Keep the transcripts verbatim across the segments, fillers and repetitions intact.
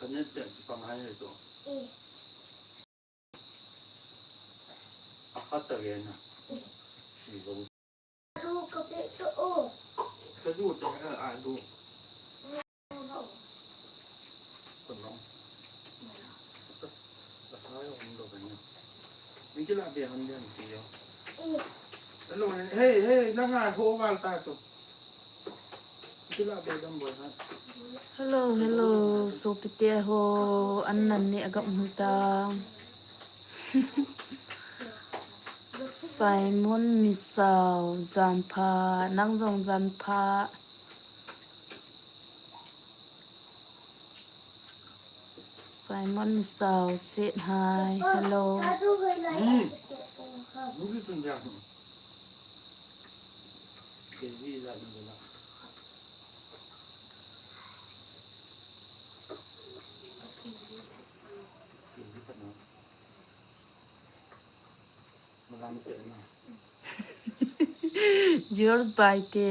Kanet te chipang hai to. Akhat ta ve na. Adu ka pe to o. Kadu te a adu. Kono. Asa yo ndo ka ni. Mikila be han den si yo. Hello, hey, hey, nanga ho val ta chu. Hello, hello, sopite ho, an nan ni agam hita. Simon Misao, jan pha, nang jong jan pha. Simon Misao, sit hi, hello. Hmm. Movie tun dia. K V la ni la. K V ka na. Malam te na. Yours by te.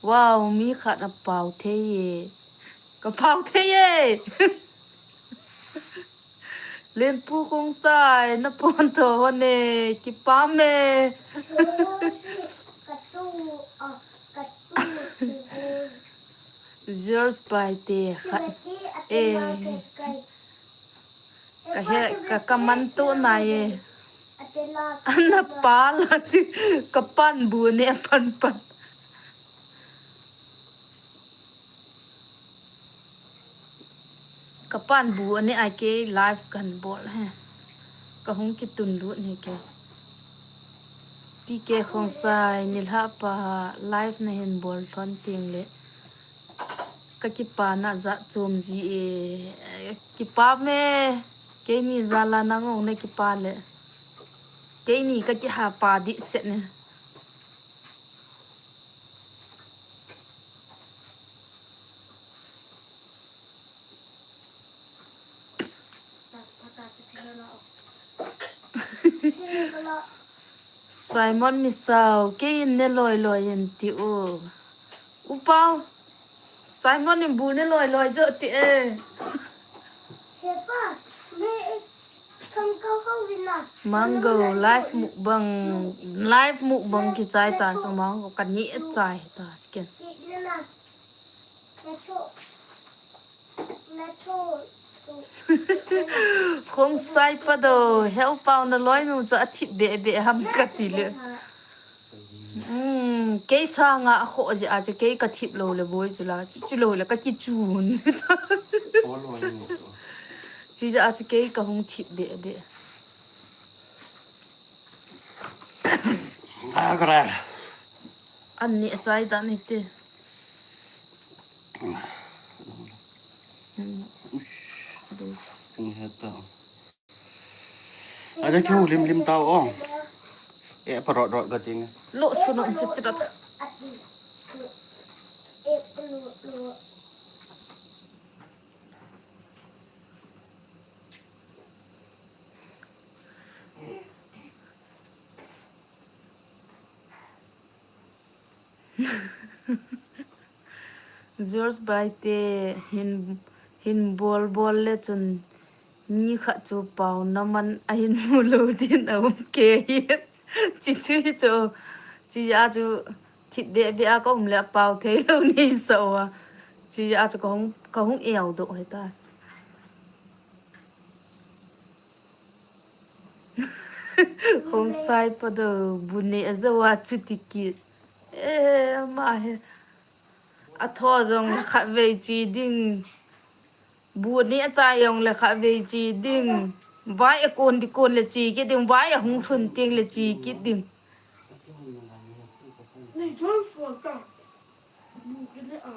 Wow, mi khat a pao thei e. Ka pao thei e. Lenpu Khongsai, na pon to hone, kipah e. Yours by te khat. Eh. Ka he, ka, ka man to na e. Ana pa la ti, ka pan bu ne pan pan. Ka pan bu ani ai ke live kan bol he. Ka hung kitun lut ni ke. T K Khongsai, nilhah pa live na hin bol thon ting le. Ka kipana jat chom ji e. Kipah e. Keini jal a nang ong na kipah le. Keini ka kiha pa di set ne. Simon Misao, kei in ne loi loi in ti u. U Pau, Simon in bu ne loi loi jo ti e. Mango, live mukbang, live mukbang kichai ta, so Mango ka ni chai ta, chicken. Khongsai pa do, he u Pau na loi nu sa a thip be be ham ka ti le. Um, kei sanga a kho je a chu kei ka thip lou le boi chu la, chu, chu lou le ka kichun. Chu ja a chu kei ka hung thip be be. Ah, ka ra. An ni a chai ta ni te. Hmm. Ni he ta. Ada kyu lim lim tau ong. E parot rot ka ting. Lo sunung chit chit. George Baite hin, hin bol bol le chun mi khat chu Pau na man a hin mu lou din a um ke hi. Chi chi chu, chi a chu thip be be a ka um le a Pau thei lou ni sa a. Chi a chu ka hung, ka hung eo do he ta. Khongsai pa do bu ne a zo a chu ti kit. Eh, ama he. A tho jong le khat vei chi ding. Bu ne a chai jong le khat vei chi ding. Vai a kon di kon le chi kit ding. Vai a hung thun ting le chi kit ding. Nei jong sual ta. Bu ke ne a.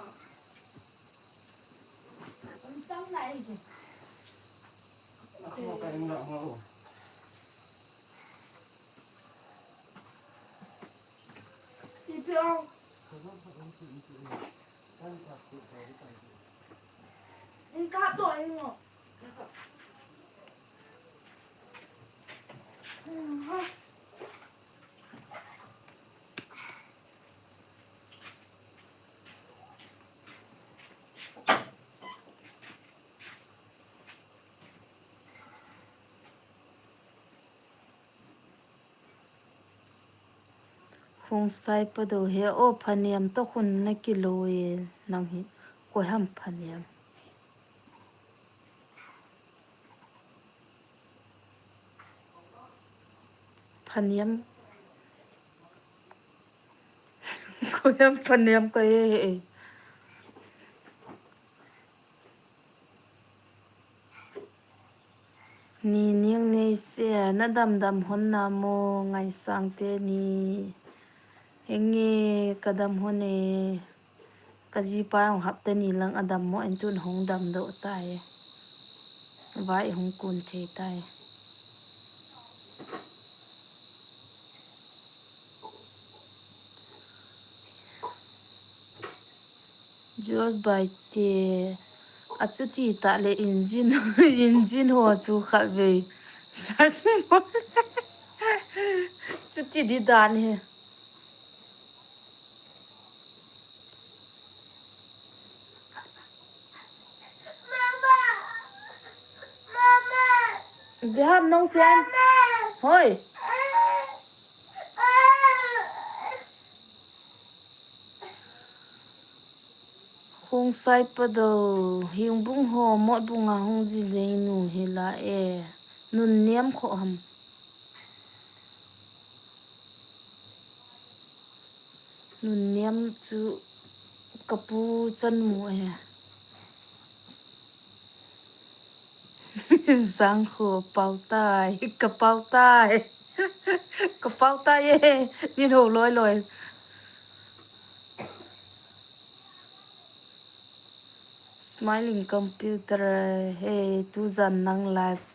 Khongsai Padou he, o, Phaniam to khun na kilo e, nang hi, koi ham Phaniam. Phaniam. Koi ham Phaniam koi e, e. Ni Niang Neise, na damdam hon na mo, Ngaisang teni. Henge, ka dam hon e. Ka jipa hung hapta ni lang a dam mo, en tun hung damdoh tai. Vai hung kun thei tai. George Baite, achuti tah le engine, engine ho chu khatvei. Chuti di dan hi. Biham nong sen. Hoi. Khongsai Padou, Hengbung ho, Motbung a hung ji dei nu hi la e. Nunniam kho ham. Nunniam chu ka pu chanmu e. Jangkho pao tai, ka pao tai. Ka pao tai e, nin ho loi loi. Smiling computer, he, tujan nang live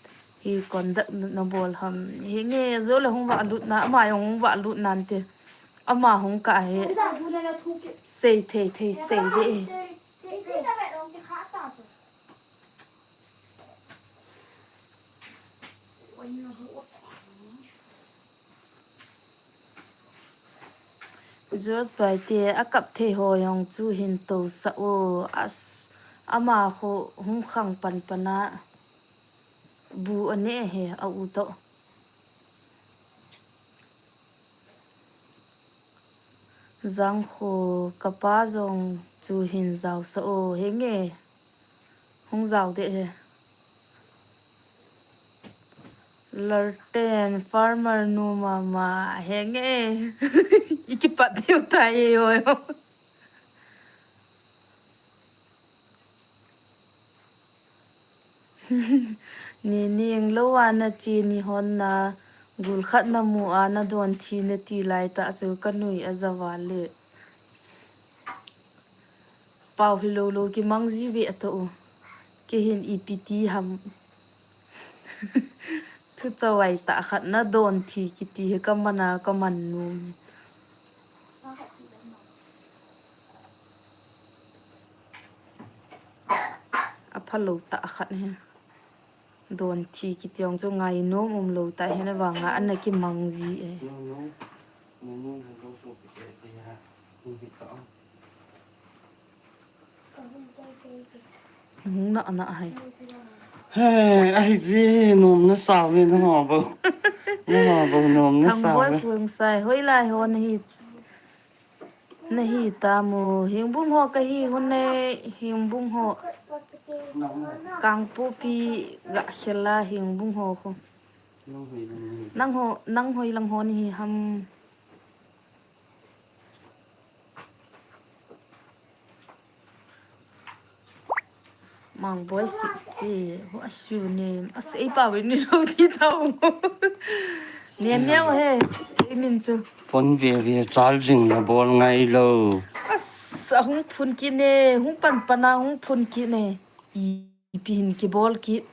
hi conduct na bol ham. Henge, jo le hung va lut na, ama jong hung va lut nan te. Ama hung ka he. Sei thei thei sei de. George Baite, a kap thei ho jong chu hin tousah o, as, ama kho hung khang pan pan a bu a ne he a u toh. Jangkho, ka pa jong chu hin jaosah o, henge. Hung jao de he. Lalten, farmer nu mama, henge. I kipat diu tai e, oi. Ni Niang, lou a na che ni hon na, gul khat na mu a na don thi na ti lai tah chu ka nui a ja val le. Pao hi lou lou kimang ji ve a toh u. Kei hin ipi ti ham. Thu chawai tah khat na don thi kiti hi ka man a ka man nu. A phalou tah khat hi. Don thi kiti jong chu ngainom um lou tah hi na vang a ana kimang ji e. Hung na na hai. He, ahi ji nom na sa ve na ho bo. Na ho bo nom na sa ve. Thang boi pung sai hoi lai ho na hi. Na hi ta mo, Hengbung ho ka hi hun nei, Hengbung ho. Kangpokpi ga khela Hengbung ho ko. Nang ho, nang hoi lang ho ni hi ham. Mang boy siksi, what's your name? Ase ei pa wen ni lo ti tau. Nian niau he, ei min chu. Phone ve ve charging na bol ngai lo. As, a hung phun kit ne, hung pan pan a hung phun kit ne. I, ipi hin kibol kit.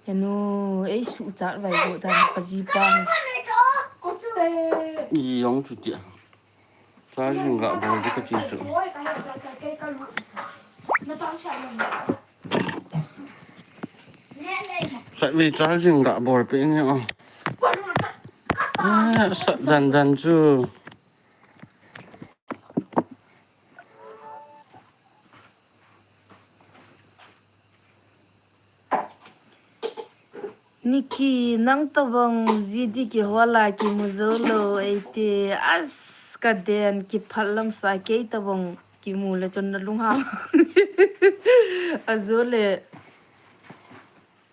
Henu, ei su chat vai go dan ka ji pa. I jong chu tia. Charging ga bol di ka ti chu. Sat ve charging ga bol pe ni o. Ah, sat dan dan chu. Niki, nang tabang G D kihol a kimu jou lou eite. As, Ka den kiphal lam sa kei tabang kimu le chun na lunghang. Ajo le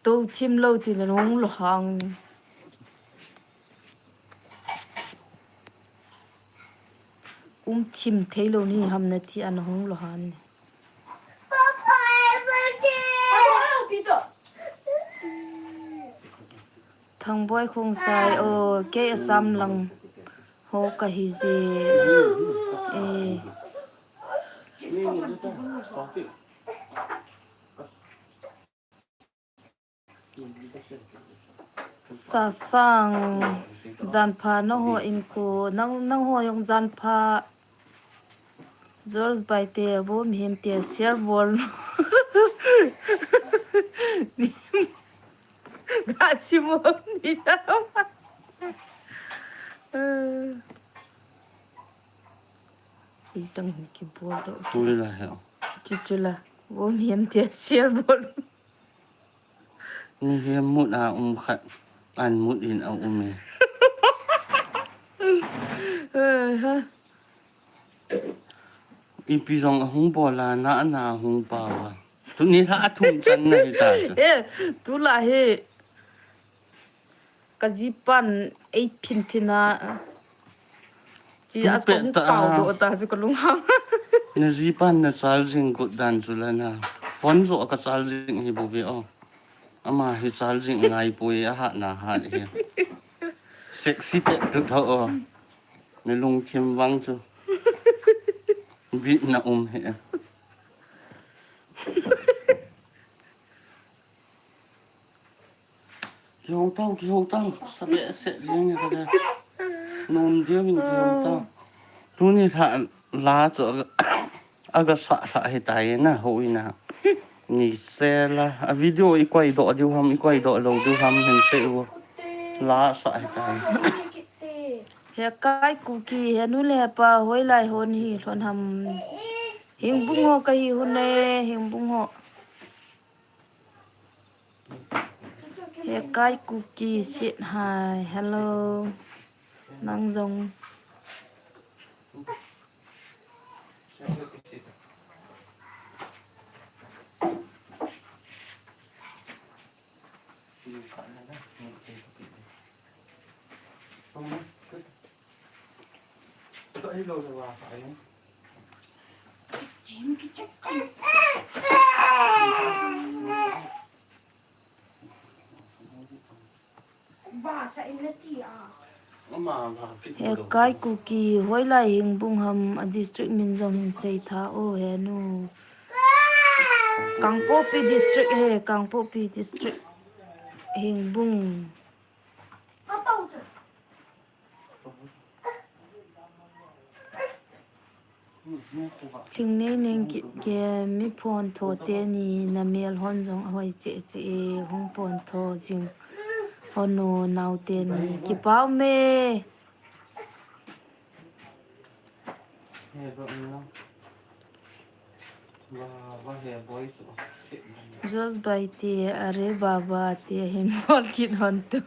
to thim lo ti na hung lo hang. Um thim thei lo ni ham na ti an hung lo han. Thangboi Khongsai o, kei Assam lang ho kahi je. Eh. Sasang, janpha nangho in ko, nang, nangho jong janpha. George Baite, vo mihem te share bol. Ga simon ni sa. Itang kibol do. Tuli la he. Chichula. Vo mihem te share bol. Mihem mut a um khat, an mut in a um e. Eh, ha. Ipi jong ahung bol a, na, na ahung pao a. Tuni lha athum chan na hi ta chu. Eh, tu la hi. Ka jipan ei phin phin a. Chi a song pao do ta chu ka lunghang. Na jipan na chal jing kut dan chu la na. Phone jo ka chal jing hi bou ve o. Ama hi chal jing ngai poi a hat na hat hi. Sexy te tu tho o. Na lungthim vang chu. Bit na um hi. Kihou tau, kihou tau. Sabe se jing ka le. Nom dia min kihou tau. Tuni tha la chu aga, aga sa tha hi tai na ho ina. Ni se la. A video i koi do diu ham, i koi do lo diu ham hin se u. La sa hi tai. He kai Kuki, he nu le he pa, hoilai hon hi, lhon ham. Hingbung ho kahi hun e, Hingbung ho. He kai Kuki sit hai. Hello. Nang jong. He kai Kuki, hoilai Hingbung ham, a district min jong hin sei tha o he nu. Kangpokpi district he, Kangpokpi district. Hingbung. Thingnei neng kit ke mi phone tho teni na mel hon jong ahoi che che e hung phone tho jing hon no nau teni kipau me. Jos bai te, are baba te, hin bol kit hon tu.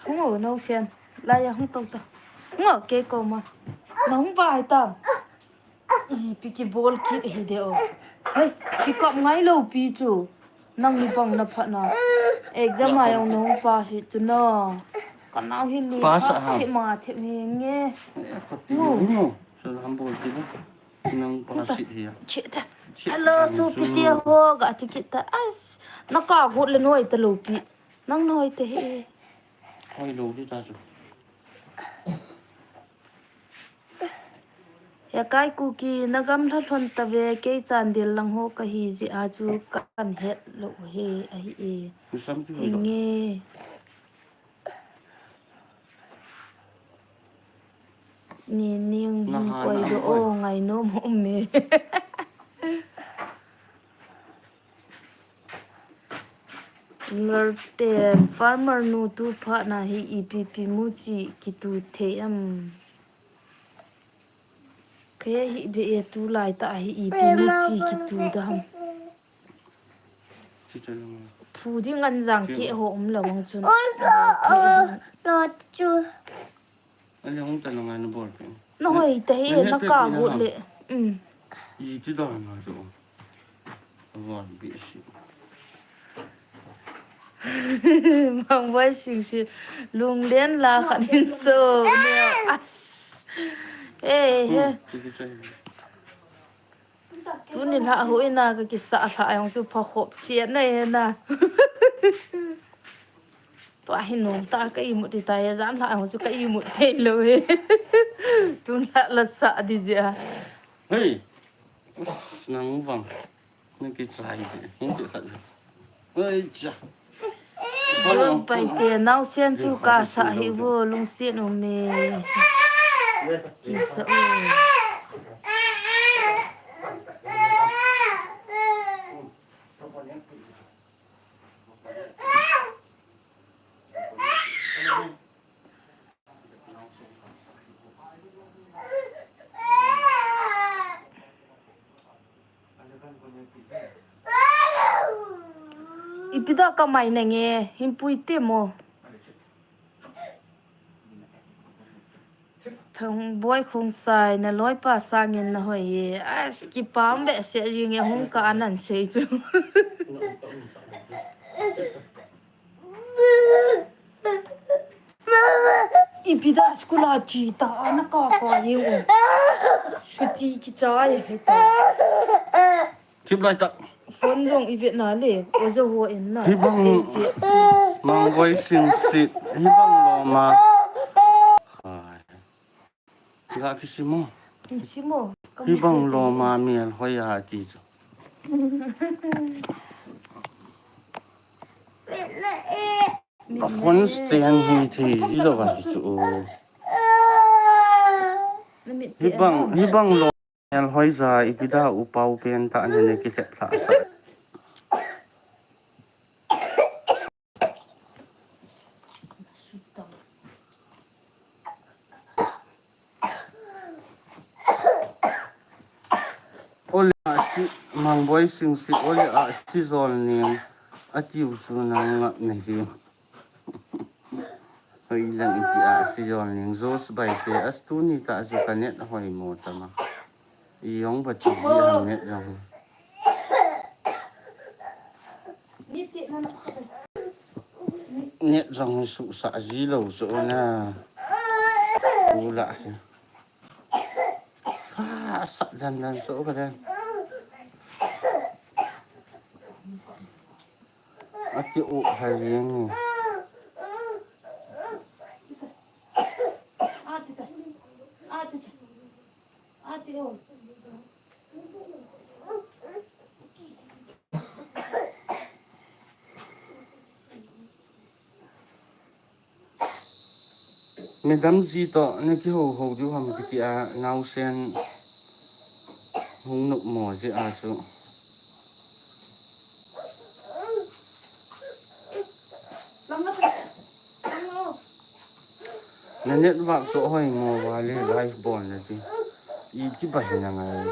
Hung o, no sian. Lai ya hung tong ta. Hung o, ke ko ma. Na hung bai ta. Ipi kibol kit hi de o. Hei, kikap ngai lou pi chu. Nang ni bang na phat na. Exam a jong na hung pass hi chu na. Ka nau hi li pass a ha. Thim a thim hi nge. Eh, kati nu. Nu. Sa ham bol ti ba. Nang pass hi ya. Che ta. Hello, su pi ti ho ga ti kit ta. As. Na ka got le noi ta lou pi. Nang noi te hi. Hoi lou di ta chu. He kai Kuki, na gamla lhon ta ve, kei Chandel lang ho kahi jeh a chu kan het lou he ahi e. Hinge. Ni ning hin koi do o ngai nom um e. Ngarten farmer nu tu phat na hi ipi pi mu chi kitu thei am. Kei hi be e tu lai ta hi ipi mu chi kitu da ham. Phu ding an jang ke ho um lo ang chun. Lo chu. Ani hung ta na ngai na bol pe. Na hoi ta hi, na ka gu le. Um. I ti da na jo. Wa bi si. Mang wai sing si. Lung len la khat in so. As. Eh, he. Tuni lha hu ina ka kisa lha jong chu pha khop siat na e na. Tua hi nung ta ka imut ti ta ya jan lha jong chu ka imut thei lo he. Tun lha la sa di ja. Hey. Nang vang. Nang ki chai. Nang ki khat. Oi cha. Rose bai te nau sian chu ka sa hi vo lungsiat um e. Ti sa u. Ipi da ka mai na nge, hin pui te mo. Thangboi Khongsai, na loipa sangin na hoi e. As, kipah behseh jing e, hung ka anan sei chu. Ipi da school a chi ta ana ka ka ye o. Chuti kichai he ta. Chip lai tak. Phone jong i vet na le, o jo ho en na. Hi bang. Ei che. Mang boi sing sit. Hi bang lo ma. Hai. Ga kisimo. Kisimo. Hi bang lo ma mial hoi a ti chu. Ka phone stand hi thi lo va chu. Hi bang, hi bang lo. Mial hoi ja ipi da u pau pen ta ne ne ki thet thla sa. Ole a si, Mang boi sing si, ole a si jol ning, a tiu chu nang ngap na hi. Hoi lang ipi a si jol ning, Jos bai te, as tuni ta chu ka net hoi mo ta ma. I jong ba chi ji ang net jong. Net jong hi su sa ji lo chu na. U la hi. Ha, sa dan dan chu ka dan. A ti u ha jeng ni. Madam ji toh na kihou hou diu ham kiti a, naosen hung nop mo ji a chu. Na network chu hoi mo va le live bol na ti. I ti ba hi na ngai.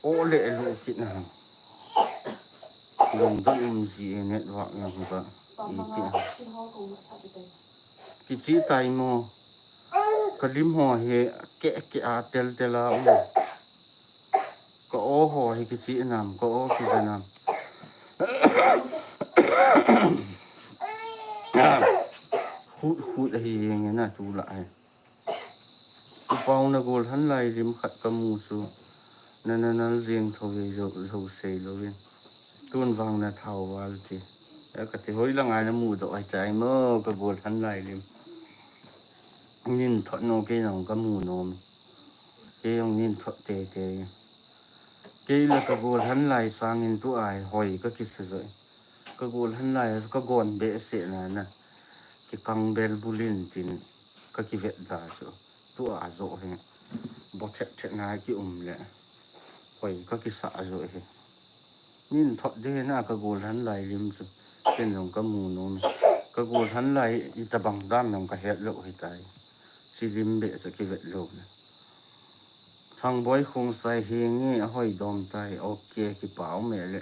O le lu kit na ham. Lungdon um ji e network jong ba. I ti a. Kichi tai mo. Ka lim ho hi ke ke a tel tel a um. Ka o ho hi kichi nam, ka o kija nam. Khut khut ahi jeng e na tu la hi. U Pau na gol han lai lim khat ka mu chu. Na na nal jeng tho ve jo, jo sei lo vin. Tun vang na thau val ti. E ka ti hoi la ngai na mu doh ai chai mo ka gol han lai lim. Nin thot no kei nong ka mu nom. Kei jong nin thot te te. Kei la ka gol han lai sangin tu ai hoi ka kisa jo. Ka gol han lai ka gon behseh na na. Ki kang bel bulin tin ka kivet da chu. Tu a jo he. Bo thet thet na ki um le. Hoi ka kisa jo he. Nin thot de na ka gol han lai lim chu. Ken jong ka mu nom. Ka gol han lai i ta bang dan jong ka het lo hi tai. Chi lim be chu kivet lo le. Thangboi Khongsai hi nge a hoi dom tai. Ok, kipau me le.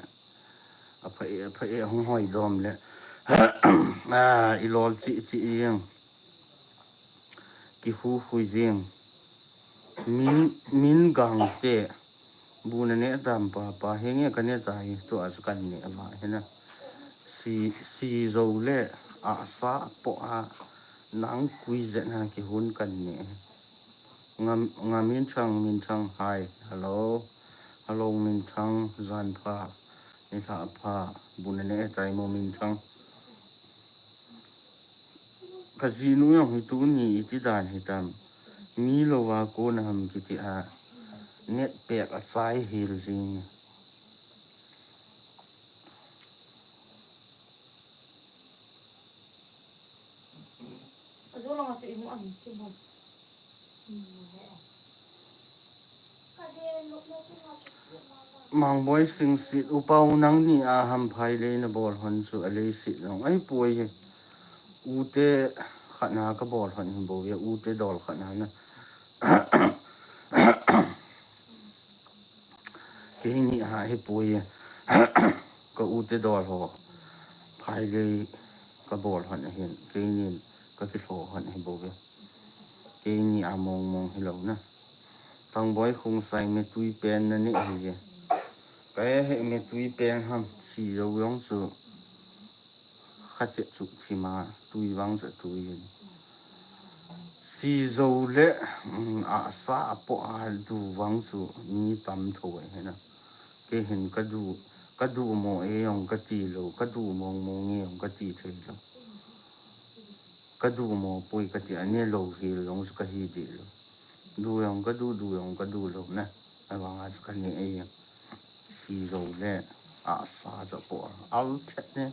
A pha e, a pha e, hung hoi dom le. A, i lol chi chi i jeng. kihu hui jing. Min, min gang te. Bu na ne dam pa, pa henge ka ne tai, tu a chu kan ne va hena. Si, si zo le a sa po a nang kui zen ha kihun kan ne. Ngam, ngam min thang, min thang, hi, hello. Hello, min thang, zan pha, ni tha pha, bu na ne tai mo min thang. Ka jinu jong hi tuni iti dan hitam. Mi lou a kona ham kiti a. Net pek a chai hel jing. Mangboi Singsit, upau nangni a ham phai lei na bol hon chu a lei sit long. Ai poi hi. Ute khat na ka bol hon hin bo ya, ute dol khat na na. Keini a hi poi hi. Ka ute dol ho. Phai lei ka bol hon ahin. Keini ka kilho hon hi bo ya. Keini a mong mong hi lo na. Tangboi Khongsai, me tui pen na ne hi je. Ka he he me tui pen ham, si lo jong chu. Kha che chu thima, tui vang chu tui hin. Si zo le, um, a sa a po a du vang chu mi tam tho e hena. Ke hin ka du, ka du mo e jong ka ti lo, ka du mong mong e jong ka ti thei lo. Ka du mo poi ka ti a ne lo hi lo chu ka hi di lo. Du jong ka du, du jong ka du lo na. A vang a chu ka ne e jong. Si zo le a sa chu po a. Al chet ne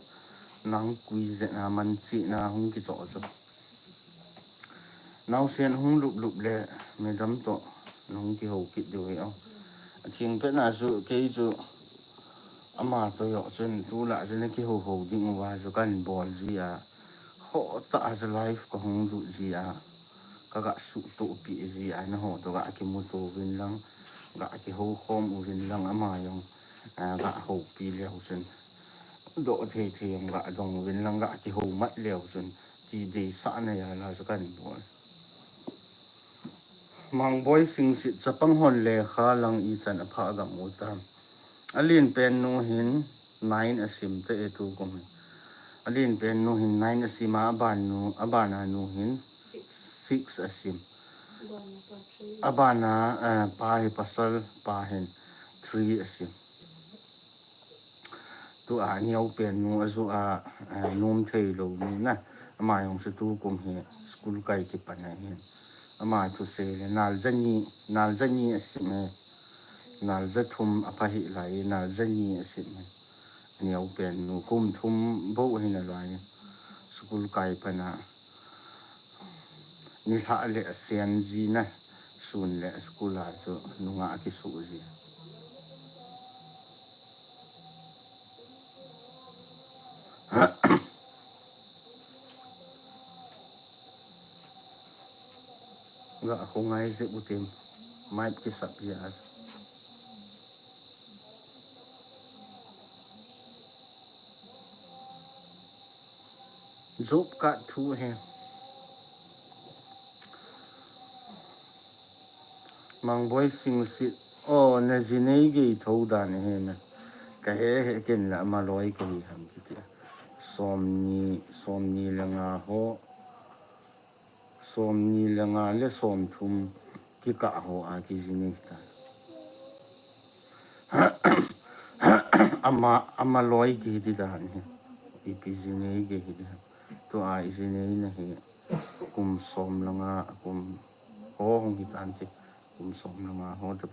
nang kui zen a man chi na hung ki cho chu. Nausen hung lup lup le madam to nung ki ho kit diu hi o. A thing pe na chu kei chu ama to yo chun tu la chu na ki ho ho ding uva chu kan bol ji a. Ho ta a chu live ka hung lut ji a. Ka ga su to pi ji a na ho to ga ki mu to vin lang. Ga ki ho khom u vin lang ama jong. A, ga ho pi leu chun. Do thei thei jong ga dong u vin lang ga ki ho mat leu chun. Ti dei sa na ya la chu kan bol. Mangboi Singsit, chapang hon lekha lang ichan a pha gam u tam. A lin pen nu hin nine a sim te e tu kum hin. A lin pen nu hin nine a sim a, a ban nu, a ban a nu hin six a sim. A ban a, eh, pa hi pasal pa hin three a sim. Tu a neo pen nu a zu a, a, nom thei lo nu na. Ama jong chu tu kum hi school kai kipan a hin. Ama thu sei le nal ja ni, nal ja ni a sim e. Nal ja thum a pha hi lai, nal ja ni a sim e. Neo pen nu kum thum bou hin a lai. School kai pan a. Nilhah le a sen ji na. Sun le school a chu nungah a kisu ji. Ga khu ngai je u tim. Mic kisap ji a. Job card thu he. Mangboi Singsit. O, na jinei gei tho dan he na. Ka he he ken la ama loi ka hi ham kiti. Som ni, som ni le nga ho. Som ni le nga le som thum kikah ho a kijinei ta. Ama, ama loi kiti dan hi. Ipi jinei kiti. Tu a i jinei na hi kum som le nga, kum ho hung hi tan ti. Kum som le nga ho ta.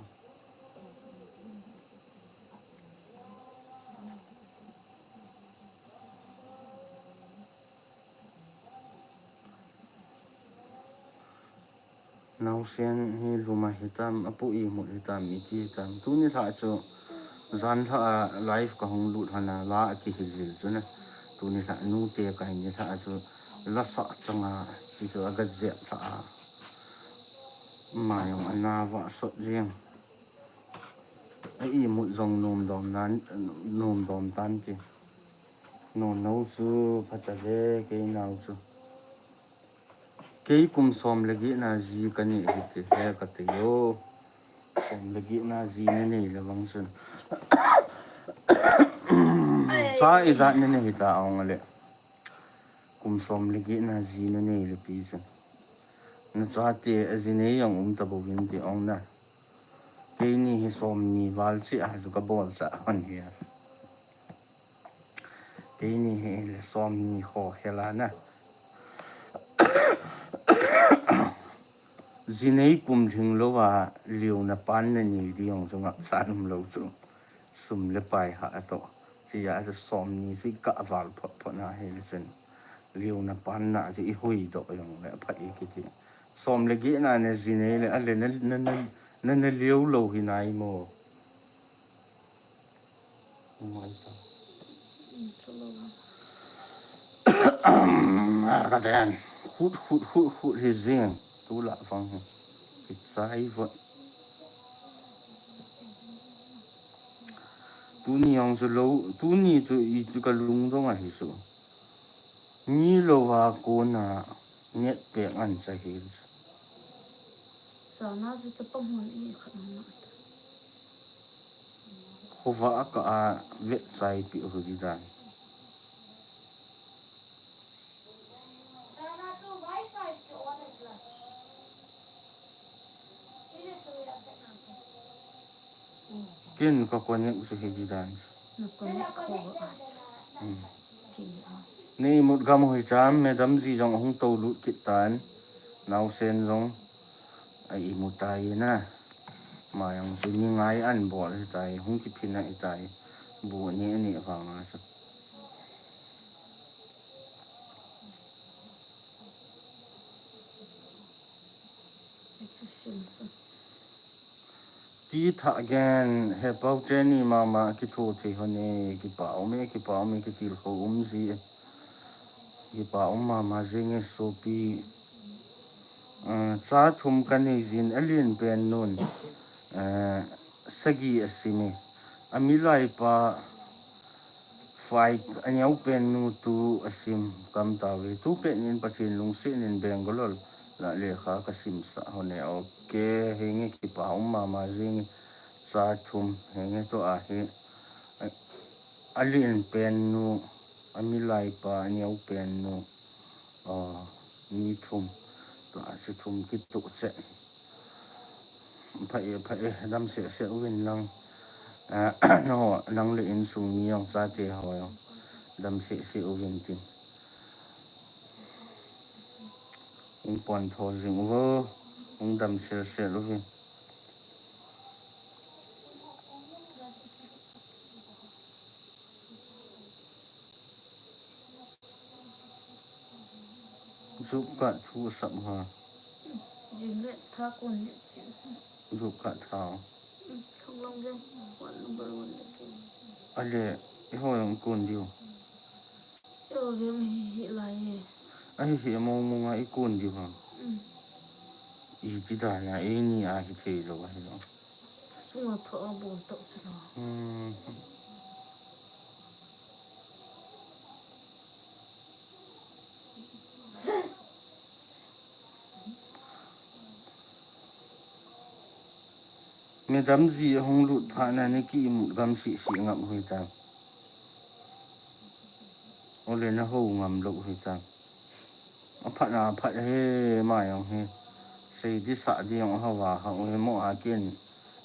Nausen hi luma hitam, apu imut hitam, iti hitam. Tuni lha chu, jan lha a live ka hung lut hana, la a kihil hil chu na. Tuni lha, nute ka hin ni lha chu, la sa changa, chi chu a ga jep lha a. Ma jong a na va sot jeng. A imut jong nom dom nan, nom dom tan chi. No, no chu, pha ta ve, kei nau chu. Kei kum som le get na ji kanei hi ti he kati o. Som le get na ji nanei le vang chun. Sa ijat nanei hita ong le. Kum som le get na ji nanei le pi chun. Nachate aji nei jong um tabouvin ti ong na. Keini hi som ni val chi a chu kabol cha hon hi. Keini hi le som ni kho khel a na. Ji nei kum lhing lou a, liuna pan nanei ding jong chu ngapchan um lou chu. Sum le pai hah a toh. Chia chu som ni chu i kah val phot phot na hi le chun. Liuna pan na chu i hui doh jong le pha i kiti. Som le get na ne ji nei le a le na, na, na, na, na liu lou hi nai mo. Ngai ta. Ka den. Hut, hut, hut, hut hi jing. Tu la vang hi. Kichai vot. Tuni jong chu lou, tuni chu i chu ka lungdong a hi chu. Ni lou a kona net pek an cha hi. Sana chu chapang hon i khat hon na. Khovah a ka a vet chai pi u hi dan. Ken ka connect chu hi di dan. Na connect khovah a. Hmm. Nei mut gam hoi cham, madam ji jong ahung tou lut kit tan. Naosen jong a imu tai na. Ma jong chu ni ngai an bol hi tai, hung kiphin a hi tai. Bu ni ani vang a sa. Ti thah gen, he pau teni mama kitho thei hon e, kipa um e, kipa um e, kitilkhou um ji e. Kipa um mama jing e sopi. Eh, cha thum kanei jin, alen pen nun. Eh, sagi asim e. Amilai pa five, aneo pen nu two asim kam tauve. Tu pen in Pathen lungset in Bangalore la lekha kasim sah hon e. Ok, henge kipa um mama jing e. Cha thum, henge to ahi. A, alen pen nu, amilai pa, aneo pen nu. Ah, ni thum. To a si thum kitoh che. Pha e, pha e, dam sese uvin lang. Ah, no, nang le insung mi jong chate ho jong. Dam sese uvin tin. Hung pon tho jing uvo. Hung dam sese uvin. Job card thu asap ha. Jing le tha kon le chi. Job card tha. Thong long jeng, one number one le chi. Ale, eiho jong kon diu. Eiho jeng hi, hi lai e. Ahi hi mong mong a i kon diu ha. Mm. I ti dan a, eini a hi thei lou ahi lou. Sunga tho a bol to chu na. Hmm. Madam ji ahung lut phat na ni ki imut gam sisi ngap hui ta. Ole na ho ngam lou hui ta. Aphat na aphat he ma jong he. Sei di sa di jong ahava ha u he mo a ken.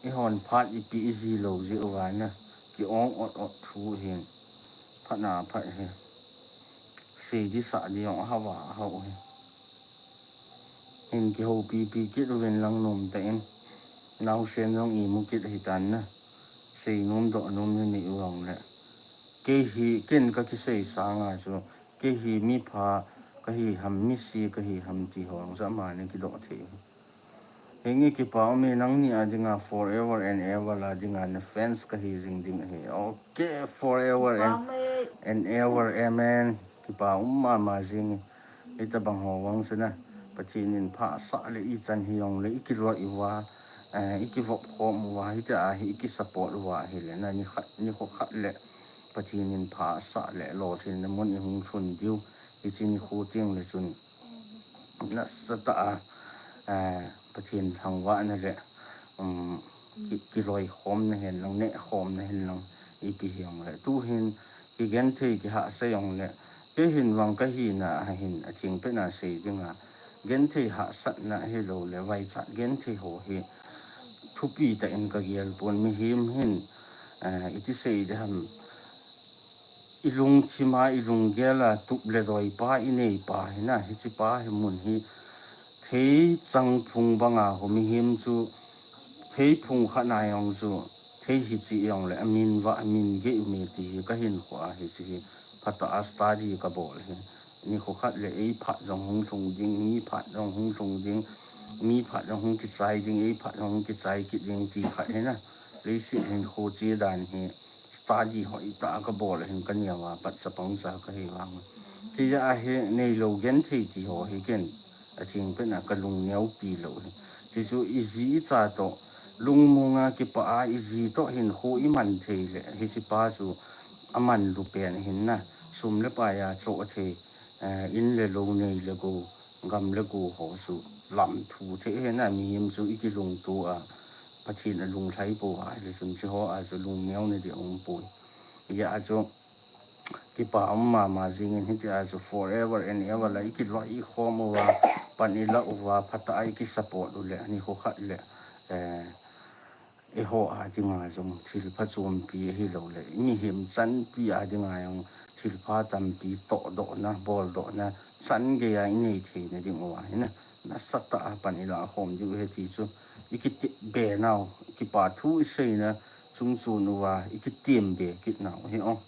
I hon phat ipi iji lou ji uva na. Ki ong ot ot thu hin. Phat na phat he. Sei di sa di jong ahava ha u he. Hin kihoupi pi kit uvin lang nom tah in. Naosen jong imu kit ahi tan na. Sei nom doh nom hi nei u jong le. Kei hi, ken ka kisei sanga chu, kei hi mi pha, ka hi ham mi si, ka hi ham ti ho jong chu ama ni kidoh thei. Henge kipa um e, nangni a dinga forever and ever la dinga na fans ka hi jing ding ahi. Okay, forever and, and ever, amen. Kipa um mama jing e. Hitabang ho vang chu na, Pathen in phasah le ichan hi jong le, i kiloi uva, eh, i kivop khom uva, hitia hi i kisupport uva ahile na, ni khat, ni kho khat le, Pathen in phasah le, lolhinna mun i hung lhun diu, hiche nikho teng le chun. nasatah a, eh, Pathen thangvahna le, um, ki, kiloikhomna hen lang, nehkhomna hen lang, ipi hijongle. Tuhin, kigenthei kihahsa jongle, kei hin vang kahina a hin, athengpet a sei dinga, genthei hahsatna hilou le, vaichat genthei ho hi, thupi tah in kagel pon, mihem hin, eh, iti sei ding ham, ilungthim a, ilunggel a, tup le doi pa, inei pa hina, hiche pa hi mun hi, thei chang phung banga ho mihem chu, thei phung khat na jong chu, thei hiche jongle, amin vah, amin gei ume ti hi, kahinkho a hiche hi, phatah a study kabol hi. Nikho khat le ei phat jong hung lhung ding, mi phat jong hung lhung ding, mi phat jong hung kichai ding, ei phat jong hung kichai kit ding ti khat hina. Leiset hinkho che dan hi, study hoitah kabol hin kaneo a, pat chapang cha kahi vang. Tijeh a hi neilou genthei ti ho hi ken, athengpet a kalung neopi lou hi. Tichu iji icha toh, lungmonga kipah a iji toh hinkho iman thei le, hiche pa chu amanlu pen hina, sum le pai a choh thei, eh, in le lou, nei le gou, gam le go ho chu lamthu thei hina, mihem chu ikilungto a, Pathen alunglhai pou ahile chun, hiche ho a chu lungneona ding aumpoi. Hijeh a chu, kipa um mama jingin hitia chu forever and ever la ikiloikhom uva, pan ilah uva, phatah a ikisupport u le, nikho khat le, eh, eiho a dinga jong thil phachompi ahilou le, mihem chanpi a dinga jong thilpha tampi tohdohna, boldohna, chan gei a inei theina ding uva hina, nasatah a pan ilah khom diu ahi ti chu, ikitep be nau, kipa thu iseina chungchon uva, ikitem be kit nau ahi o.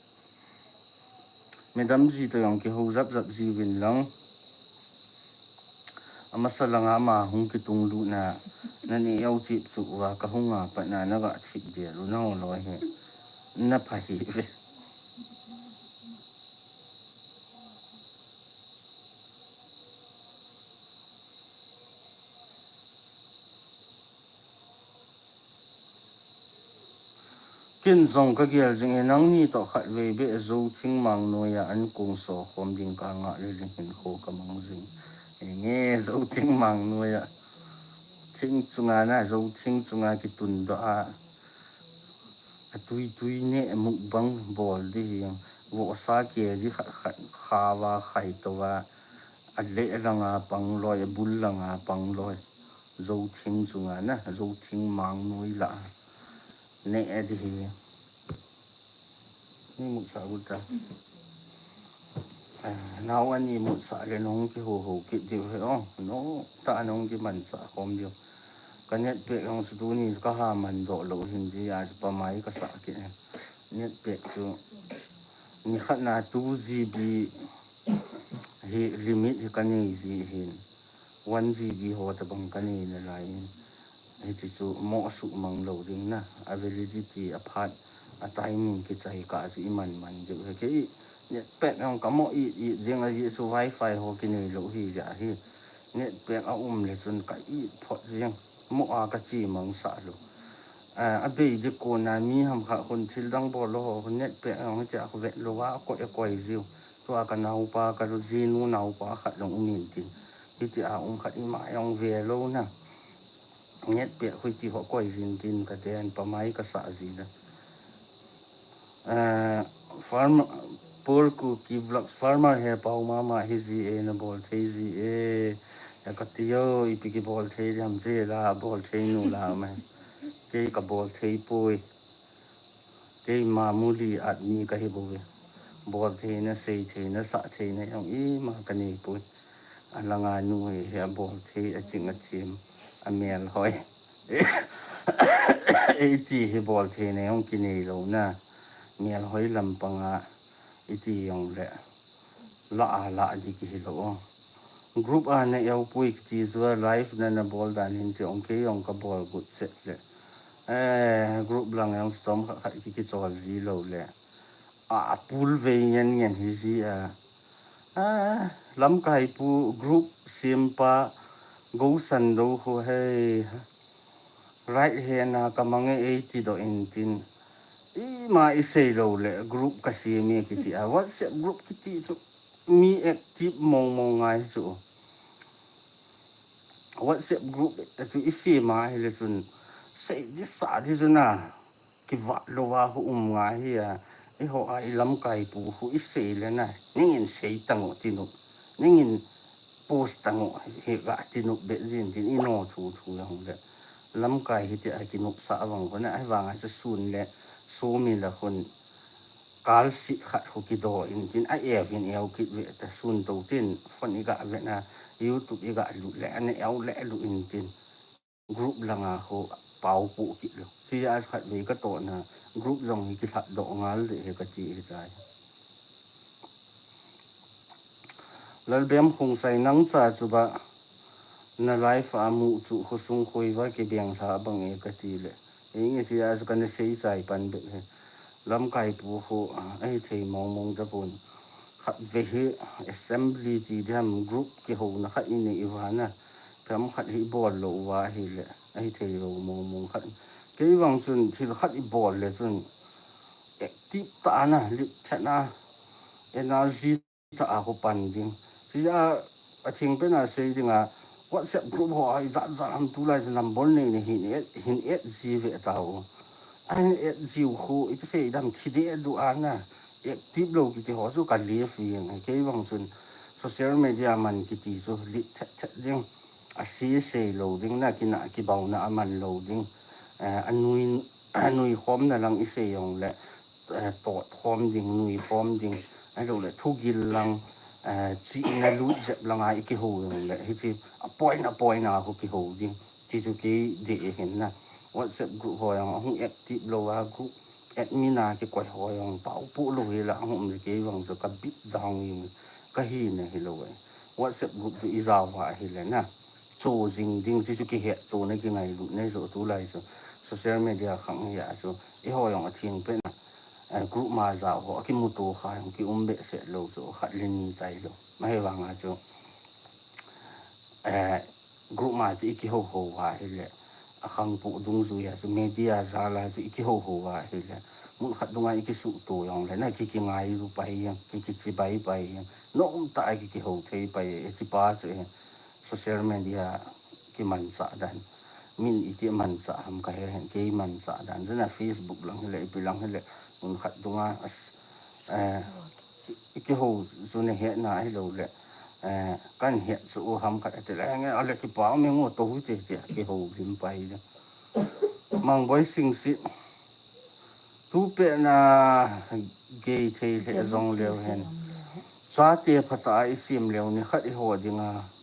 Madam ji toh jong kihou japjap jiuvin lang. Amasa langa ama hung kitunglutna, naneo chipchuh uva kahung a pat na, naga thipdel u nao loi hi. Napha hih ve. Ken jong kagel jing e, nangni toh khatvei beh Zothing Mang noiya ankong sokhom ding kangah le, hinkho kamang jing. Enge Zothing Mang noiya, thing chunga na, Zothing chunga kitundoh a, atui tui neh mukbang bol ding hi, vohsa kg khat khat khauva khaitouva, aleh langa pang loi, abul langa pang loi. Zothing chunga na, Zothing Mang noi lah a neh ding hi. Ni mutsah u ta. Ah, nao ani mutsah le nahung kihoho kit diu hi o. Notah a nahung kimansah khom diu. Ka net pack jong chu tuni chu kaha mandoh lou hin jeh a chu pamai kasah kit e. Net pack chu nikhat na two GB hi limit hi kanei ji hin, one GB ho tobang kanei nalai in, hiche chu moh suhmang lou ding na, a validity, aphat, a timing kichai kah chu iman man diu hi. Kei net pack jong kamoh it it jeng ajeh chu wifi ho kinei lou hi jeh hi, net pack aum le chun ka it phot jeng, moh a kache mangsah lou. Ah, abei ding kona mi hamkhat khun thil dang bol lou ho, net pack jong hitia vetlouva akoi akoi jiu. Tua kanaopa, kajinu naopa khat jong umin tin, hitia um khat ima jong velou na. Net pack khu hiti ho koi jin tin kaden, pamai kasah ji na. Ah, farm, Paul Kuki Vlogs, farmer he pao mama hi ji e, nabol thei ji e. Ya kati o, ipi kibol thei ding ham, jeh la bol thei nu la ma. Kei kabol thei poi. Kei mamuli admi kahi bouve. Bol theina, sei theina, sah theina jong ima kanei poi. Alanga nu hi, hi abol thei, aching achem, amel hoi. Eiti hi bol theina jong kinei lou na. Mel hoi lampanga iti jongle, lah a lah ding kihi lou o. Group a na eupui kiti jua live na nabol dan hin ti ong, kei jong kabol got chet le. Eh, group lang jong chom khat khat ki kichol ji lou le. A, apul vei ngen ngen hi ji a. Ah, lamkai pu group sempa Gousan do khu hei. Right hand a kamang e eiti doh in tin. Ima isei lou le group kasem e kiti a. WhatsApp group kiti chu mi active mong mong ngai chu. WhatsApp group chu i sem a hile chun, sei di sa di chu na, kivat lou a khu um ngai hi a, eiho a i lamkai pu khu i sei le na, ningin sei tango ti nu, ningin post tango hi ga ti nu be jin tin i no thu thu jong le. Lamkai hi ti a ki nu sa vang khu na, ai vang a chu sun le, sumi la khun, kal sit khat khu kido in tin a eu hin eu kit ve ta sun to tin phone i ga ve na, YouTube i ga lut le, an eu le lu in tin group langa khu pau pu kit lo. Chi a khat ve ka to na group jong hi ki lhat do ngal de he ka ti hi tai. Lalbem khung sai nang cha chu ba na life a mu chu khu sung khoi va ki beng hla bang e ka ti le. Inge chi a ka na sei chai pan be he. Lamkai pu khu, a, ahi thei mong mong ta pun. Khat ve hi assembly ti diam group ki ho na khat i nei i va na. Pem khat hi bol lo va hi le. Ahi thei lo mong mong khat. Kei vang chun thil khat i bol le chun active ta na, lit thet na, energy ta a khu pan ding. Chi a, a thing pen a sei ding a, WhatsApp group ho a i za za ham tu lai number nei nei hin et, hin et ji ve ta u. A hin et ji u khu, i ta sei dam thi de du a na. Active lo kiti ho chu ka leave veng. Kei vang chun social media man kiti chu lit thet thet ding. A sei sei lo ding na, kina kibau na a man lo ding. Eh, a nui, a nui khom na lang i sei jong le, eh, tot khom ding, nui khom ding. Ai lo le, thugil lang, eh, chi na lut jep lang a i kiho jong le. Hi chi a point, a point a ho kiho ding. Chi chu kei de e hin na. WhatsApp group ho jong a hung active lo a group admin a kikoi ho jong pau pu lo hi la a hung um le kei vang chu ka bit down in ka hi na hi lo e. WhatsApp group chu i za va hi le na. Cho jing ding chi chu ki het to na ki ngai lut nei zo tu lai chu social media khang hi a chu i ho jong a thing pen a, eh, group ma za ho a ki mu to kha jong ki um be se lo chu khat le ni tai lo. Ma he vang a chu, eh, group ma chu i kiho ho va hi le, a khang pu dung zui a chu media za la chu i kiho ho va hi le, mun khat dunga i kisu to jong le na ki ki ngai lu pai jong, ki ki chi bai pai jong, nom ta a ki kiho thei pai e, chi pa chu e, social media ki man sa dan. Min i ti man sa ham ka he hen, kei man sa dan. Zena Facebook lang hi le, i pi lang hi le, mun khat dunga as, eh, i kiho chu ne he na hi lo le. Eh, kan he chu u ham khat a ti le, nge a le ki pa me ngo to hu te te kiho lim pai le. Mang boi sing si. Tu pe na gei thei le zong leo hen. Sa te pha ta i sim leo ni khat i ho ding a.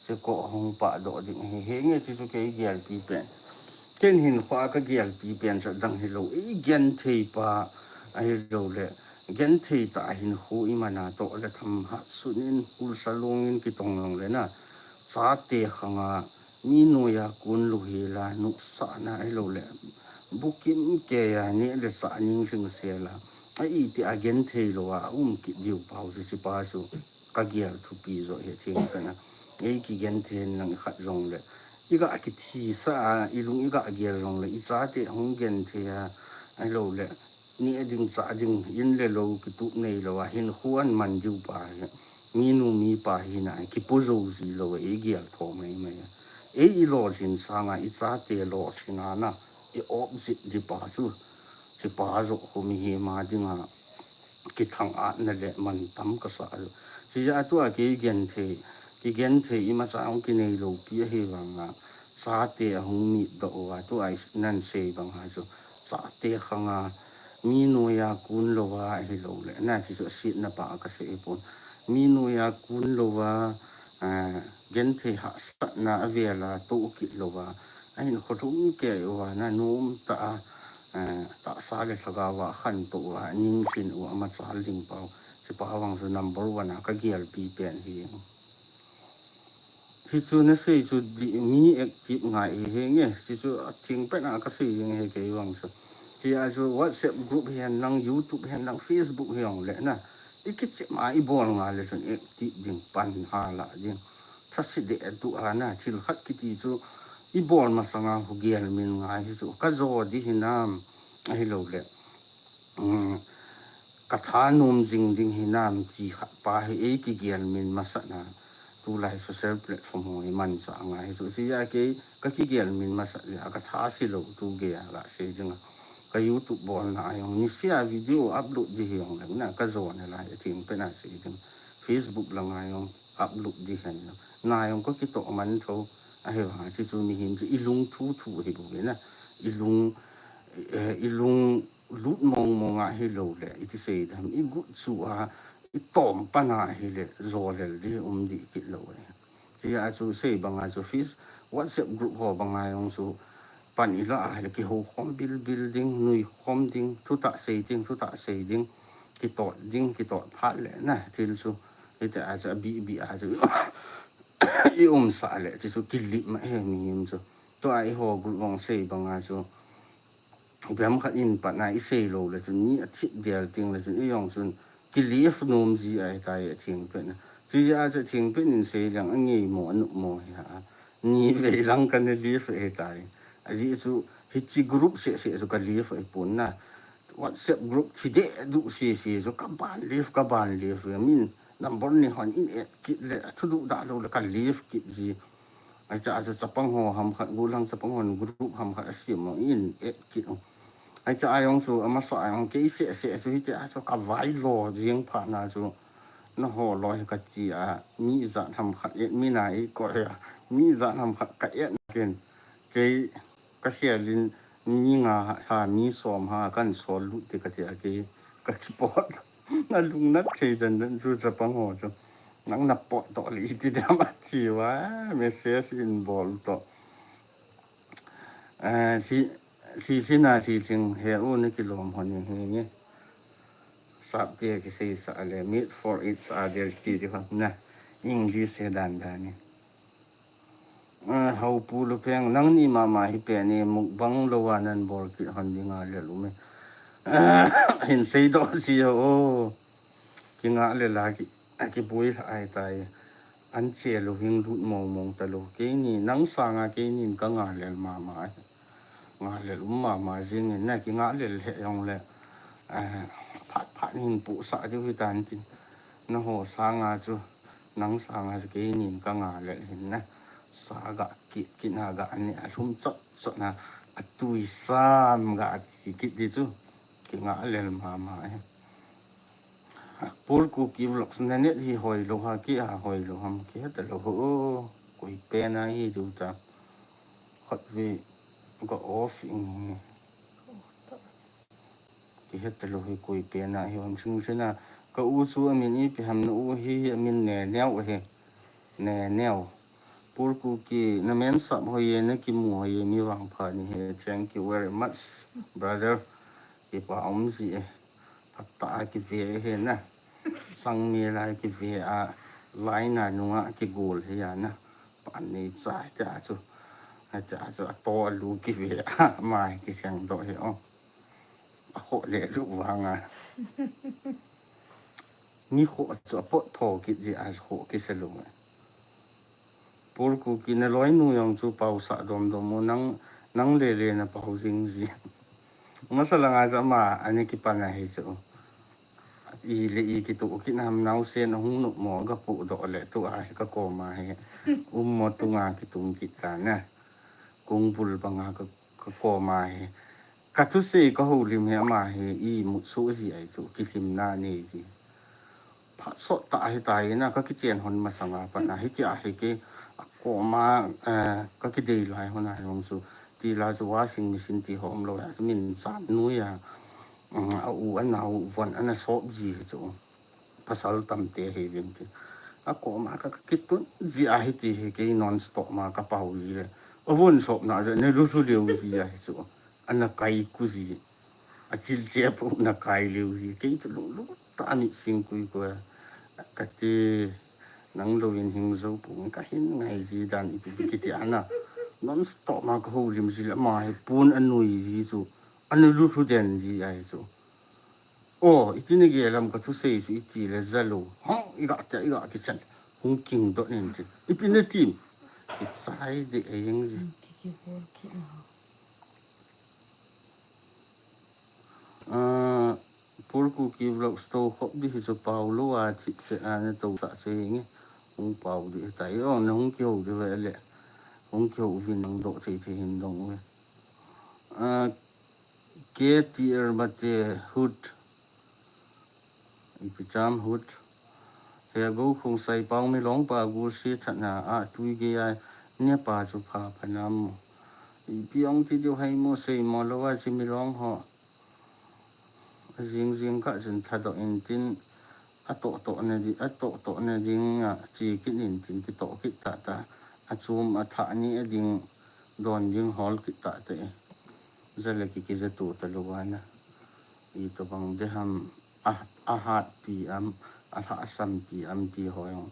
Che ko hung pa do ding hi. He nge chi chu kei gel pi pen. Ken hin khua ka gel pi pen sa dang hi lo. I gen thei pa a hi lo le. Gen thei ta hin khu i mana to le tham ha sun in kul sa long in ki tong long le na. Sa te khang a mi noi a kun lu hi la nu sa na a hi lo le. Bu kim ke a ni le sa ning hring se la. A i ti a gen thei lo a um ki diu pau si si pa su. Ka gel thupi zo he thing ka na. Ei ki gen thei nang i khat zong le. I ga ki thi sa a, i lung i ga gel zong le. I sa te hung gen thei a, a hi lo le. Ni a ding cha ding in le lo ki tup nei lo a hin khu an man diu pa hi. Mi nu mi pa hi na ki pu zo zi lo a i gel tho mai mai a. Ei i lo thin sang a i sa te lo thin a na i op zit di pa chu. Chi pa zo khu mi hi ma ding a ki thang at na le man tam ka sa zo. Chi a tu a ki gen thei, ki gen thei i ma cha hung ki nei lo pi a hi vang a. Sa te a hung mi do a tu a i nan sei bang a chu. Sa te khang a mi noi a kun lo a hi lo le. Na chi chu a sit na pa ka sei pon. Mi noi a kun lo a, a, gen thei ha sat na a ve la to ki lo a. A hin kho lum ke u a na num ta a, a, ta sa le thaga va khan to a ning thin u a ma cha ling pau. Chi pa vang chu number one a ka gel pi pen hi. Hi chu na sei chu di, mi active ngai hi he nge. Chi chu a thing pen a ka sei jing he kei vang chu. Chi a chu WhatsApp group hian lang, YouTube hian lang, Facebook hian le na. I ki chi ma i bol nga le chun active ding pan ha la ding. Tha si de tu a na thil khat ki ti chu i bol ma sanga hu gel min ngai hi chu. Ka zo di hi nam a hi lo le. Um, ka tha num zing ding hi nam chi khat pa hi ei ki gel min ma sa na. tulai social platform ho hi manchah angai chu. Chuti a kei kakigel min masat jeh a katha se lou tu gei a gasei ding a. Ka YouTube bolna a jong nisea video upload ding hijongleng na kajona lai a thengpen a sei ding. Facebook langa jong upload ding hen lang. Na jong kakitoh man tho. Ahivang a chuchu mihem chu ilung thu thu ahi bou ve na. Ilung, eh, ilung lut mong mong a hilou le, iti sei dam, igut chu a, itom pan a hile, jolel ding um dih kit lou e. Chuti a chu sei banga chu Face, WhatsApp group ho banga jong chu pan ila a hile, kihou khom bil bil ding, nui khom ding, thutah sei ding, thutah sei ding, kitot ding, kitot phat le na, thil chu, hiti a chu, abi abi a chu, i umsah le, chuchu kilip ma he mihem chu. Tua eiho group jong sei banga chu, ipi ham khat in pat na isei lou le chun, mi athip del teng le chun, ijong chun, kilep nom ji ahitai athengpen a. Chuti a chu athengpen in sei leng angei mo, anop mo hi a. Nivei lang kana lep ahitai. Ajeh chu, hiche group seh seh chu kalep ahipon na. WhatsApp group thi deh duh sese chu kaban lep, kaban lep ve. Min number ni hon in add kit le, athu duh dah lou le kalep kit ji. Ahi cha chu chapang ho ham khat, gollhang chapang hon group ham khat asem u in add kit u. Ahi cha a jong chu amasa a jong kei seh seh chu hiti a chu kavai lo jeng phat na chu naho loi kati a mi ijat ham khat admin a ikoi a mi ijat ham khat ka add ken kei kakhel in mi nga ha, mi som ha, kan sol lut ti kati a kei kakipot. Nalung nat thei dan dan chu chapang ho chu. Nang napot toh le iti dam ati uva, message in bol toh. Eh, thi, thi, thi na thi thing he u nakilom hon hi nge. Sap te kisei sa le, meet for each other ti ti hon na. English he dan dan ni. Ah, Haupu Lupeng, nangni mama hi pen e, mukbang lou a nan bol kit hon ding a lel um e. Hin seidoh ji o. Kinga lel a ki, akiboi lha ahitai. An che lou hing lut mong mong talou. Keini, nang sanga keinin kanga lel mama ahi. Nga lel um mama jing in, na kinga lel he jong le. Ah, phat phat hin pu sa diu hitan tin. Naho sanga chu, nang sanga chu keinin kanga lel hin na. Sa ga kit kit na ga ne a lhum chot chot na. Atui sam ga ti kit di chu. Kinga lel mama e. Paul Kuki Vlogs, na net hi hoi lou ha, kei a hoi lou ham, kihe talou ho, koi pen a hi diu ta. Khatvei ga off in hi. Kihe talou hi koi pen a hi hom thing thing a. Ka u chu amin ipi ham na u hi, amin Ne Neo ahi. Ne Neo. Paul Kuki, na mensah hoi e, na kimu hoi e, mi vangpha nahi e. Thank you very much, brother. Kipa um ji e. Phatah a kive hi na. Sangmil a kive a, line a nunga kigol hi a na. Pan nei chai tia chu. Tia chu ato alu kive a, mai kiseng doh hi o. Akhoh le lu vang a. Nikho chu apot tho kit ji a, khoh kisa lou. Paul Kuki, na loinu jong chu pausah dom dom u, nang, nang lele na pau jing ji. Masa langa chu ama, ani kipan ahi chu. I le i kitoh kit nam naosen ahung nop mo, ga pudoh le tua hi ka koma hi. Um mo tunga kitung kit ta na. Kong bul banga ka, ka koma hi. Ka thusei ka houlim hi ama hi imut soh ji ahi chu, kilhimna nei ji. Phat sot tah ahitai na, ka kichen hon masanga pat a, hitia hi kei akoma, eh, ka kidei lai hon a jong chu, ti la chu washing machine ti hom lou a, chu min chan nui a, mm, a u a nao von ana sop ji hi chu. Pasal tamte hi vin ti. Akoma ka, ka kitun ji a hiti hi kei non stop ma ka pau ji le. Avon sopna ja ne lu thu leu ji a hi chu. Ana kai ku ji. Achil che pu na kai leu ji. Kei chu lung lung ta ni sing kui ko. Kati nang lou in hing jou pu ka hin ngai ji dan ipi pi kiti ana. Non stop ma ka houlim ji le ma hi pun anui ji chu. Ana lu thu den ji a hi chu. O, iti na gel am ka thusei chu iti le ja lou. Hong, i ga tia, i ga kichen. Hung king dot nin ti. Ipi na tim. Kichai de a jeng ji. Kiki bol kit na. Ah, Paul Kuki Vlogs to khop di hi chu pau lou a thip se a na to sa che nge. Hung pau ding tai. Oh, na hung kihou ding ve le. Hung kihou vin nang doh thei thei hin dong ve. Ah, K T R Mate Hut. Ipi cham Hut. He go khung sai pau mi long pa gu si that na a tui ge ai. Ne pa chu pha pha nam mo. Ipi ong ti diu hai mo sei mo lo wa chi mi long ho. Jing jing ka chun thadoh in tin a toh toh na di, a toh toh na ding a chi kit in tin ki toh kit ta ta. A chum a tha ni a ding don ding hol kit ta te. Za le ki ki za tu ta lo wa na. I to bang de ham a, a hat pi am, a tha a sam pi am ti ho yong.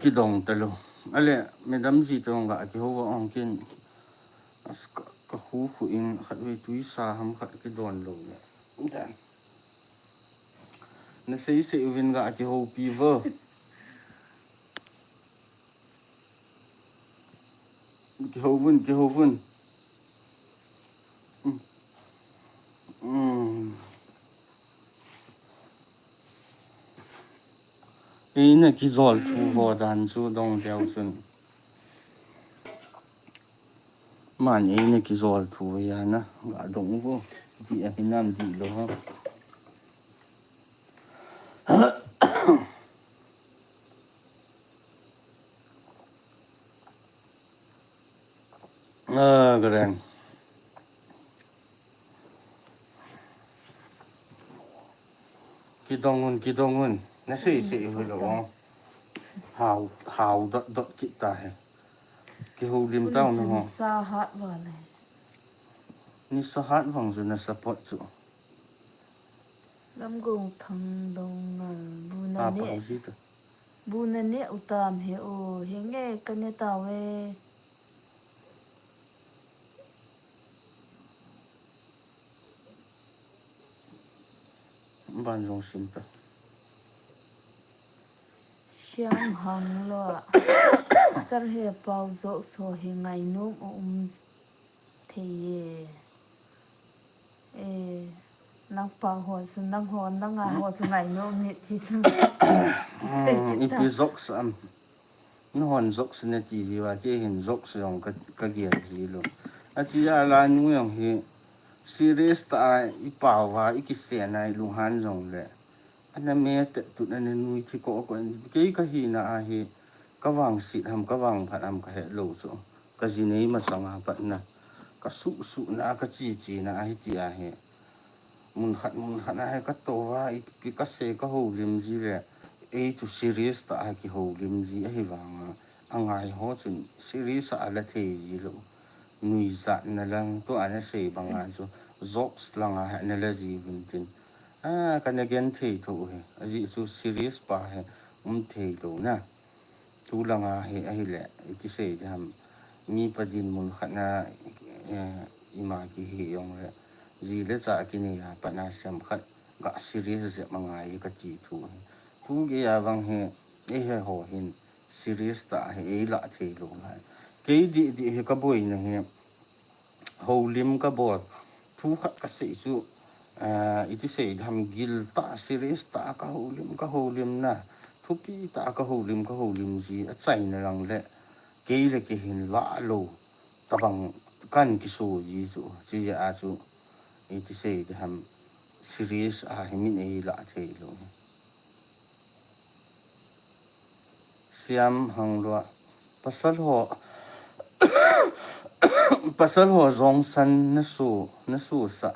Ki dong ta lo. A le, madam ji to nga ki ho wa ong kin. As ka, ka khu khu in khat ve tui sa ham khat ki don lo le. Dan. Na sei sei uvin ga ki ho pi vo. Ki ho vun, ki ho vun. Mm. Mm. Ina ki zol thu ho dan chu dong deu chun. Man eina ki zol thu ya na, ga dong vo. Di a hinam di lo ha. Ah, gareng. Ki dong un, ki dong un. Na sei sei hu lo. Hau, hau dot dot kit ta he. Ki ho lim tau na ho. Sa hat wa le. Ni sa hat vang chu na support chu. Lam gong thang dong ngal bu na ne. Bu na ne utam he o, he nge ka ne ta ve. Ban jong sim ta. Siam hang lo a. Sar he pau zok so he ngai nom um thei ye. Eh, nang pa ho chu, nang ho, nang a ho chu ngai nom ni ti chu. Sei ki ta. Ipi zok sa am. Na hon zok sa na ti ji wa, ke hin zok sa yong ka, ka gial ji lo. A chi a la nu yong hi serious ta a i pau va, i kisen a i lunghan jong le. Ana me te tut ana nui thi ko ko. Kei ka hina a hi ka vangsit ham, ka vangphat ham ka he lo chu. Ka ji nei masang a pat na. Ka su su na, ka chi chi na a hi ti a hi. Mun khat, mun khat a hi ka to va, ipi ka se ka ho lim ji le. Ei chu serious ta a ki ho lim ji a hi vang a. A ngai ho chun serious a la thei ji lo. Nui zat na lang tu ana sei bang a chu. Jokes lang a hi na la ji vin tin. A, ka na gen thei tho he. A ji chu serious pa he um thei lo na. Tu lang a he, a hi le, i ti sei de ham. Mi pa din mun khat na, eh, i ma ki hi yong le. Ji le cha ki nei a pa na siam khat. Ga serious ze ma ngai ka ti thu he. Tu ge a vang he, e he ho hin. Serious ta he, e la thei lo la. Kei di di he ka boi na he. Holim ka bol. Thu khat ka sei chu, ah, i ti sei dam gil ta, serious ta ka holim, ka holim na. Thupi ta ka holim, ka holim ji a chaina lang le. Kei le kei hin la lo. Tabang kan ki so ji chu. Chi a chu. I ti sei dam serious a hi min ei la thei lo. Siam hang lua. Pasal ho, pasal ho jong san na su, na su sa.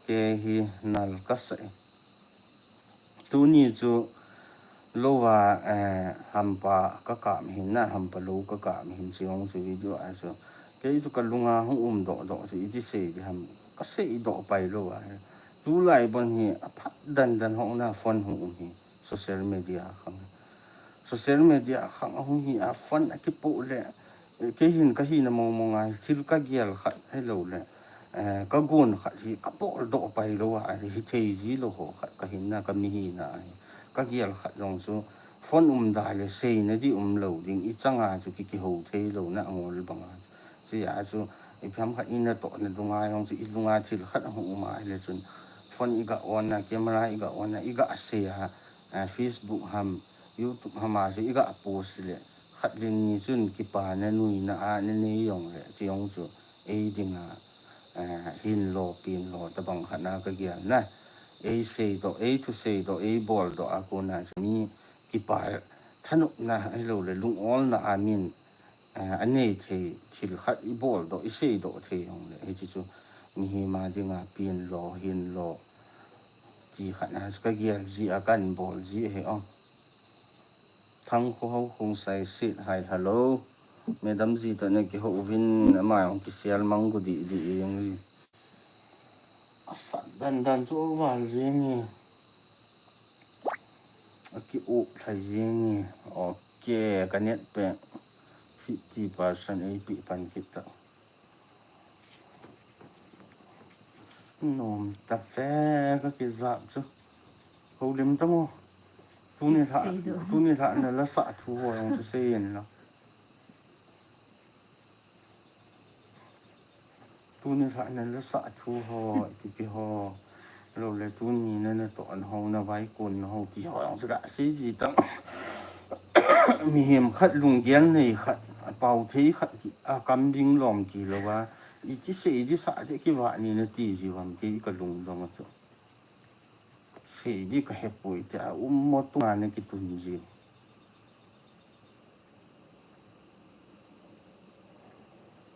Ke hi nal ka sa e. Tuni chu lo va, eh, hampa ka kam hin na, hampa lo ka kam hin chi hong chu video a chu. Kei chu ka lunga hung um doh doh chu i ti sei di ham. Ka sei doh pai lo va. Tu lai bon hi a phat dan dan hong na phone hung um hi. Social media khang. Social media khang a hung hi a phone a kipo le, eh, kei hin ka hina mong mong a, thil ka gial khat hi lo le, eh, ka gun khat hi ka bol doh pai lo a, hi thei ji lo ho khat ka hin na ka mi hina a hi. Ka gial khat jong chu phone um da le sei na di um lo ding i chang a chu ki ki ho thei lo na angol bang a. Chi a chu i phiam khat i na to na dung a jong chu i lung a thil khat a hung um a le chun phone i ga on na, camera i ga on na, i ga sei a, eh, Facebook ham, YouTube hama chu iga post le, khat le ni chun kipana nuina a nanei jongle, chujong chu ei dinga, eh, hinlo, penlo, tabang khat na kagel na. Ei seidoh, ei thuseidoh, ei boldoh a kona chu mi kipa thanopna, ahilouleh lungolna a min, eh, anei thei thil khat iboldoh, iseidoh thei jongle, hiche chu mihem a dinga penlo, hinlo, ti khat na chu kagel ji a, kahin bol ji ahi o. Thangkhohao Khongsai said hi, hello. Madam ji toh nakihou uvin, ama jong kisel mang gu didi jong hi. Asat dandan chu aval jeng e. Aki-up lhai jeng e. Ok, ka net pack fifty percent eipeh pan kit ta. Nom tave, kakijap chu. Houlim tang o. Tuni lha, tuni lha nala sah thu ho jong chu seiyin lang. Tuni lha nala sah thu ho, ipi ipi ho. Louleh tuni na natoh na ho, navaikon na ho, ti ho jong chu gasei ji tang. Mihem khat lunggel nei khat, apao thei khat, akam ding lom kilouva, iti sei di sah di kivah ni nati ji uvam, kei kalungdong a chu. Sei di kahepoi tia um mo tunga nakitun ji.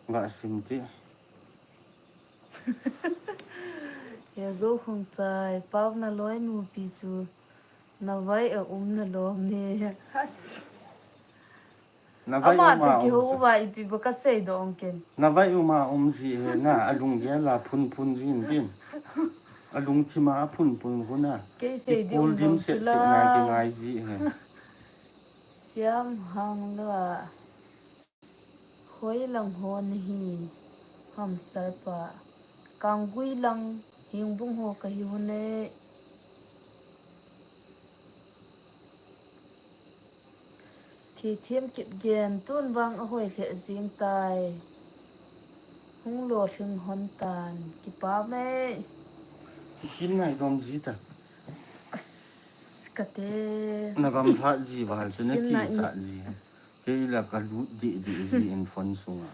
Gasim ti. Hego Khongsai, pao naloi nupi chu navai a um nalom e. Navai a um a um chu. Ama toh kihouva ipi bou kaseidoh ong ken. Navai a um a um ji ahi na, alunggel a phunphun jin tin. Alungthim a aphunphun khu na. Kei sei di um lou chu la. Kikol dimset set na kingai ji ahi. Siam hang lou a. Hoilang ho nahi ham sir pa. Kanggui lang, Hengbung ho kahi hon e. Thithem Kipgen, tun vang ahoi lheh jing tai. Hung lolhing hon tan, kipah e. Kihin nai dom ji ta. As, kate. Nagamlhat ji val chu nakichat ji. Kei la kalut didi ji in phone sunga.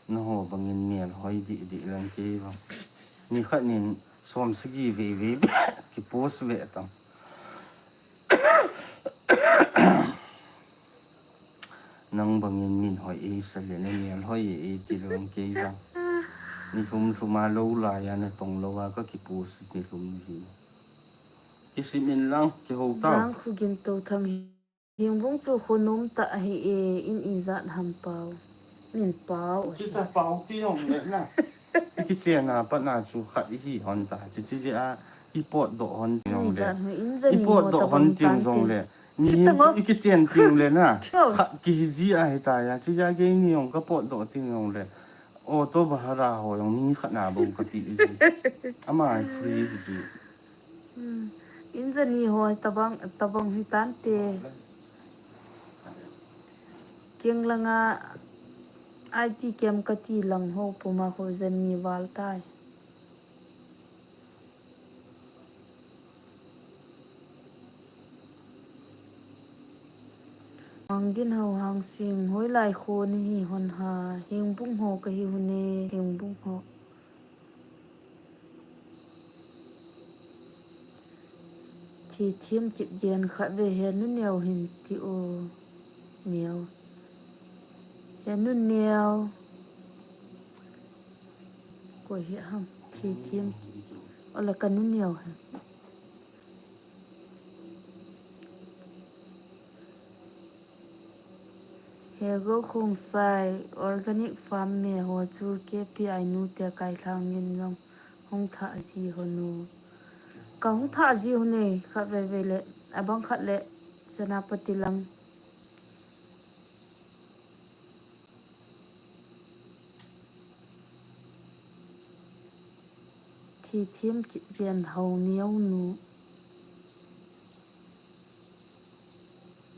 Naho bangin melhoi didi lang kei vang. Nikhat nin som sagi veve kipost ve tang. Nang bangin min hoi eisa le namelhoi e ti lang kei vang. Nilhum lhum a lou laiya natong louva kakipost nilhum ji. Kisim in lang, kihou tau. Jangkhogintou Thang hi. Hengbung chu khonom tah ahi e, in ijat ham pao. Min pao. Chuta pao ti jongle na. Ikichen a pat na chu khat ihi hon ta. Chuche jeh a ipotdoh hon teng jongle. Ipotdoh hon teng jongle. Mihem chu ikichen teng le na. Khat kihi ji ahi tai a. Chuche jeh a keini jong kapotdoh teng jongle. Auto bhara ho jong mi khat na bou kape ji. Ama free ji. Hmm. In jani ho tabang, tabang hitante. Keng langa I T camp kati lang ho puma ho jani val tai. Mangdin ho Hangsing, hoilai kho nahi hon ham, Hengbung ho kahi hon e, Hengbung ho. Thithem Kipgen khatvei Henuneo hin ti o. Neo. Henuneo. Koi hi ham. Thithem Kip. Ola kanuneo hi. Hego Khongsai, organic farm me ho chu K P I nu te kailhang in jong hung thah ji hon u. Kahung thah ji hon e, khatvei vei le, abang khat le, Senapati lang. Thithem Kipgen Haoneo nu.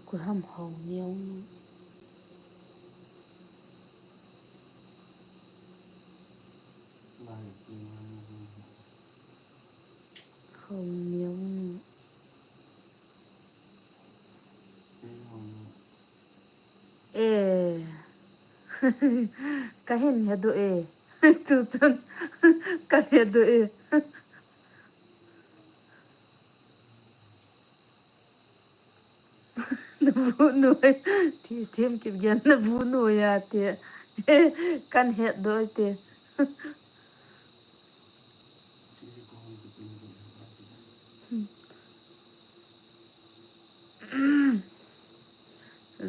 Koi ham Haoneo nu. Haoneo nu. Eh. Kahin hedoh e. Tuchun. Kahin hedoh e. Nabu noi. Ti, Themkipgen nabu noi ati. Kahin hedoh e ti.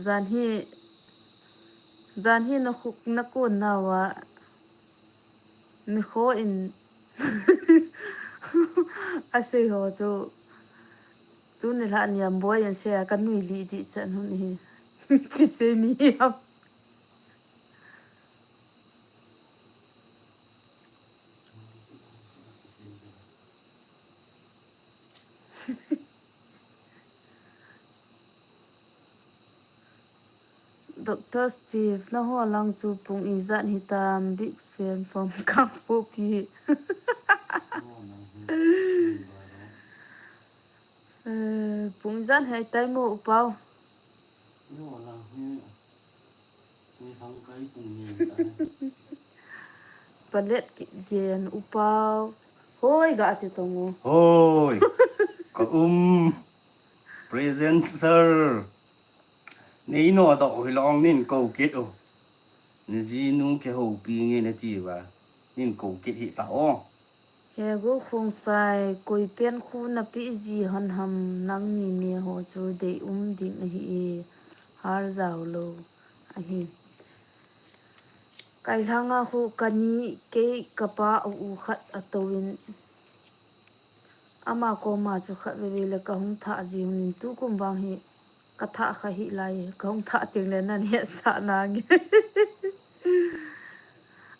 Jan hi, jan hi nakhu, nakon nauva, nikho in asei ho chu, tuni lha niam boi an sei a kanui li di chan hun hi. Kisei ni ham. Doctor Steve, naho lang chu pung ijat hitam, big fan from Kangpokpi. Eh, pung ijat hei tai mo upau. Palet Kipgen upau. Hoi ga ti tong o. Hoi. Ka um. Present sir. Nei no da o hilong nin ko kit o. Ni jinu kihoupi nge nati uva. Nin ko kit hita o. He go Khongsai, koi pen khu nape ji hon ham nangni me ho chu deium ding ahi e. Har jao lou ahi. Kailhanga khu kani kei kapa u u khat atouvin. Ama koma chu khat veve le kahung thah ji hon in tukum vang hi kathah kha hih lai, kahung thah teng le nan hetsah nange.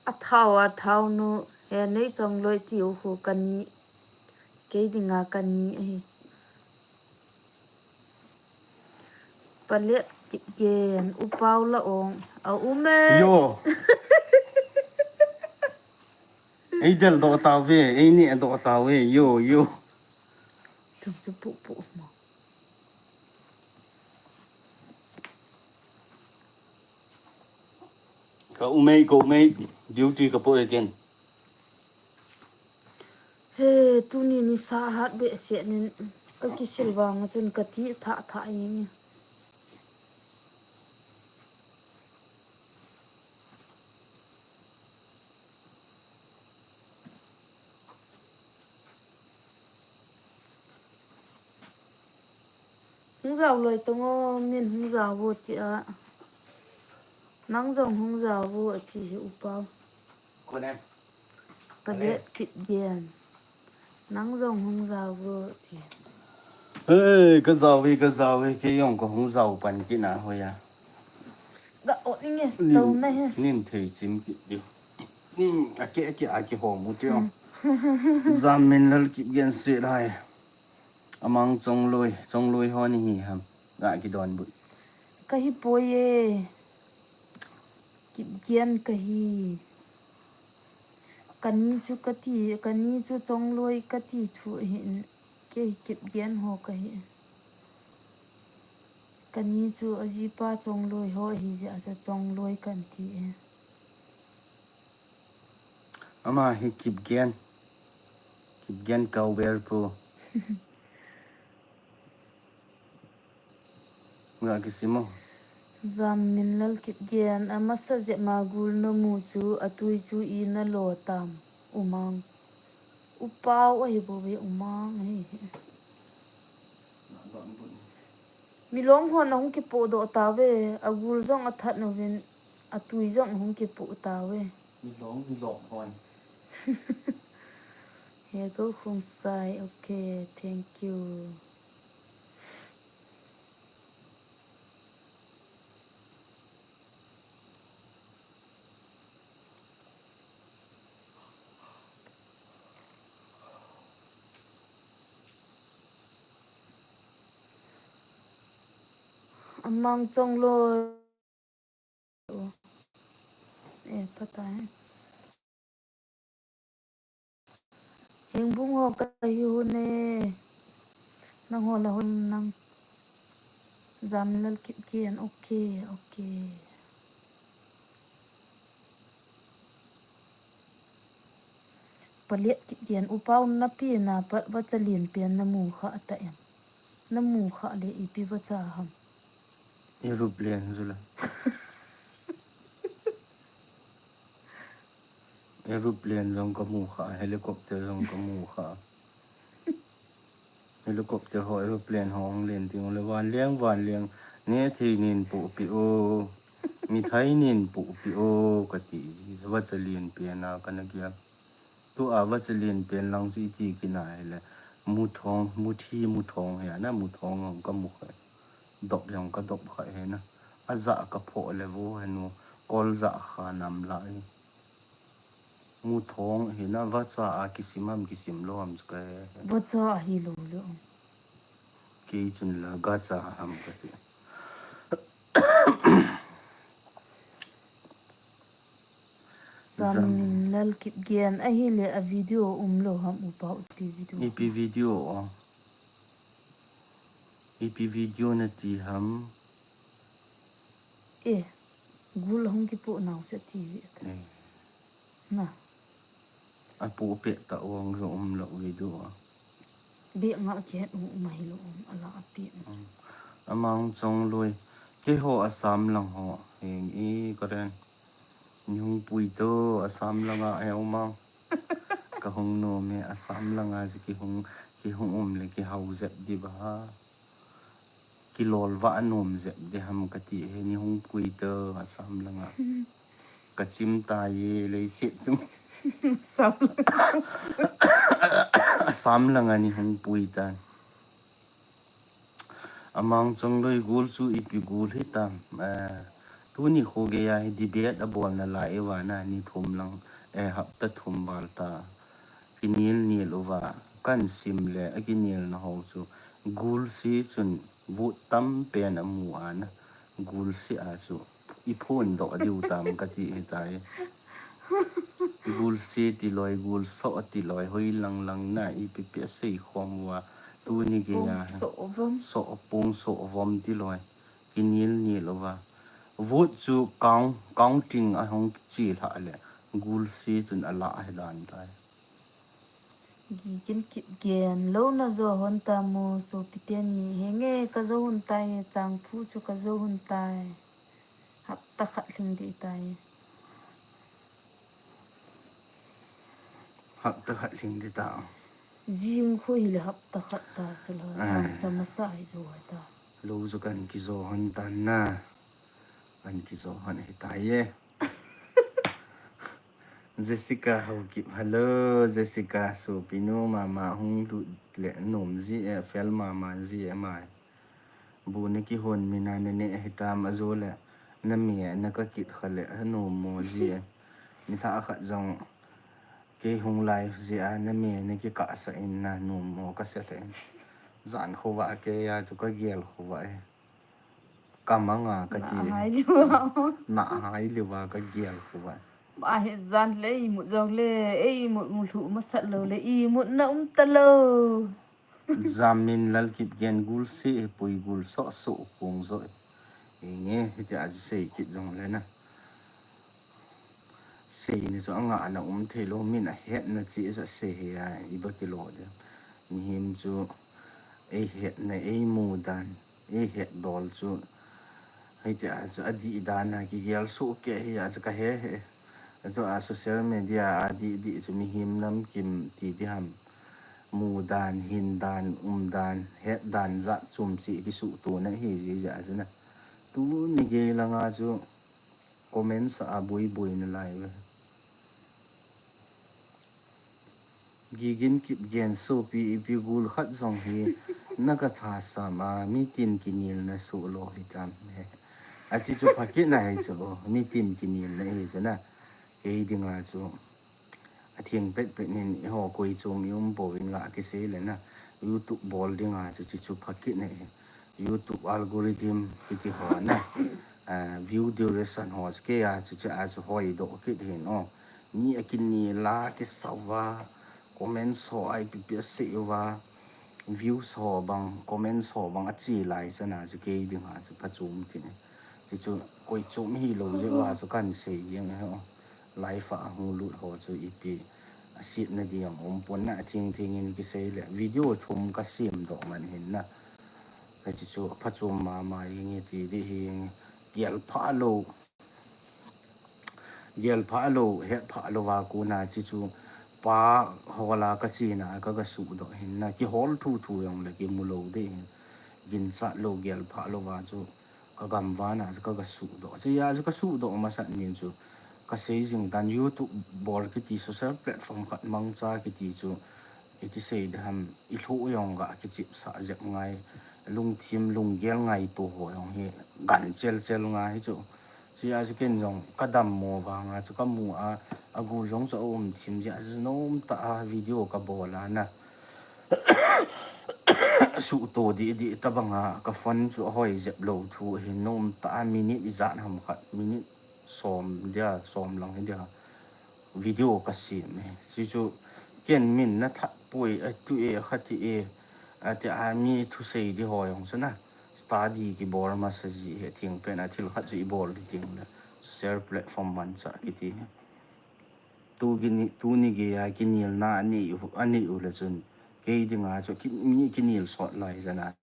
Athao, athao nu, he nei chongloi ti u khu kani, kei dinga kani ahi. Palet Kipgen, upau la ong, a um e. Yo. Ei del doh tauve, ei neh doh tauve, yo, yo. Tum chu pu pu mo. Ka um e, ka um e, duty ka po again. He, tuni nisa hat behseh nin, ka kisil vang chun kati thah thah inge. Hung jao loi tong o, min hung jao vo ti a. Nang jong hung jao vo ati hi upau. Kone. Palet Kipgen. Nang jong hung jao vo ati. Hey, ka jao e, ka jao e, kei jong ka hung jao pan kit na hoi a. Ga o inge, nin, tau na he. Nin thei chim kit diu. Hmm, a ke, a ke, a ke ho mu tiu. Hmm. Jamminlal Kipgen se lai. Amang Chongloi, Chongloi ho ni hi ham. Ga kidon but. Ka hi poi e. Kipgen ka hi. Kani chu kati, kani chu Chongloi kati thu hin. Kei hi Kipgen ho ka hi. Kani chu ajipa Chongloi ho hi jeh a chu Chongloi kan ti e. Ama hi Kipgen. Kipgen Kauber pu. Nga kisimo. Jamminlal Kipgen, amasa jep ma gul namu chu, atui chu ina lo tam, umang. Upau ahi bou ve, umang ahi. Milong hon ahung kipoh doh tauve, agul jong athat uvin, atui jong ahung kipoh tauve. Milong, milong hon. He go Khongsai, okay, thank you. Amang Chongloi. Eh, pata he. Hengbung ho ka hi hon e. Nang ho la hon nang. Jamlal Kipgen, okay, okay. Paliat Kipgen, upa un na pi na pa, vacha lien pen na mu kha ta em. Na mu kha le ipi vacha ham. Aeroplane jula. Aeroplane jong ka mu kha, helicopter jong ka mu kha. Helicopter ho, aeroplane ho hung len ding le, vanleng, vanleng, ne thei nin pu pi o, mi thai nin pu pi o, ka ti, vacha lien pen a ka na gel. Tu a vacha lien pen lang chu i ti kina hile, mu thong, mu thi, mu thong he na, mu thong hong ka mu kha. Dop jong ka dop kha he na. A ja ka pho le vo he nu, kol ja kha nam la i. Mu thong hi na, vacha a kisim ham kisim lo ham chu ka he. Vacha a hi lo lo. Kei chun la gacha ham ka ti. Jamlal Kipgen, ahile a video um lo ham upa u, ipi video. Ipi video o. Ipi video na ti ham. Eh, gul hung kipu nau se ti ve. Eh. Na. A pu pe ta ong jo um lo video a. Be nga kihet u um a hi lo um ala a pi. Hmm. Amang chong lui. Keiho Assam lang ho. Heng i ka ren. Ni hung pui to Assam lang a he umang. Ka hung nom e Assam lang a ji ki hung, ki hung um le ki hau jep di ba. Kilol va a nom jep di ham ka ti he ni hung pui to Assam lang a. Hmm. Ka chim ta ye leiset chung. Assam lang a. Assam lang a ni hung pui ta. Amang chong lui gul chu ipi gul hi tam. Eh, tuni kho gei a hi debate a bol na lai i va na ni thum lang, eh, hapta thum val ta. Kinil nil uva, kan sim le, a kinil na ho chu. Gul si chun vote tam pen a mu a na. Gul si a chu. I phun doh diu tam ka ti hi tai. Gul si ti loi, gul so ti loi, hoi lang lang na, ipi pi a sei khom uva. Tuni gei a. Pung so vom. So pung so vom ti loi. Kinil nil uva. Vote chu count, counting a hung chi lha le. Gul si chun a la hi dan tai. Gigin Kipgen, lo na jo hon ta mo, sopi teni, henge ka jo hon tai, chang phu chu ka jo hon tai. Hapta khat lhing di tai. Hapta khat lhing di ta. Jing khu hi le hapta khat ta chu lo. Ah. Tam cha masa hi jo ta. Lo chu kan ki jo hon ta na. Kan ki jo hon hi ta ye. Jessica Haokip, hello, Jessica, sopi nu mama hung lut le nom ji e, fel mama ji e mai. Bu na kihon mi na ne ne hi tam a jo le, na mi na ka kit kha le, a nom mo ji e. Mi tha khat jong, kei hung live ji a, na mi na ki ka sa in na nom mo ka se le. Jan kho va ke ya chu ka gel kho va e. Ka manga ka ti. Na hai liu a. Na hai liu a ka gel khu va. Ba he jan le i mut jong le, ei mut mu lhu masat lo le, i mut na um ta lo. Jamin Lalkipgen gul se, pui gul so so kung zo. Enge, hiti a sei kit jong le na. Sei ni chu anga na um thei lo, min a het na chi chu sei he a, i ba kilo de. Mihem chu ei het na, ei mu dan, ei het dol chu, hei ti a chu a di dan a ki gel su ke hi a chu ka he he. A chu a social media a di di chu mihem nam kim ti di ham. Mu dan, hin dan, um dan, het dan za chum chi ki su tu na hi ji ja chu na. Tu ni gei langa chu comments a bui bui na lai ve. Gigin Kipgen sopi ipi gul khat jong hi na ka tha sam a, mi tin kinil na su lo hi tam he. A chi chu pha kit na hi chu, mi tin kinil na hi chu na. Kei dinga chu. A thiang pet pet nin i ho koi chom i um po vin nga ki sei le na. YouTube bol dinga chu chi chu pha kit na hi. YouTube algorithm kiti ho na. Ah, view duration ho chu kei a chu chi a chu hoi do kit hin o. Mi a kinil a ki sau va, comments ho a ipi pi a sei uva, views ho bang, comments ho bang ache lai chana chu kei dinga chu phachom kit e. Chuchu koi chom hilou jeh uva chu kahin sei jeng e ho. Live a hung lut ho chu ipi asetna ding umpon na, atheng theng in kisei le video thum kasem doh man hin na. Hichu chu phachom mama jeng e ti ding hin, gel phalou. Gel phalou, het phalou va kona chuchu pa hol a kachena a kaga suhdoh hin na, kihol thu thu jongle kimu lou ding hin. Ginchat lou, gel phalou va chu kagam vana chu kaga suhdoh. Chuti a chu kasuhdoh masat nin chu kasei jing tan, YouTube bol kiti, social platform khat mangcha kiti chu iti sei ding ham, ilhoh jong ga kichepsah jep ngai, lungthim lunggel ngaito ho jong hi gan chel chel ngai chu. Chuti a chu ken jong kadammo vanga chu kamu a, agu jong chu aum thim jeh a chu nomtah a video kabol a na. Suhto dih dih tabanga ka phone chu ahoi jep lou thu hin, nomtah a minute ijat ham khat, minute som dia, som lang hi dia video kasem e. Chuchu ken min nathat poi, atu e, khati e, ati a mi thusei ding ho jong chu na, study kibol masa ji he, thengpen a thil khat chu ibol ding tengle social platform mancha kiti hi. Tu kini, tuni geiya kinelna anei u, anei u le chun kei dinga chu ki, mi kinel sot lai jana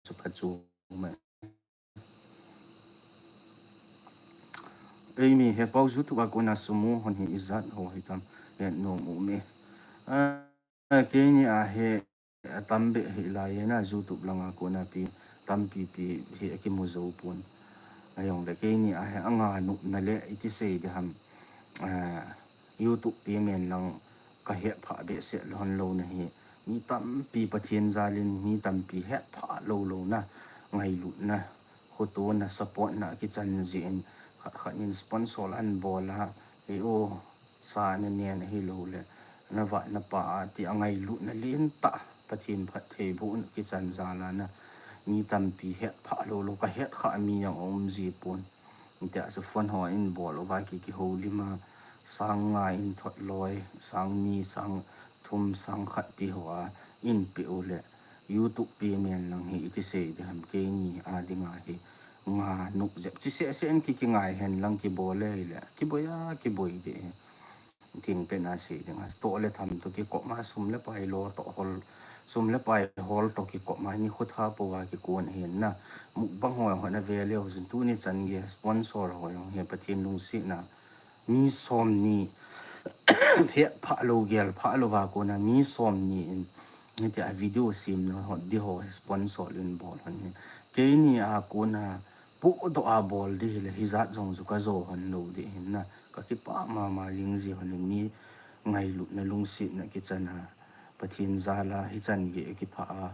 chu phachom e. Eimi, hepao YouTube a kona sumo hon hi ijat ho hitam, hetnom um e. A, keini a hi atam beh hilai e na, YouTube langa kona pi tampi pi hi akimu jou pon. Ajongle keini a hi anga nopna le iti sei ding ham, YouTube payment lang kahet phah behseh lhon louna hi, mi tampi Pathen jalin mi tampi het phah lou louna, ngailutna, khotona, supportna kichan jeh in, khat khat in sponsor ahin bol a, ei o, sa nanen ahiloule navat napa a ti a ngailutna lentah, Pathen phattheibohna kichan jal a na, mi tampi het phah lou lou, kahet khah mi jong aum ji pon. Hitia chu phone ho in bol uva ki, kihoulim a, sang nga in thot loi, sang ni, sang thum, sang khat ti ho a in peh u le, YouTube payment lang hi iti sei ding ham, keini a dinga hi nga nop jep chi seh seh in ki, kingai hen lang kibol le hile kiboi a, kiboi ding hi. Thengpen a sei dinga, toh le tham toh kikop ma, sum le pai lo toh hol, sum le pai hol toh kikop ma, nikho tha pouva kikon ahin na. Mukbang ho jong hon ave leu chun tuni chan gei sponsor ho jong hi Pathen lungsetna, mi somni, het phah lou, gel phah louva kona mi somni in hitia video semna ho, di ho sponsor in bol hon hin. Keini a kona pohdoh a bol ding hile hijat jong chu kajo hon lou ding hin na, kakipah mama jing ji hon in, mi ngailutna lungsetna kichan a, Pathen jal a hichan gei kiphah a,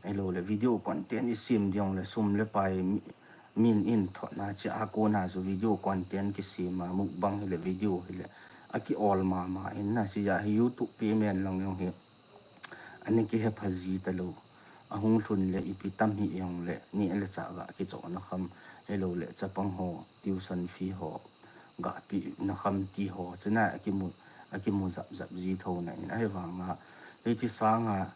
ahiloule video content isem ding jongle sum le pai mi, min in thotna cheh a kona chu video content kisem a, mukbang hile video hile aki ol mama in na, chujeh a hi YouTube payment lang jong hi ana kihepha ji talou. Ahung lhun le ipi tam hih jongle neh le chah ga kichohna kham, ahiloule chapang ho tuition fee ho ga pehna kham ti ho chuna akimu, akimu jap jap ji thouna in, ahivanga hiche sanga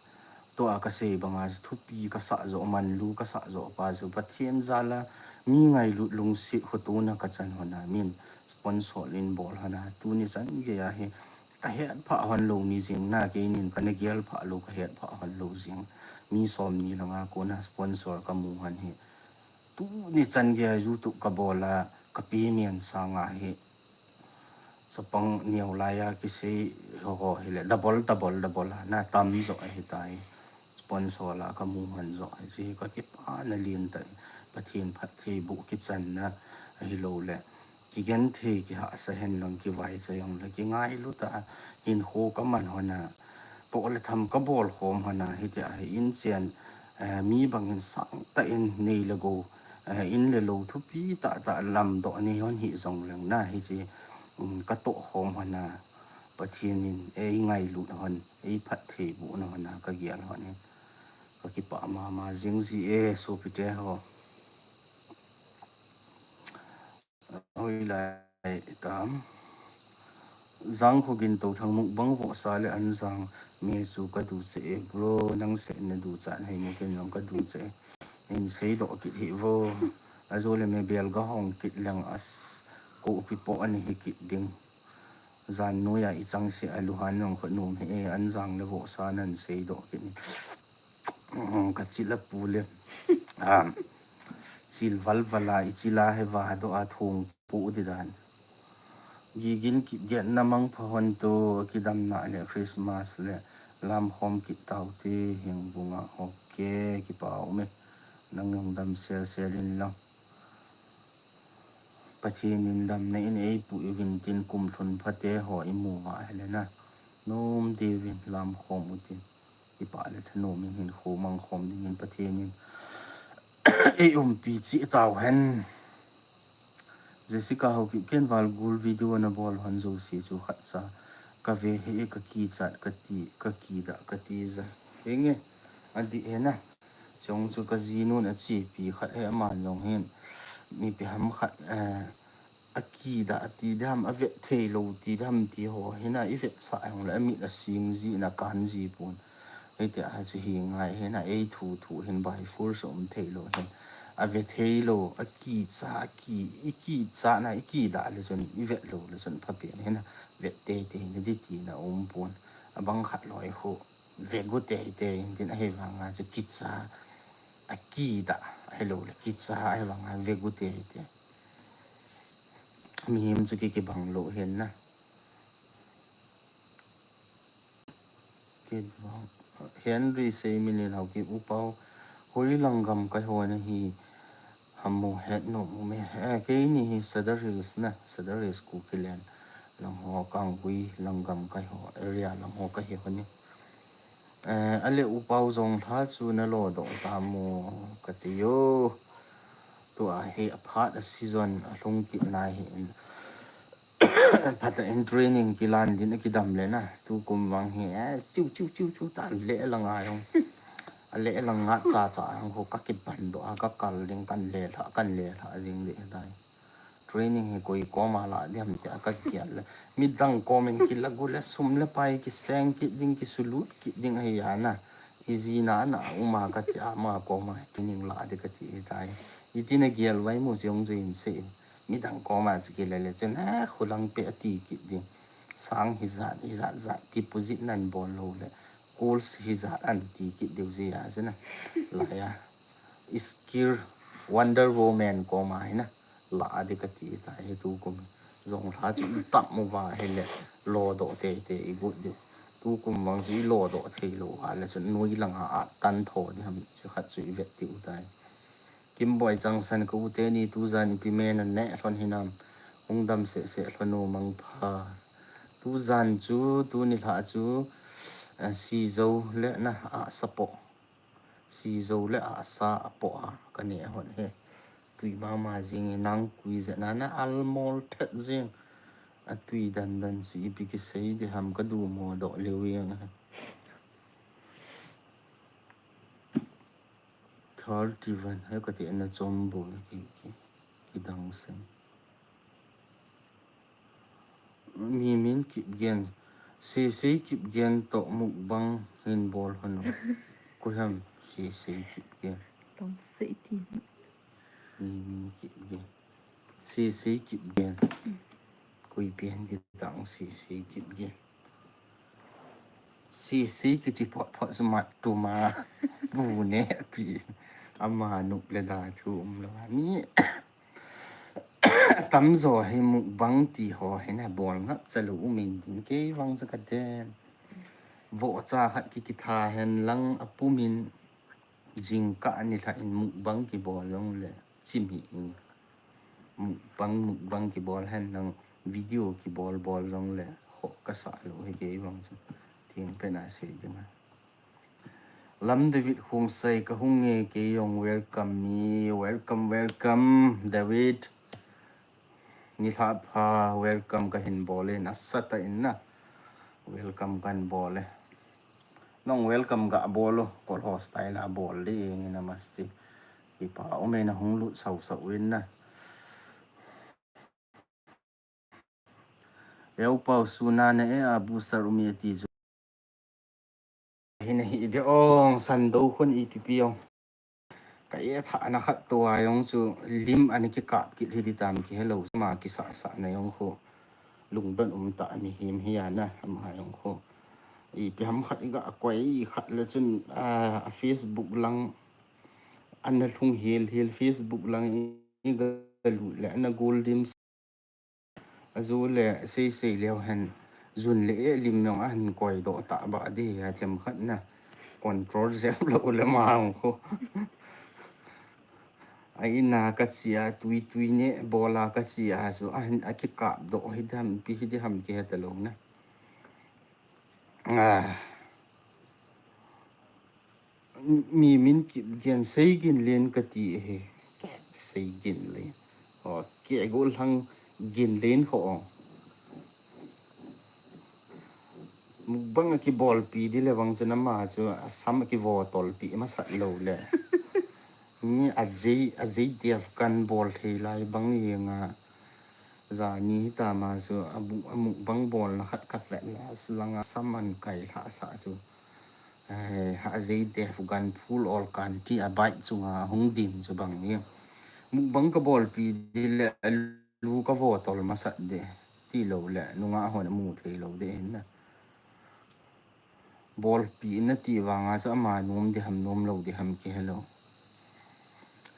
tua kasei banga thupi kasah joh, manlu kasah joh pa chu Pathen jal a mi ngailut lungset khotona kachan hon a, min sponsor in bol hon a, tuni chan gei a hi kahet phah hon lou mi jing na, keinin kana gel phah lou, kahet phah hon lou jing. Mi somni langa kona sponsor kamu hon hi, tuni chan gei a YouTube kabol a, ka payment sanga hi chapang neo lai a kisei ho, ho hile double, double, double a na tam joh ahitai. Sponsor la kamu hon joh, hiche hi kakipana lentah, Pathen phattheiboh kichanna ahiloule kigenthei, kihahsa hen lang, kivaicha jongle kingailu tah a hinkho kaman hon a, toh le tham kabol khom hon a, hitia hi inchen, eh, mi bangin sangtah in nei le gou, eh, in le lou thupi tah tah lamdoh nei hon hih jongleng na, hiche, um, katoh khom hon a, Pathen in eingailut hon, eiphattheibohna hon a kagel hon in, kakipah mama jing ji e sopite ho. Hoilai tam. Jangkho Gintothang mukbang vohsa le an jang me chu ka du che e bro, nang se na du cha hei mo ken jong ka du che e. Hin sei doh kit hi vo. A jo le me bel ga hong kit leng as ko pi po ani hi kit ding. Jan noi a i chang se a lu han jong kho nom he e, an jang le vohsa nan sei doh kit ni. Ka chil a pu le. A, chil val val a, i chil a he va doh a thong pu di dan. Gigin Kipgen na mangpha hon to, kidam na le Christmas le lam khom kit tau te hing bunga. Ok, kipa ume. Nang jong dam sel sel in lang. Pathen in damna in ei pu uvin tin kum lhun phate ho i mu va hele na. Nom diuvin lam khom u tin. Kipa le thanom in hin kho mang khom ding in Pathen in ei umpi chi tau hen. Jessica Haokip, ken val gul video na bol hon jouse chu khat sa ka ve he ka kichat ka ti, ka kida ka ti ja. Henge, a di he na. Chong chu ka jinun a chepi khat he aman jong hin. Mi pi ham khat, eh, a kida a ti dam, a vet thei lo ti dam ti ho. Hina i vet sa jong le, a mit a sing ji na kan ji pun. Hei te a chu hi ngai hina ei thu thu hin bai fur so um thei lo hin. A vet thei lo, a kicha, a ki, i kicha na, i kida le chun, i vet lo le chun pha pen hina. Vet te te hina di ti na um pun. A bang khat loi khu. Ve gu te te, tin a hei vang a chu kicha. A kida, a hei lo le kicha, a hei vang a ve gu te te. Mihem chu ki, kibang lo hen na. Kibang. Henry Seimilin Haokip, U Pau, hoi lang gam ka ho na hi, hamu het nom u me. Eh, keini hi Sadar Hills na, Sadar Hills Kukiland. Lang ho Kanggui lang gam ka ho, area lang ho ka hi ho ni. Eh, a le U Pau Jonglha chu na lo doh ta mo ka ti yo. Tua hi a phat a season a lhung kit na hi in. Phat a in training kilan din a kidam le na. Tu kum vang hi, eh, chiu, chiu, chiu, chiu ta le la ngai hong. A le la nga cha cha hong ho ka kiban doh a ka kal ding kan le lha, kan le lha jing ding dai. Training hi koi koma la diam ti a ka kial le. Midang komin kilagu le sum le pai kiseng kit ding kisulut kit ding ahi a na. I ji na na uma ka ti a ma koma kining la di ka ti hi tai. I ti na gial vai mu chiong ju in se. Midang koma si kile le chen, eh, khulang pe a ti kit ding. Sang hi zat, hi zat zat deposit nan bol lo le. Goals hi zat an ti kit deu ji a se na. La ya. Skill Wonder Woman koma hi na. La a di ka ti ta hi tu kum. Jonglha chu tam mu va hi le lo doh te te i gut diu. Tu kum vang chu i lo doh thei lo a le chu nui lang a, a tan tho di ham chu khat chu i vet ti u tai. Kimboi Changsan ka u te ni tu jan i pi men an ne hlon hinam. Hung dam se se hlon u mang pha. Tu jan chu, tu ni lha chu, eh, si zo le na a sa po. Si zo le a sa a po a, ka ne a hon he. Tui mama jing e nang kui ze na na al mol thet jing. A tui dan dan si ipi ki sei di ham ka du mo do leu yang he. Thirty-one, he ka ti na chom bo ki, ki, ki dang sen. Mi min Kipgen. Sisei Kipgen to mukbang hin bol hon. Ko ham Sisei Kipgen. Tom sei ti. Mi min Kipgen. Sisei Kipgen. Koi pian di tang Sisei Kipgen. Sisei kiti phot phot smat tuma. Bu ne pi. Ama nup le da thu um lo. Mi. Tamjo hi mukbang ti ho hi na bol ngap cha lo um in din kei vang cha ka den. Vo cha khat ki kitha hen lang a pum in jingkah ni lha in mukbang ki bol jong le chim hi in. Mukbang, mukbang ki bol hen lang video ki bol bol jong le ho ka sa lo hi kei vang cha. Thing pe na sei ding a. Lam David Khongsai ka hung nge kei jong welcome mi, welcome, welcome, David. Ni lha pha welcome ka hin bol in a sa ta in na. Welcome kan bol e. Nong welcome ka bol o, kol ho style a bol le nge na masti. Kipa um e na hung lut sau sau in na. Leo Pau Suna na e a bu sar umi ati chu. Hin hi de ong san do khun ipi pi ong. Ka e tha na khat to a ong chu lim ani ki kap ki hi di tam ki hello ma ki sa sa na ong khu. Lungdon um ta mi him hi ana ama ong khu. Ipi ham khat i ga koi khat le chun a Facebook lang ana lhung hil hil Facebook lang i ga lu le ana gol dim. Azu le sei sei leo hen zun le e lim yong a han koi do ta ba di a them khat na control zep lo le ma ong khu. A ina ka chia tui tui ne bola ka chia su a hin a ki kap do hi dam pi hi di ham ki he ta lo na. Ah. Mi min ki gen sei gin len ka ti he. Sei gin len. O, ke go lang gin len ho. Mukbang a ki bol pi di le bang chu na ma chu a sam a ki vo tol pi ma sat lo le. Ni a zei, a zei Def kan bol thei lai bang ni nga. Za ni hi ta ma chu a bu-, a mukbang bol na khat ka vet la, lang a sam an kai hla sa chu. Eh, ha zei Def kan phul ol kan ti a bike chunga hung din chu bang ni. Mukbang ka bol pi di le a lu ka vo tol ma sat de. Ti lo le, nunga hon a mu thei lo de hin na. Bol pi na ti vang a chu ama nom di ham nom lo di ham ki hello.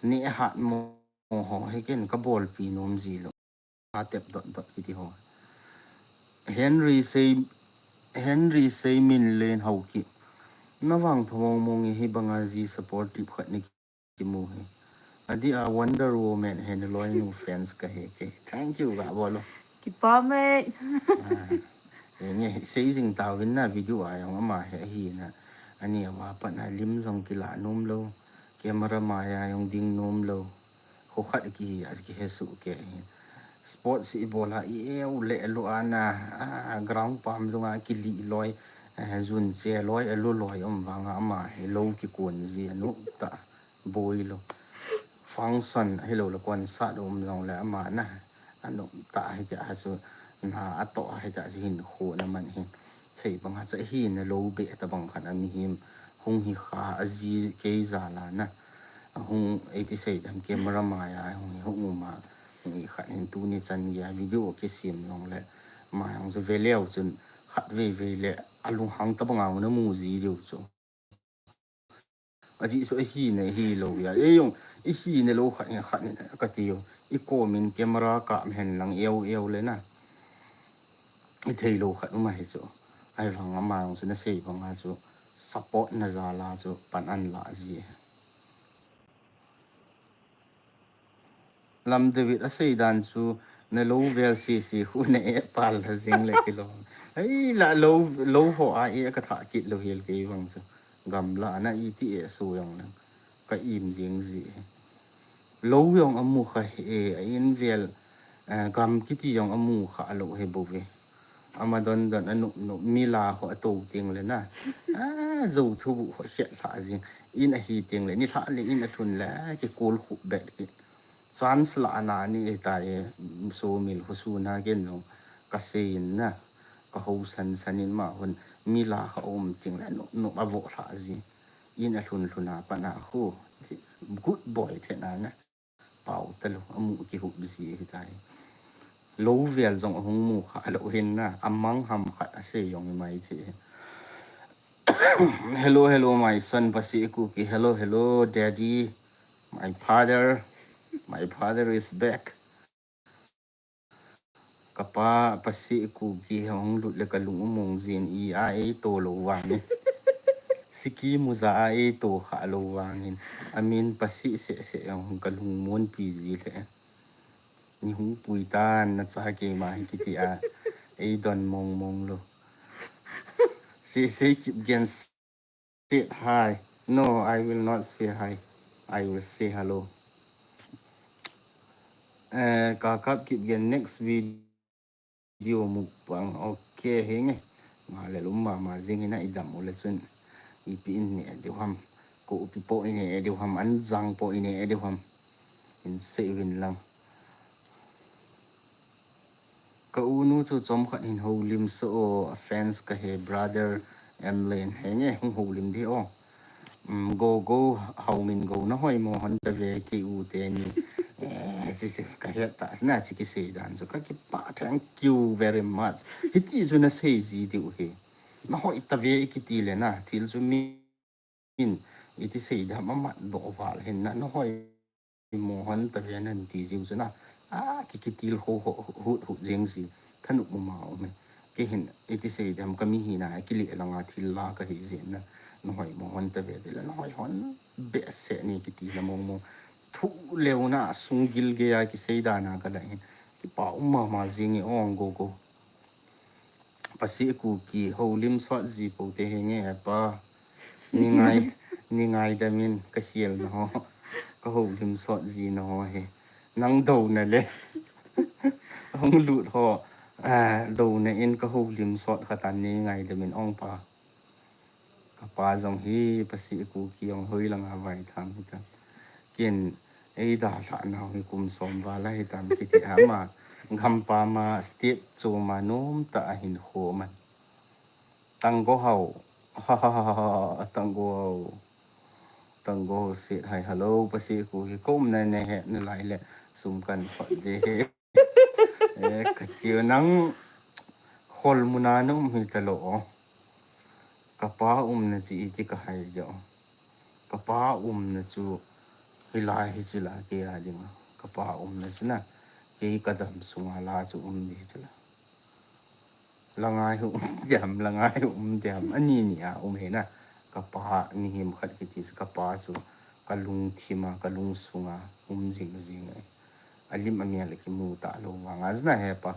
Ni hat mo ho he ken ka bol pi nom ji lo. A tep dot dot ki ti ho. Henry sei, Henry sei min len hau ki. Na vang pha mong mong hi bang a ji supportive khat ni ki mu he. A di a Wonder Woman he ni loi nu fans ka he ke. Thank you ga bol o. Ki pa me. Ah, e nge sei jing ta vin na video a yong ama he hi na. Ani a wa pa na lim jong ki la nom lo. Camera ma ya yong ding nom lo. Ho khat ki hi a ki he su ke hi. Sports i bol a i eu le lu a na, ah, ground pam lu nga ki li loi, eh, zun che loi, a lu loi um vang a ama hi lo ki kun ji a nu ta boi lo. Function hi lo le concert um jong le ama na, a nu ta hi ke a su na a to hi ta ji hin khu na man hi. Sei bang a cha hi na lo be ta bang khan a mi him hung hi kha a ji ke za la na. A hung ei ti sei dam camera ma ya hung hi hung um a. Hung i khat hin tu ni chan ya video ki sim jong le. Ma hung chu ve leo chun khat ve ve le a lung hang ta bang a na mu ji diu chu. A ji chu a hi ne hi lo ya. E yong i hi ne lo khat hin khat hin ka ti yo. I ko min camera ka hen lang eu eu le na. I thei lo khat um a hi chu. Ai vang ama hung chu na sei bang a chu support na za la chu pan an la ji. Lam David a sei dan chu na lo vel si si khu na e pal la jing le ki lo. Ai la lo, lo ho a e ka tha kit lo hel kei vang chu. Gam la na i ti e su yong nang. Ka im jing ji. Lo yong a mu kha he, a in vel, eh, gam ki ti yong a mu kha lo he bo ve. Ama don don a nup nup mi la ho a to ting le na. A, zo thu bu ho hiat hla jing. In a hi ting le, ni hla le in a thun le, ki kul khu bet ki. Chance la na ni e ta e, so mil ho su na gen no. Ka se in na, ka ho san san in ma hun, mi la kha um ting le, nup nup a vo hla jing. In a thun thun a pa na khu. Good boy the na na. Pau ta lo, a mu ki hup ji hi ta hi. Lo vel jong a hung mu kha lo hin na, a mang ham khat a se jong i mai thi. Hello, hello, my son, Pasi Kuki. Hello, hello, daddy. My father, my father is back. Ka pa, Pasi Kuki, hung lut le ka lung u mong jin i a ei to lo vang in. Siki muza a ei to kha lo vang in. A min Pasi se se hung ka lung mon pi ji le. Ni hung pui tan na cha ke ma hi kiti a. Ei don mong mong lo. Se se kip gen Say hi. No, I will not say hi. I will say hello. Eh, ka kap kip gen next video mukbang. Okay, henge. Ma le lum ma ma jing ina idam u le chun. Ipi in ne diu ham. Ko upi po in ne diu ham. An jang po in ne diu ham. In sei vin lang. Ka unu chu chomkhat hin houlim sa o, a fans ka he, brother Emlyn, henge, hung houlim di o. Um, go, go, houmin go, na hoi mo hon ta ve, ki u te ni. Eh, si, si, ka het ta, na, si ki sei dan, so ka ki pa, thank you very much. Hiti chu na sei ji di u he. Na hoi ta ve, i ki ti le na, thil chu mi in, iti sei dam a mat doh val hin na, na hoi mo hon ta ve nan ti jiu chu na. A, ki, ki til ho, ho, hut, hut jeng ji. Thanop mu ma um e. Ki hin, iti sei dam ka mi hi na, ki le langa thil la ka hi ji na. Na hoi mo hon ta ve ti le, na hoi hon be se ni ki ti na mo mo. Thu leu na, sung gil ge a ki sei da na ka la hin. Ki pa um ma ma jing e ong go go. Pasi ku ki houlim sot ji po te henge pa. Ni ngai, ni ngai damin ka hiel na ho. Ka houlim sot ji na ho he. Nang do na le. Hong lut ho. Ah, do na in ka houlim sot kha tan ni ngai damin ong pa. Ka pa jong hi pasi ku ki ong hoi langa vai tham hi ta. Kin ei da hla nau hi kum som val a hi tam ki ti ama. Gam pa ma step chu ma nom ta a hin kho man. Tang go hau. Ha ha ha ha, tang go hau. Tang go sit hai hello pasi ku hi kum na ne he na lai le sum kan phot de he. Eh, ka tiu nang hol muna na um hi ta lo o. Ka pa um na chi iti ka hai jo. Ka pa um na chu hi lai hi chi la ke a ding a. Ka pa um na chi na ke ka dam sunga la chu um di chi la. Langai hu um diam, langai hu um diam. Ani ni a um he na. Ka pa ni him khat ki ti sa ka pa chu ka lung thim a, ka lung sunga um jing jing a. A lim a mial ki mu ta lo vang a zna he pa.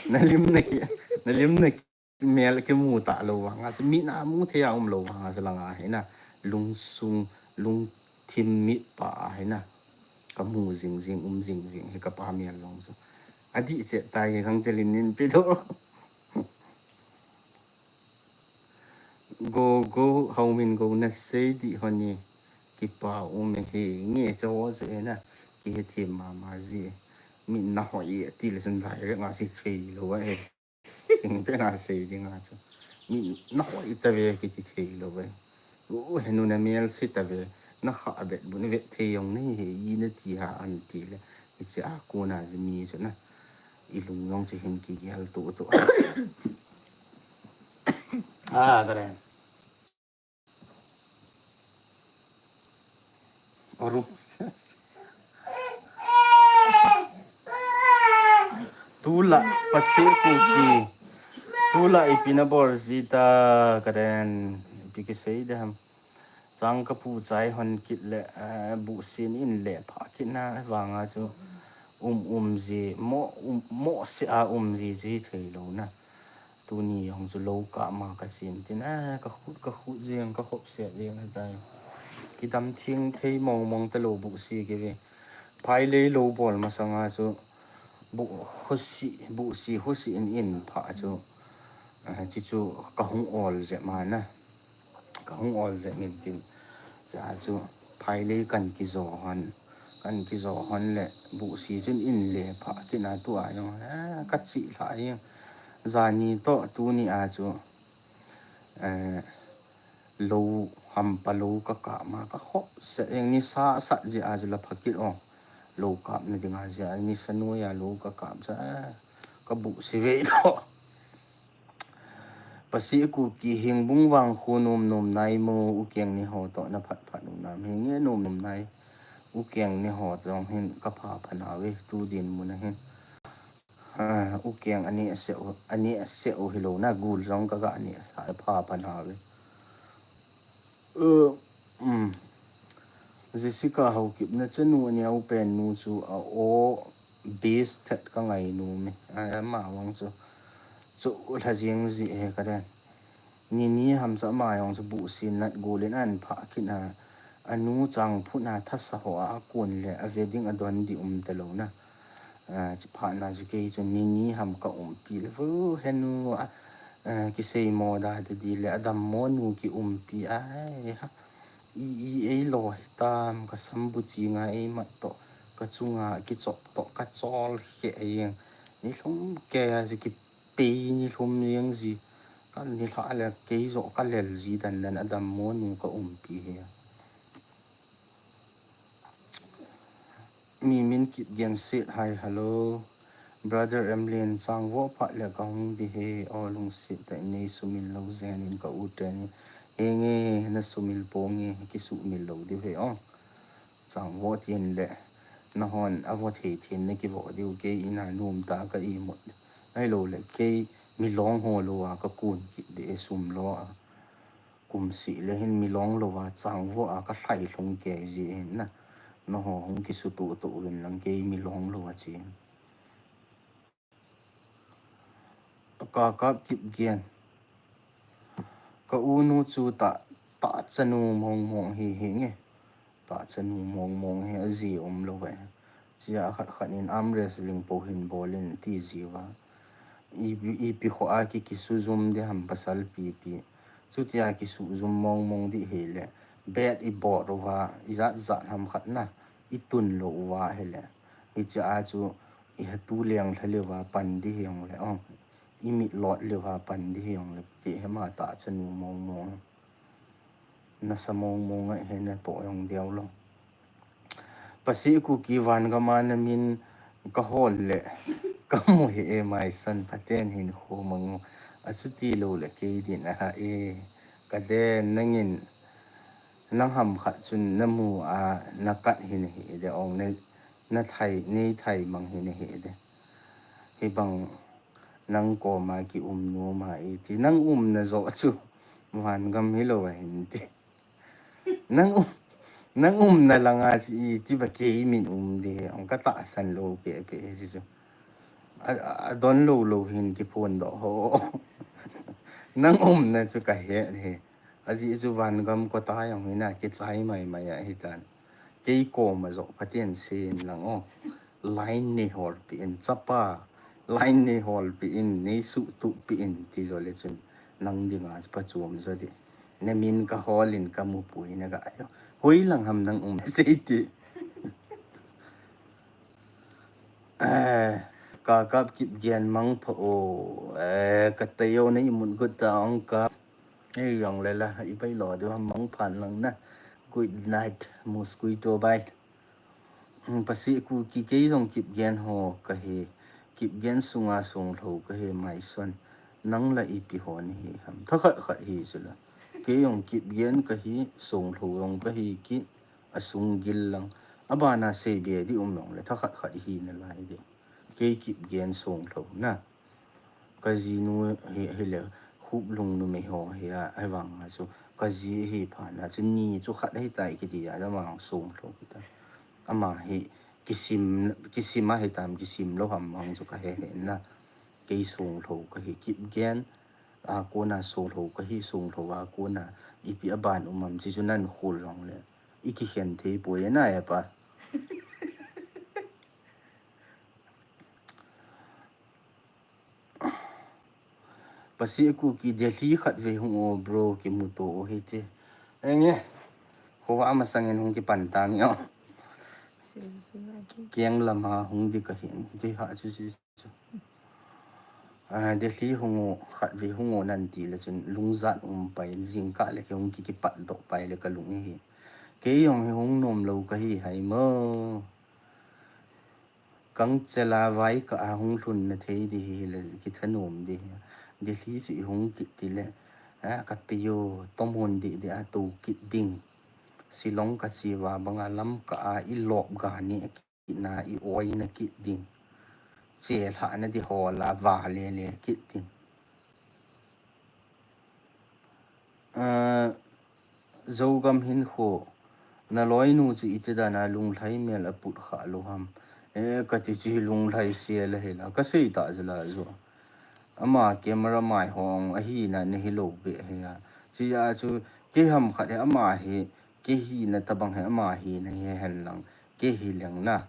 Na lim na ki, na lim na ki mial ki mu ta lo vang a. Sa mi na mu thei a um lo vang a sa langa he na. Lung sung, lung thim mi pa a he na. Ka mu jing jing, um jing jing he ka pa mial long chu. A di che ta he khang che lin nin pi do. Go, go, houmin go na sei di ho ni. Ki pa um e he nge che ho se na. Ki he thim ma ma ji. Mi na hoi e ti le sun dai re nga si thei lo a he. Sing te na sei di nga chu. Mi na hoi ta ve ki ti thei lo ve. U he nu na mial si ta ve. Na kha bet bu na vet thei yong ni he i na ti ha an ti le. I che a ku na ji mi chu na. I lung yong chu hin ki gel tu tu. Ah, ka re. Aru. Tula pasi ku ki. Tula ipi na bol ji ta ka den. Ipi ki sei de ham. Chang ka pu chai hon kit le, eh, bu sin in le pha kit na vang a chu um um ji, mo, um, mo se a um ji ji thei lo na. Tuni jong chu lo kap ma ka sin tin, eh, ka khut, ka khut jeng, ka khop set jeng tai. Ki dam thing thei mong mong ta lo bu si ki ve. Phai lei lo bol ma sanga chu bu husi, bu si husi in in pha chu. Eh, chi chu ka hung ol je ma na. Ka hung ol je min tin. Cha chu phai lei kan ki jo hon. Kan ki jo hon le bu si chun in le pha kit na tu a jong, eh, ka chi hla jeng. Jani to tuni a chu, eh, lo hampa lo ka kap ma ka khop se eng ni sa sa ji a ju la pha kit o. Lo kap na ding a ji a ni sa noi a lo ka kap cha, eh, ka bu si ve to. Pasi ku ki hing bung vang khu num num nai mo u keng ni ho to na phat phat num nam hi nge num num nai. U keng ni ho jong hin ka pha pha na ve tu din mun a hin. Ah, u keng ani a se u, ani a se u hi lo na gul jong ka ga ani a sa pha pha na ve. Uh, um. Jessica Haokip na chanu ani a u pen nu chu a o base that ka ngai nu me. A, a ma wang chu. Chu la jing ji he ka den. Ni ni ham cha ma yong chu bu sin nat gul in an pha kin a. A nu chang phun a thasa ho a kun le a ve ding a don di um ta lo na. Ah, chi pha na chu kei chu ni ni ham ka umpi le fu he nu a, ah, ki sei mo da te di le a dam mo nu ki umpi a he ha. I, i, ei lo hi tam ka sam bu chi nga ei mat to ka chunga ki chop to ka chol he ei. Nilhum kei a chu kipei nilhum jeng ji. Ka nilhah le kei joh ka lel ji dan dan a dammo nu ka umpi hi. Mi min Kipgen said hi, hello. Brother Emlyn, changvoh phat le ka hung ding ahi, o lungset tah in nei sumil lou jeng in ka u teni. Henge, na sumil ponge, kisumil lou diu ahi o. Changvoh tin le, nahon a voh thei thin na kivoh diu kei in a nom ta ka imut. Ahilou le, kei milong ho lou a ka kun kit ding e sum lou a. Kum seh le hin milong lou a changvoh a ka lhai lhung kei ji hin na. Nangho hung kisutuh tuh uvin lang kei milong lou a chi. Ka Kap Kipgen. Ka u nu chu ta, ta chanu mong mong hi hi nge. Ta chanu mong mong hi a ji um lou ve. Chia khat khat in arm wrestling po hin bol in ti ji uva. I, ipi kho a ki kisujum ding ham pasal pipi. Chutia kisujum mong mong ding hi le. Bet i bot uva, i jat jat ham khat na. I tun lou uva hi le. Hichia chu i hatu leng lha leuva pan ding hi ong le ong. I mit lot leuva pan ding hi ong le. Ti hema ta chanu mong mong. Nasa mong mong a hi na toh jong deu lou. Pasih Kuki van gam a na min ka hol le ka mu hi e, my son, Pathen hinkho mang u. Achuti lou le kei din a ha e. Ka den nangin nang ham khat chun na mu a na kat hi na hi de ong na, na thai, nei thai mang hi na hi de. Hibang nang koma ki um nom a i ti. Nang umna joh chu van gam hilou a hin ti. Nang um, nang umna langa chi i ti ba kei min um ding he. Ong ka tahsan lou pe pe he chi chu. A, a, a don lou lou hin kiphondoh ho. Nang umna chu ka he he. Ajeh chu van gam ko ta jong hina kichai mai mai a hitan. Kei koma joh Pathen sen lang o. Line nei holpeh in chapa. Line nei holpeh in, nei suhtuhpeh in, ti jo le chun. Nang dinga chu pachom jo di. Na min ka hol in ka mu pui na ga jo. Hoi lang ham nang um sei ti. Eh, ka Kap Kipgen mangpha o. Eh, ka tayo na imut got ta ong ka. Ei jong le la, i bai lo diu ham mangpha lang na. Good night, mosquito bite. Hmm, Pasih Kuki kei jong Kipgen ho ka hi, Kipgen sunga songlhou ka hi, my son. Nang la ipi ho na hi ham. Thakhat khat hi chu la. Kei jong Kipgen ka hi, songlhou jong ka hi ki, a sung gil lang. A bana sei be di um jong le, thakhat khat hi na lai di. Kei Kipgen songlhou na. Ka jinu hi, hi le, Khuplung numei ho hi a, ahivang a chu, ka ji hi pha na chu, ni chu khat hi tai kiti a, ama songlhou kita. Ama hi, kisim, kisim a hi tam, kisim lou ham ang chu ka he he na. Kei songlhou ka hi Kipgen, a kona songlhou ka hi songlhou a kona, ipi a ban um am chi chu nan khol jong le. I kikhen thei poi na e pa. Pasih Kuki Delhi khat ve hung o bro kimuto o hiti. Enge. Khovah masangin hung kipan tang o. Keng lama hung di ka hin. Ti ha chu chu chu. Ah, Delhi hung o khat ve hung o nan ti le chun lungjat um pai jingkah le kei hung ki kipat doh pai le ka lung hi. Kei jong hi hung nom lou ka hi hai mo. Kang chela vai ka a hung lhun na thei di hi le kithanom di hi. Delhi chu i hung kit ti le, a, ka ti yo, tomon di di a tu kit ding. Shillong ka chi va banga lam ka a i lop ga ni a kit na i oi na kit ding. Che lha na di ho la va le le kit ding. Ah, Zogam hinkho, na loinu chu iti dan a lunglhai mel a put kha lou ham. Eh, ka ti chu hi lunglhai sia la hi la, ka sei ta chu la chu. Ama camera mai hong a hi na na hi lou be hi a. Chi a chu, kei ham khat hi ama hi, kei hi na tabang hi ama hi na hi hen lang, kei hi leng na.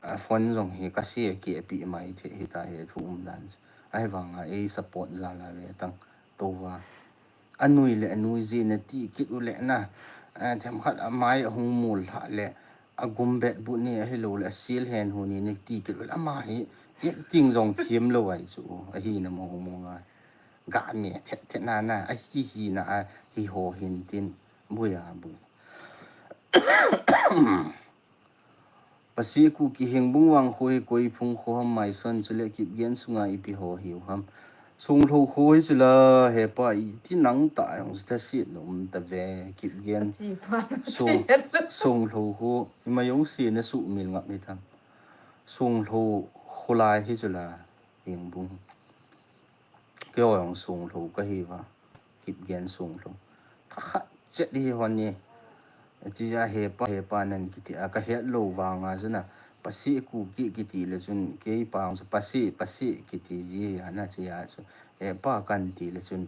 A phone jong hi ka sei kei pi mai the hi ta hi thu um dan chu. Ahivang a ei support ja la ve tang. Tova. A nui le a nui ji na ti kit u le na. A, themkhat a mai a hung mul lha le. A gum bet bu ni a hi lou le a sil hen hu ni ni ti kit u le. Ama hi Acting jong thiem lou ai chu, ahi na mo mo nga. Ga me thet thet na na, ahi hi na a, hi ho hin tin, bui a bui. Pasi Kuki Hengbung vang kho hi koi phung kho ham, Maison chule Kipgen sunga ipi ho hiu ham. Songlhou kho hi chula, hepa iti nang ta jong chu thaset na um ta ve, Kipgen. Achi pa na Song, sian. Songlhou kho, ima jong si na sumil ngap ni tham. Songlhou kho lai hi chula, Hengbung. Keiho jong Songlhou kahi va, Kipgen Songlhou. Thakhat chet hi hon ni. Ti ja hepa, hepa nan kiti a, ka het lou vang a chun a, Pasi Kuki kiti le chun, kei pa jong chu Pasi, Pasi kiti ji a na chi a chu. Hepa kan ti le chun,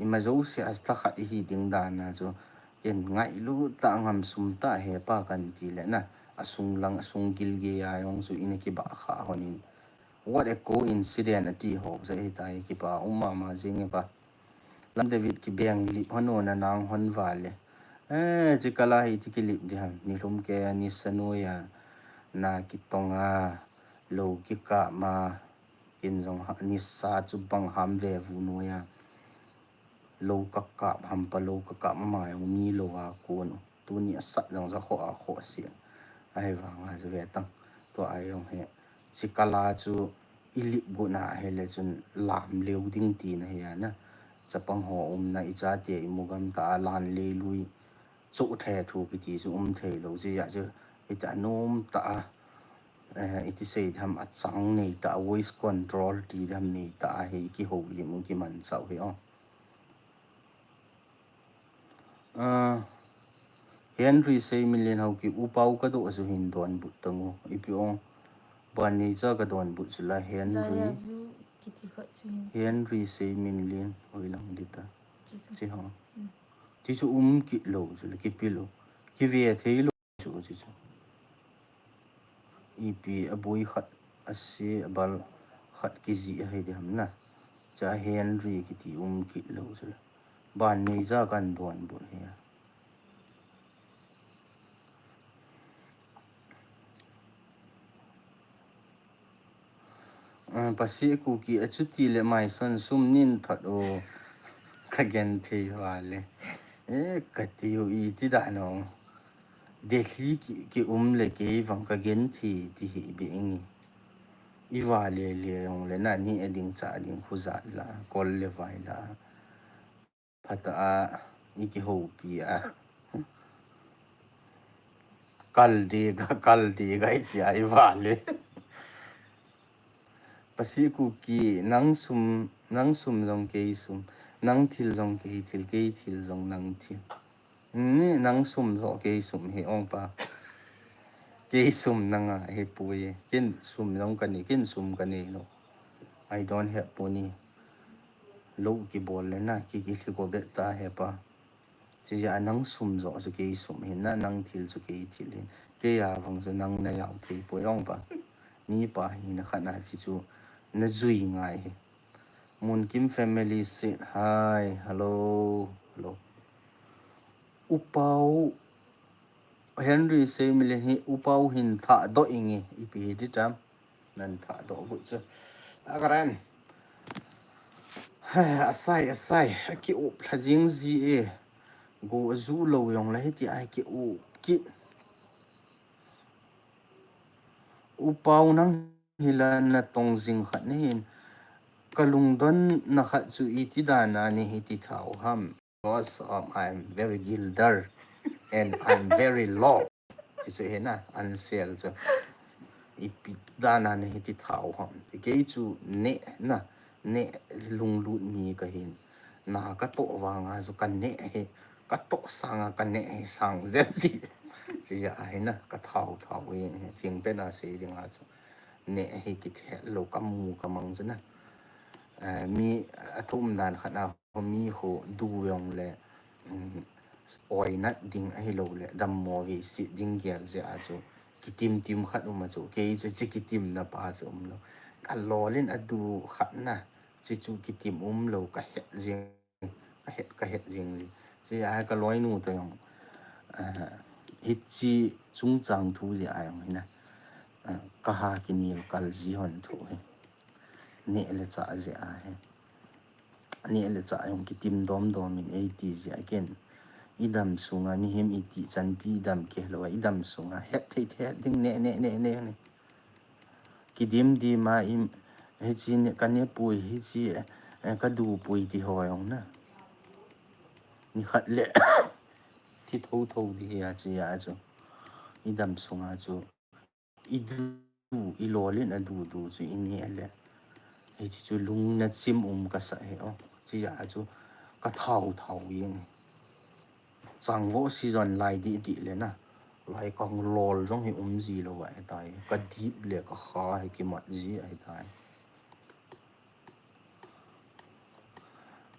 ima jouse a thakhat ihi ding dan a chu, ken ngailut ta ngam sum ta hepa kan ti le na, asung lang, asung gilgei a jong chu ina kibah kha hon in. What a coincidence ati ho, sa hi ta hi kipa, um mama jing e pa. Lam David Kibeng lip hon o na nang hon vale. Eh, chi kala hi ti kilip di ham, ni lhum ke a, ni sa noi a, na kitong a, lou kikap ma, kin jong ha, ni sa chu bang ham ve vu noi a. Lou ka kap ham pa, lou ka kap ma jong mi lou a kon u. Tuni a sat jong ja kho a kho si. Ahi vang a ja ve tang. Tua a jong he. Chi kala chu i lip gu na he le chun lam leu ding ti na hi a na. Chapang ho um na i chate i mu gam ta a lan lei lui. Chu the thu kiti chu um thei lou chi a chu. Ita nom ta a. Eh, iti sei tham a chang nei ta a voice control ti tham nei ta a he i kihoulim u kiman chau hi o. Ah, Henry Seiminlen Haokip, U Pau ka doh chu hin donbut tang u. Ipi ong, ban nei cha ka donbut chu la Henry. Love you, kiti khat chu hin. Henry Seiminlen, oi lang di ta. Chi chu. Chi ho. Mm. Chi chu um kit lou chu la, kipi lou. Kive thei lou. Chu, chu, chu. Ipi a bui khat, a se, a bal khat kijih a hei di ham na. Cha Henry kiti um kit lou chu. Ban nei cha kan donbut hi a. Ah, Pasi Kuki, a chuti le Maison sum nin thot o. Ka gen thei vale. Eh, ka ti u iti dan o. Delhi ki, ki um le kei vang ka gen thei ti hi be nge. I vale le jong le na ni a ding cha a ding khu jat la, kol le vai la. Phat a, i kihoupi a. Kal ding a, kal ding a, i ti a, i vale. Pasi Kuki, nang sum, nang sum jong kei sum, nang thil jong kei thil, kei thil jong nang thil. Ni nang sum jong kei sum hi ong pa. Kei sum nang a hi pui. Ken sum jong ka nei, ken sum ka nei lou. I don't have money. Lou kibol le na, ki, kilhi go bet ta he pa. Chi ja nang sum jong chu kei sum hin na, nang thil chu kei thil hin. Kei a vang chu nang na jao thei poi ong pa. Mi pa hi na khat na chi chu na jui ngai hi. Munkim family said hi, hello, hello. U Pau, Henry Seiminlen hi, U Pau hin thah doh inge, ipi hi di tam. Nan thah doh gu chu. Akaran. Asai, asai. Aki up lha jing ji e. Go ju lou jong la hiti ai ki up ki. U Pau nang hi la na tong jing khat na hin. Ka lungdon na khat chu iti dan a ni hiti thau ham. Because um, I'm very gilder and I'm very low. Ti chu hi na, an sel chu. Ipi dan a ni hiti thau ham. Kei chu neh na, neh lunglut mi ka hin. Na ka toh vang a chu ka neh hi, ka toh sang a ka neh hi sang jep chi. Chi ja hi na, ka thau thau hi, thing pen a sei ding a chu. Neh hi kithe lou ka mu ka mang chu na. Eh, mi a thum dan khat a mi khu du jong le, um, oi nat ding ahi lou le, dammo vei sit ding gel jeh a chu, kitim tim khat um a chu, kei chu chi kitim na pa chu um lou. Ka lolin a du khat na, chi chu kitim um lou, ka het jing, ka het, ka het jing li. Chi a ka loinu to jong, ah, hichi chungchang thu jeh a jong hi na. Kaha kinil kal ji hon thu hi. Neh le chah jeh a hi. Neh le chah jong kitim dom dom in eiti jeh a ken. Idam sunga mihem iti chanpi idam kihelou a, idam sunga het thei thei ding neh, neh, neh, neh, neh. Kidim dim a im, hichi neh, kaneh pui, hichi, eh, kadu pui ti ho jong na. Nikhat le, thi thotho di hi a chi a chu. Idam sunga chu. Idu, ilolin adu du chu ineh le. Hichi chu lungna chim um kasa hi o. Chi a chu kathao thao jeng. Changvo season lai di di le na. Lai kang lol jong hi um ji lou ahitai. Kadip le kakha hi kimat ji ahitai.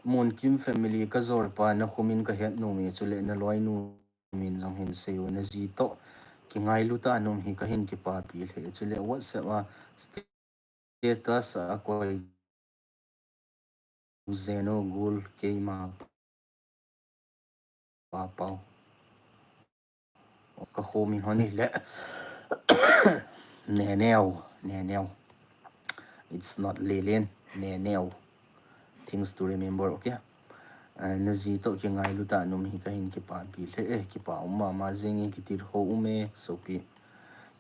Munkim family kajolpa nakhumin kahet nom e chule naloinu min jong hin seiyu, naji toh kingailu ta nom hi kahin kipapi lheh e chule WhatsApp a status a koi jeng u gol keima papau. Kakhomi hon hile. Neneo, Neneo. It's not Lilin, Neneo. Things to remember, okay? Naji toh kingailu ta nom hi kahin kipapi lheh e, kipa um mama jeng e, kitilkhou um e, sopi.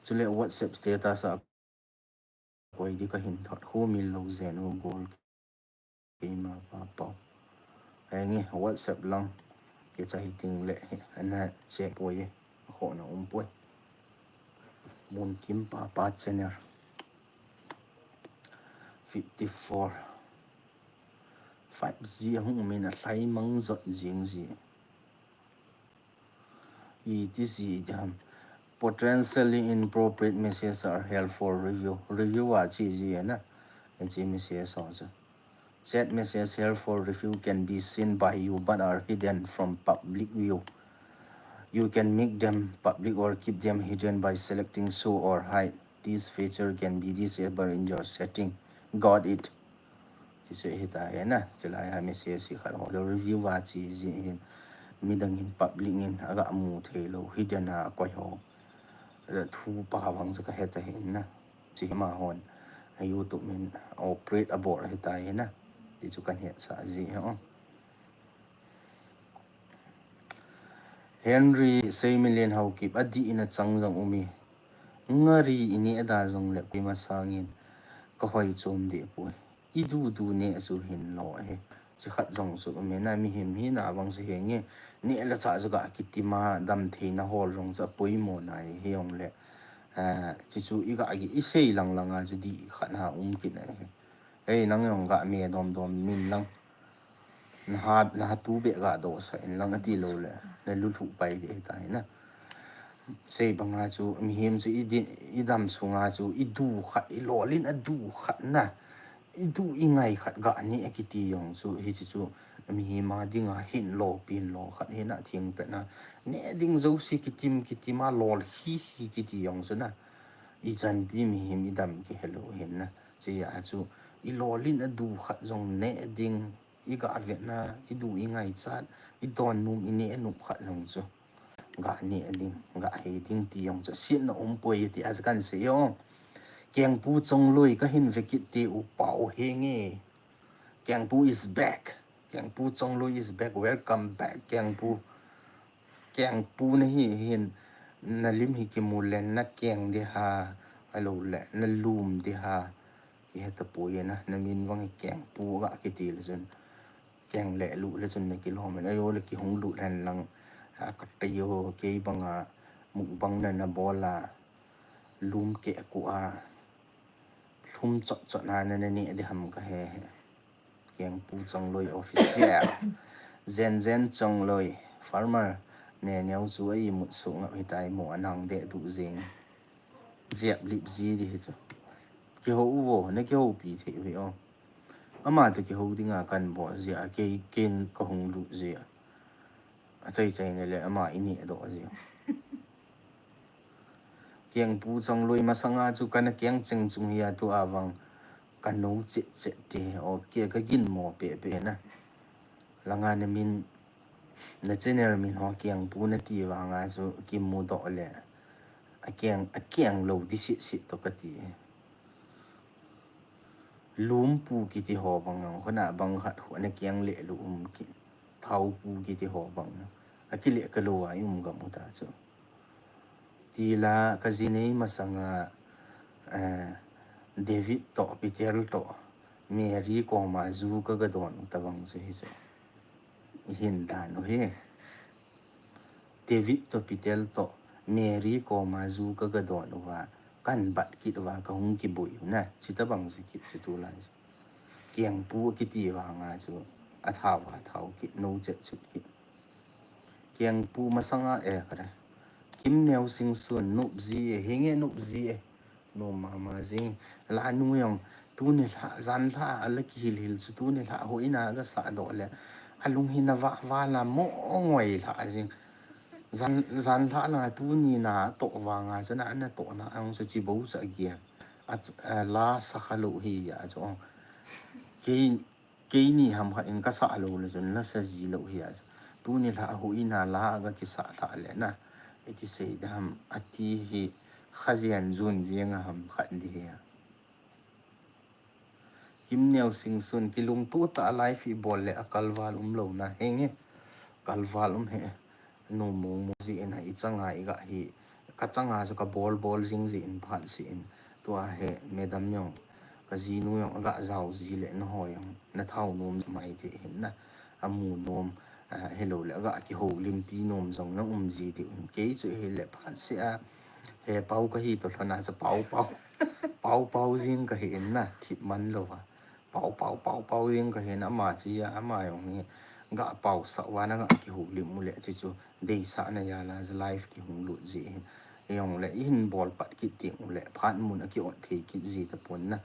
Chule WhatsApp status a koi di kahin thot khomil lou jeng u gol keima papau. Henge, WhatsApp lang kichai ting le hi ana check poi e, khohna um poi. Munkim Papa channel. Fifty four. Five G ahung umin alhai mang jot jing ji. Iti ji diham. Potentially inappropriate messages are held for review. Review a chi ji na. Hichi message ho chu. Chat message held for review can be seen by you but are hidden from public view. You can make them public or keep them hidden by selecting show or hide. This feature can be disabled in your setting. Got it. Chi chu hita hi na. Chulai a message hi khat ho. Review a chi ji hin. Midang in public in aga mu thei lou. Hidden a koi ho. Thu pa vang chu kahet ahi na. Chi hi amahon. A YouTube min operate abol hita hi na. Ti chu kahin hetsah ji hi o. Henry Seimilian Haokip, adih in achang jong um e. Ngari ineh da jongle koima sangin kahoi chom deh poi. Idu du neh chu hin lo ahi. Chi khat jong chu um e na, mihem hina vang chu henge. Neh le chah chu ga kitim a damtheina hol jong chu apoimo nai hijongle. Eh, chi chu i ga gi, i sei lang lang a chu dih khat na um kit ahi. Hei, nang jong ga me dom dom min lang. Na ha, na ha tu beh ga doh sah in lang ati lou le. Na lulhu pai deh ahitai na. Sei banga chu, mihem chu i di, i dam sunga chu, i du khat, i lolin a du khat na. I du i ngai khat ga neh kiti jong chu, hichi chu, mihem a dinga hin lo, pin lo khat hi na thing pet na. Neh ding jouse kitim, kitim a lol hi hi kiti jong chu na. I chanpi mihem i dam kihelou hin na. Chi a chu, i lolin a du khat jong neh ding, i ga vet na, i du i ngaichat, i don nom i neh nom khat jong chu. Ga neh ding, ga hei ding ti jong chu. Siatna um poi ti a chu kan sei jong. Kengpu Chongloi kahin ve kit te u pau henge. Kengpu is back. Kengpu Chongloi is back. Welcome back, Kengpu. Kengpu na hi hin, na lim hi kimu len na keng di ha, alou le, na lum di ha, kihe tapoi na, na min vang hi Kengpu ga kiti le chun, keng le lu le chun na kilom in, ajo le kihung lut hen lang, a ka tayo, kei banga, mukbang na na bol a, lum keh ku a, lum chot chot na na na neh di ham kahe he. Kengpu Chongloi official. Zen Zen Chongloi, farmer. Neneo chu a imut suh ngap hitai mo anang deh duh jing. Jep lip ji di hi chu. Kihou u vo, na kihoupi thei u hi o. Ama toh kihou dinga kan bol jia, kei ken kahung lut jia. Achai chai na le ama i neh doh jia. Kengpu Chongloi masanga chu kana keng cheng chung hi a tu a vang ka nou chet chet ti, okay, ka ginmo peh peh na. Langa na min, na channel min ho Kengpu na ti vanga chu kimu doh le. Akeng, akeng lou di sitsit toh kati. Lumpu kiti ho bang jong, hona bang khat ho na keng le lum kit. Thaupu kiti ho bang jong. Akile kalou a i um gam u ta chu. Tila kajinei masanga, eh, David toh, Peter toh, Mary koma ju kaga don u tabang chu hichu. Hin dan u hi. David toh Peter toh Mary koma ju kaga don uva, kan bat kit uva, kahung kiboi u na, chuti bang chu kit chu tulai chu. Kengpu kiti vanga chu, athau athau kit, nou chet chut kit. Kengpu masanga e kare. Kimneo Singson, nopji e, hinge nopji e. Nom mama jing. Lanu jong, tuni lha, jan lha, ala kihil hil chu tuni lha, hoina aga sah doh le. Alung hi na va, va la mo ngoi lha jing. Jan, jan lha la tuni na toh vanga chu na, na toh na ang chu chi bo cha gia. A, a la sa kha lou hi a chu. Kei, keini ham khat in kasah lou le chun lasa ji lou hi a chu. Tuni lha hoina la aga kisah lha le na. Iti sei dam ati hi khajian jun jing a ham khat di hi a. Kimneo Singson, kilungto tah a live i bol le a kalval um lou na hinge. Kalval um he. Nu mong mong ji in a i changa i ga hi. Ka changa chu ka bol bol jing ji in phat si in. Tua he madam jong, ka jinu jong aga jao ji le na ho jong na thau nom mai thei hin na. Amu nom, a, helou le aga kihoulimpi nom jong na um ji ti un. Kei chu hi le phat si a. He pau kahi toh lhona chu pau pau. Pau pau jing kahi in na, thip man lou a. Pau pau pau pau jing kahi in ama chi a, ama jong hi ga pau sa uva na ga kihoulim u le chi chu deisah na jal a chu live kihung lut ji hi. Jong le i hin bol pat kit ding u le phat mun a ki ot thei kit ji tapon na.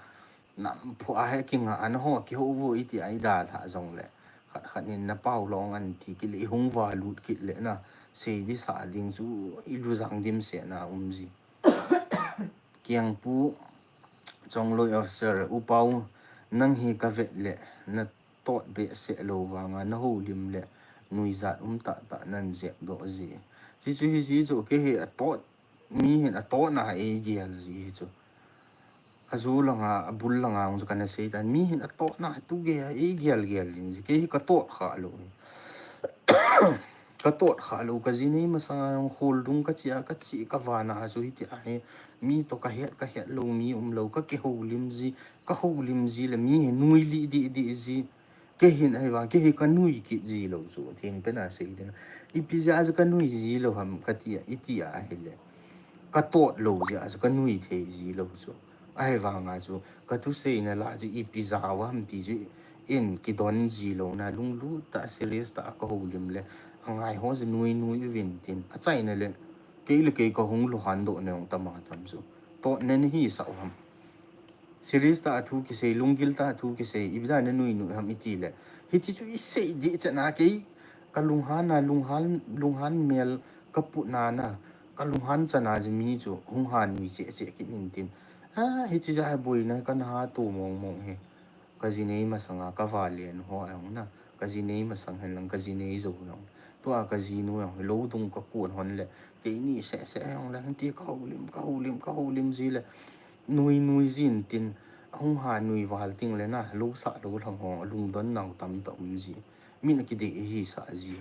Nam phu a he kinga an ho kihou vo iti a i dalha jong le. Khat khat in na pau long an ti kit le i hung va lut kit le na. Sei di sa ding chu i lu jang dim se na um ji. Kiangpu Chongloi officer, U Pau, nang hi ka vet le na tot behseh lou vanga na houlim le nuijat um tah tah nan jep doh ji. Chi chu hi ji chu kei hi a tot, mi hin a totna ei gel ji hi chu. A ju langa, a bul langa hung chu kana sei tan, mi hin a totna tu gei a ei gel gel ding ji. Kei hi ka tot kha lou. Ka tot kha lou, ka ji nei masanga jong kholdung ka chi a, ka chi ka vana a chu hiti a hi, mi toh ka het, ka het lou, mi um lou, ka kihoulim ji, ka houlim ji le mi hi nui li di di ji. Kei hin ahivang, kei hi ka nui kit ji lou chu, theng pen a sei ding. Ipi jeh a chu ka nui ji lou ham ka ti a, i ti a ahile. Ka tot lou jeh a chu ka nui thei ji lou chu. Ahivanga chu, ka thuseina lah chu ipi jao ham ti chu in kidon ji louna, lunglut tah serious tah a ka houlim le, a ngai ho chu nui nui uvin tin, a chaina le, kei le kei ka hung luhan doh na jong tama tam chu. Totna nahi sah u ham. Serious tah a thu kisei, lunggil tah a thu kisei, ipi dan a nui nui ham i ti le. Hichi chu i sei ding chan a kei, ka lunghan a, lunghan, lunghan mel ka putna na, ka lunghan chan a chu mi chu hung ha nui cheh cheh kit in tin. A, hichi jeh a boina ka na ha to mong mong hi. Ka ji nei masanga ka valen ho a jong na. Ka ji nei masang hen lang ka ji nei jou jong. Tua ka jinu jong hi lou dung ka kun hon le. Keini seh seh jong le. Hiti ka houlim, ka houlim, ka houlim ji le. Nui nui jin tin. Ahung ha nui val ting le na. Lou sah lou lhang ho. Lungdon nau tam tah um ji. Min a kidei hi sah ji.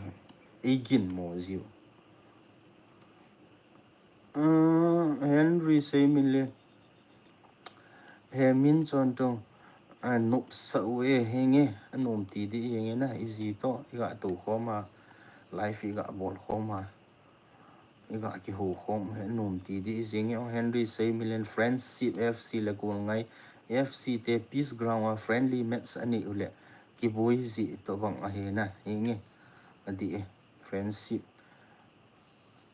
Ei gin mo ji. Henry Seiminlen. He min chon tung, a, nopsa u e, henge, a nom ti di henge na, i ji toh, i ga to khom a, live i ga bol khom a, i ga kihou khom, he nom ti di i ji nge, o Henry Seiminlen, Friendship F C le Golngai, F C te Peace Ground a friendly match a nei u le, kiboi ji toh bang a he na, henge, a di e, Friendship.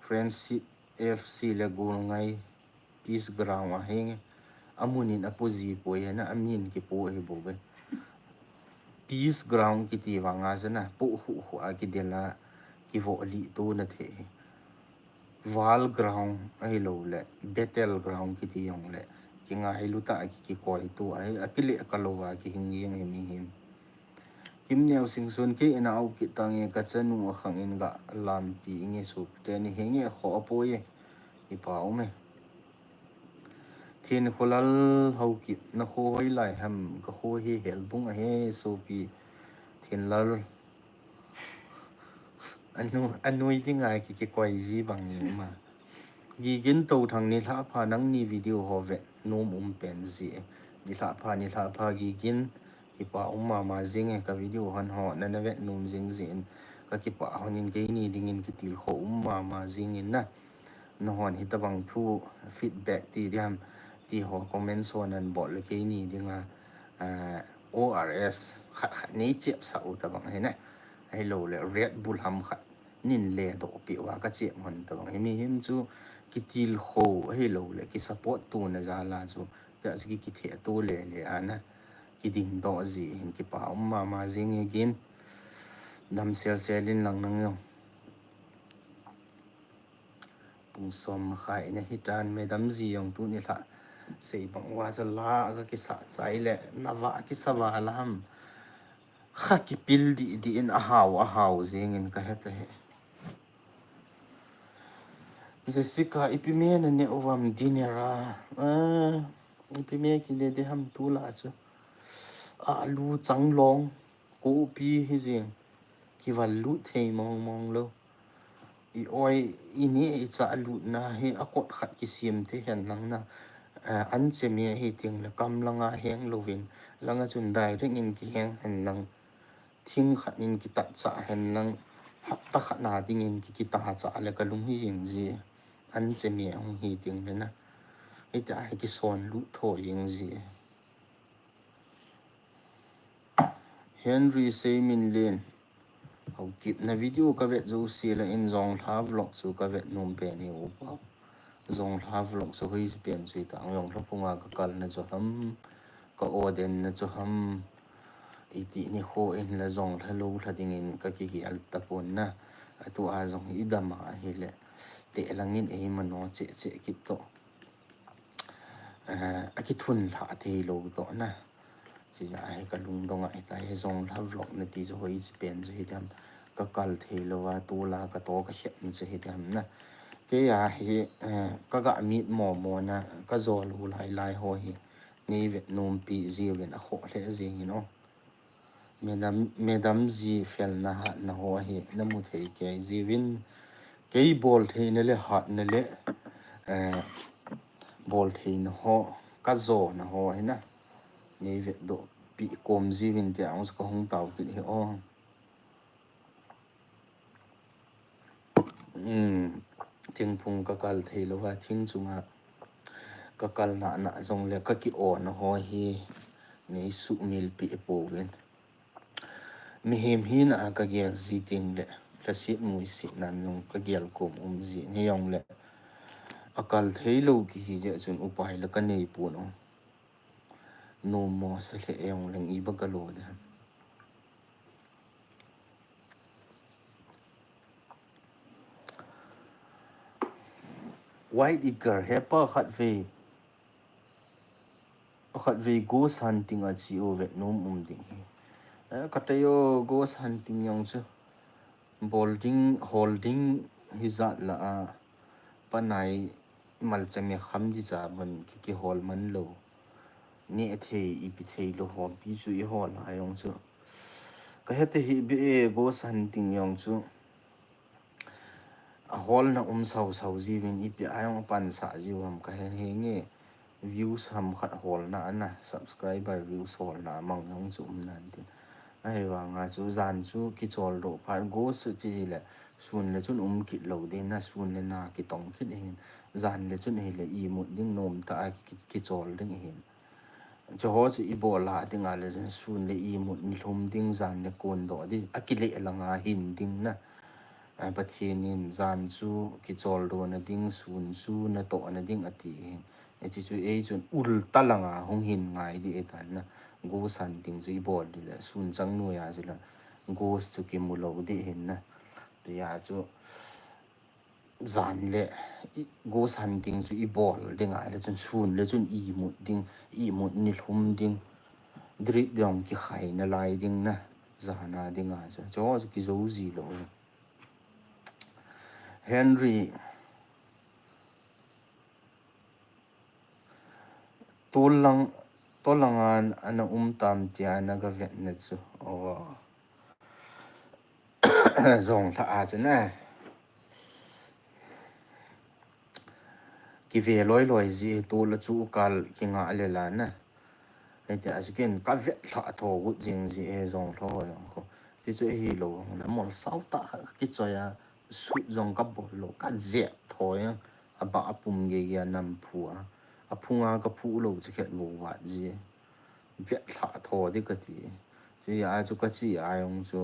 Friendship F C le Golngai Peace Ground a henge. Amun in apo ji poi hena, amin kipo hi bou ve. Peace Ground kiti vanga jana, po hu hu a kidela, kivo li tu na the. War Ground ahilou le, Battle Ground kiti jong le, kingailu tah a ki, kikoi tu a, akile kalou a, kihing jing hi mi hin. Kimneo Singson, kei in a au kit tange, ka chanu a khang in ga lampi inge, sopite ni henge kho apoi e. Ipa um e. Thin Kholal Haokip, na kho hoilai ham? Ka kho hi Helbung ahi, sopi. Thinlal. Anu, anui dinga ki, kikoi ji bang ni ma. Gigin Touthang, nilhah pha, nangni video ho vet nom um pen ji. Nilhah pha, nilhah pha Gigin. Kipa um mama jing e, ka video hon ho nana vet nom jing jin. Ka kipa hon in, keini dingin kitilkhou um mama jing in na. Nahon hitabang thu feedback ti diam ti ho comment son nan bol le keini dinga, ah, O R S khat khat nei chep sa u tabang hi na. Ahilou le Red Bull ham khat nin le doh pi uva ka chep hon tabang hi. Mihem chu kitilkhou ahilou le ki support tuna jal a chu, tia chu ki, kithe tu le le a na, kiding doh ji hin, kipa um mama jing e Gin. Damsel sel in lang nang jong. Pung som makhai na hitan, Madam ji jong tuni lha sei bang uva chu la ka kisa chai le, na va kisa va la ham. Kha kipil di di in, ahao, ahao jing in ka he ta he. Jessica, ipi me na ne uvam dinner a? Ah, ipi me kile di ham tu la chu. Alu changlong, kopi hi jing. Kival lut thei mong mong lou. I oi, i ni i cha lutna hi a kot khat kisem thei hen lang na. Eh, an che me hi ting le kam langa heng louvin, langa chun direct in kiheng hen lang. Thing khat in kitat cha hen lang. Hapta khat na dingin ki, kita cha le ka lung hi jing ji. An che me hung hi ting le na. Hitia hi kison lut tho jing ji. Henry Seiminlen. Haokip, na video ka vet jouse la in Jonglha vlog chu ka vet nom pen hi upa. Jonglha vlog chu hoi pen chu ita, Jonglha phunga ka kalna chu ham, ka odenna chu ham. Iti nikho in la Jonglha lou lha dingin ka kigel tapon na. Atua jong i dam a ahile, te langin eima no che che kit to. Eh, akithun lha thei lou to na. Chija hi ka lungdong a hita hi Jonglha vlog na ti chu hoi pen chu hi dam, ka kal thei lou a, tu la ka to ka het na chu hi dam na. Kei a hi, eh, ka ga mit mo mo na, ka jol u lai lai ho hi nei vet nom pi jiuvin, a kho lheh jing in o. Madam, Madam ji felna hatna ho hi na mu thei kei jiuvin, kei bol theina le hatna le, eh, bol theina ho, ka jona ho hi na. Nei vet doh pi kom jiuvin tia hung ka hung tao kit hi o. Um, thingphung ka kal thei lou a, thing chunga ka kal na na jong le ka ki-on ho hi nei sumil pi pouvin. Mihem hina a ka gel ji ting le, ka sit mui sit nan jong ka gel kom um ji ni jong le. A kal thei lou kihi jeh chun upai le ka nei pon o. Nom mo sa lheh jong leng i ba ka lo de. White Eagle, hepa khatvei, khatvei ghost hunting a chi u vet nom um ding hi. Eh, ka tei o ghost hunting jong chu. Bol ding, hol ding hi jat la a, panai malcha me kham di cha bon ki, kihol man lou. Neh thei, ipi thei lou ho pi chu i hol a jong chu. Ka he te hi be e, ghost hunting jong chu. A holna um sau sau jiuvin ipi a jong a pansa jiu ham ka he henge. Views ham khat holna a na, subscriber views holna a mang jong chu um nan tin. Ahivanga chu jan chu kichol doh phat ghost chu chi le sun le chun um kit lou ding na, sun le na kitong kit hin, jan le chun hile imut ding nom ta a ki, ki, kichol ding hin. Chuho chu i bol a ding a le chun sun le imut ni lhum ding, jan le kon doh ding, a kile langa hin ding na. A, Pathen in jan chu kichol doh na ding, sun chu na toh na ding a ti hin. Hiche chu ei chun ulta langa hung hin ngai di e tan na. Ghost hunting chu i bol di le, sun chang noiya chu la ghost chu kimu lou di hin na. Tia chu jan le i, ghost hunting chu i bol ding a le chun sun le chun imut ding, imut ni lhum ding, drip jong kikhai na lai ding na, jan a ding a chu. Chuho chu kijo ji lou. Henry, Tol lang, tol langa ana um tam tia na ga vet na chu. Oh. Jong lha a chu na. Kive loi loi ji tol a chu kal kinga le la na. Hiti a chu ken ka vet lha tho gut jing ji e jong lho jong kho. Ti chu hi lo na mol sau ta ki choi a sut jong ka bol lo ka je tho yang. A ba a pum ge ge a nam phu a. A phunga ka phu lo che khet lo wat ji. Vet lha tho di ka ti. Chi a chu ka chi a jong chu.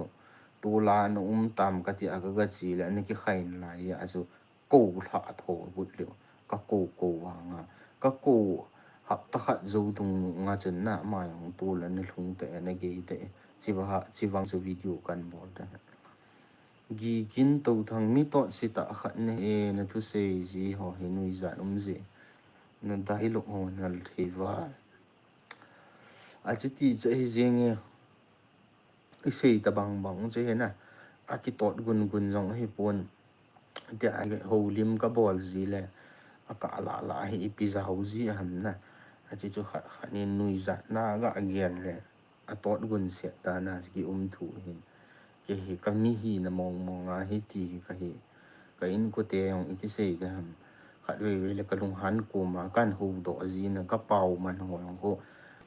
Tol a na um tam ka ti a ka ga chi le na ki khain lai a chu. Ko lha tho gut leo. Ka ko ko vang a. Ka ko hapta khat zo dung nga chun na ma jong tol a na lhung te na ge te. Chi va ha, chi vang chu video kan bol te. Gigin to thang mi tot si ta khat ne e na thu sei ji ho hi nuijat um ji. Na dai lo ho nal thei va. A chu ti che hi jing e. I sei ta bang bang che he na. A ki tot gun gun jong hi pon. Ti a ho lim ka bol ji le. A ka la la hi i pi za ho ji ham na. A chu chu khat khat ni nuijat na ga gen le. A tot gun set ta na ki um thu hin. Ke hi ka mi hi na mong mong a hi ti hi ka hi. Ka in ko te jong i ti sei ka ham. Khat vei vei le ka lunghan ko ma kan ho do ji na ka pau man ho jong ko.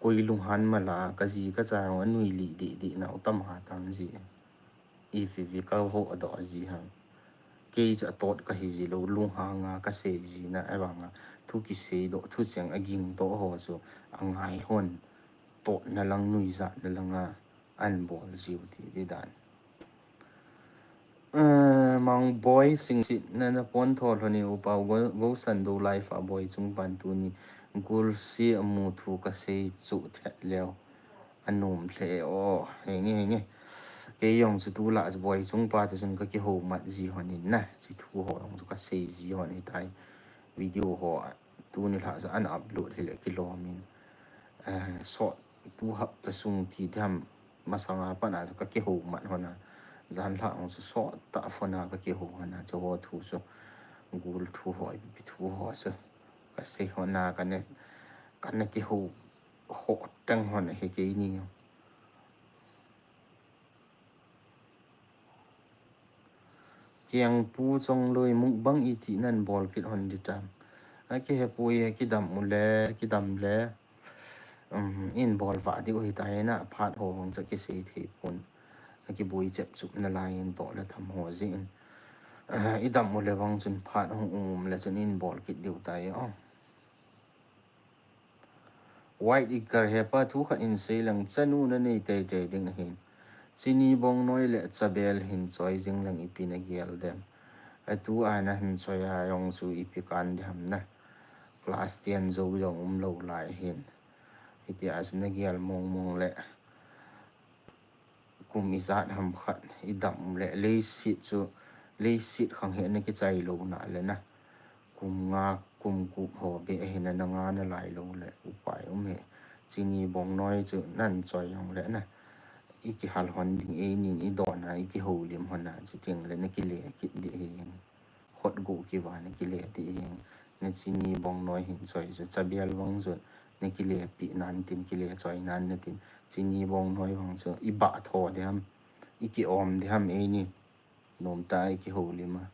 Koi lunghan ma la ka ji ka cha jong a nui li di di na u tam ha tam ji. I fi vi ka ho a do ji ham. Kei cha tot ka hi ji lo lunghang a ka sei ji na a vang a. Thu ki sei do thu cheng a ging do ho chu a ngai hon. Tot na lang nuijat na lang a. An bol jiu ti di dan. Eh, Mang Boy sing sit na na pon tho lhoni u pau go, go san do life a boy chung pan tu ni gul si a mu thu ka sei chu thet leo. A num hle o, henge, henge. Kei jong chu tu la boy chung pa tu sun ka ki ho mat ji hon in na. Chi thu ho jong chu ka sei ji hon i tai. Video ho a, tu ni lha sa an upload hi le ki lo min. Eh, so tu hap ta sung ti tham. Masanga pana ka kiho mat hona. Jan lha ong su so ta phona ka kiho hona. Chu ho thu su. Gul thu ho, ipi thu ho su. Ka sei hona ka ne, ka ne kiho ho teng hona he kei ni. Kiang pu chong lui mukbang i ti nan bol kit hon di tam. A ki he pui, a ki dam u le, a ki dam le. Um, in bol va di u hi ta hi na, phat ho hong cha ki sei thei pun. A ki bui chep chup na lai in bol le tham ho ji in. Ah, i dam u le vang chun phat hong um le chun in bol kit di u ta hi o. White Eagle he pa thu khat in sei lang chanu na nei tei tei ding ahin. Chini bong noi le chabel hin choi jing lang ipi na gel dem. A tu a na hin choi a jong chu ipi kan di ham na. Class ten zo jong um lo lai hin. Iti a na gel mong mong le. Kum i jat ham khat i dam le leisit chu leisit khang he na ki chai lo na le na. Kum nga, kum gup ho be he na na nga na lai lo le upai um he. Chini bong noi chu nan choi jong le na. I ki hal hon ding e nin i do na i ki ho lim hon na chi ting le na ki le kit di he. Hot go ki va na ki le ti hi. Na chini bong noi hin choi chu chabel vang chu na ki le pi nan tin ki le choi nan na tin. Chini bong noi vang chu i ba tho di ham. I ki om di ham e ni. Nom ta i ki ho lim a.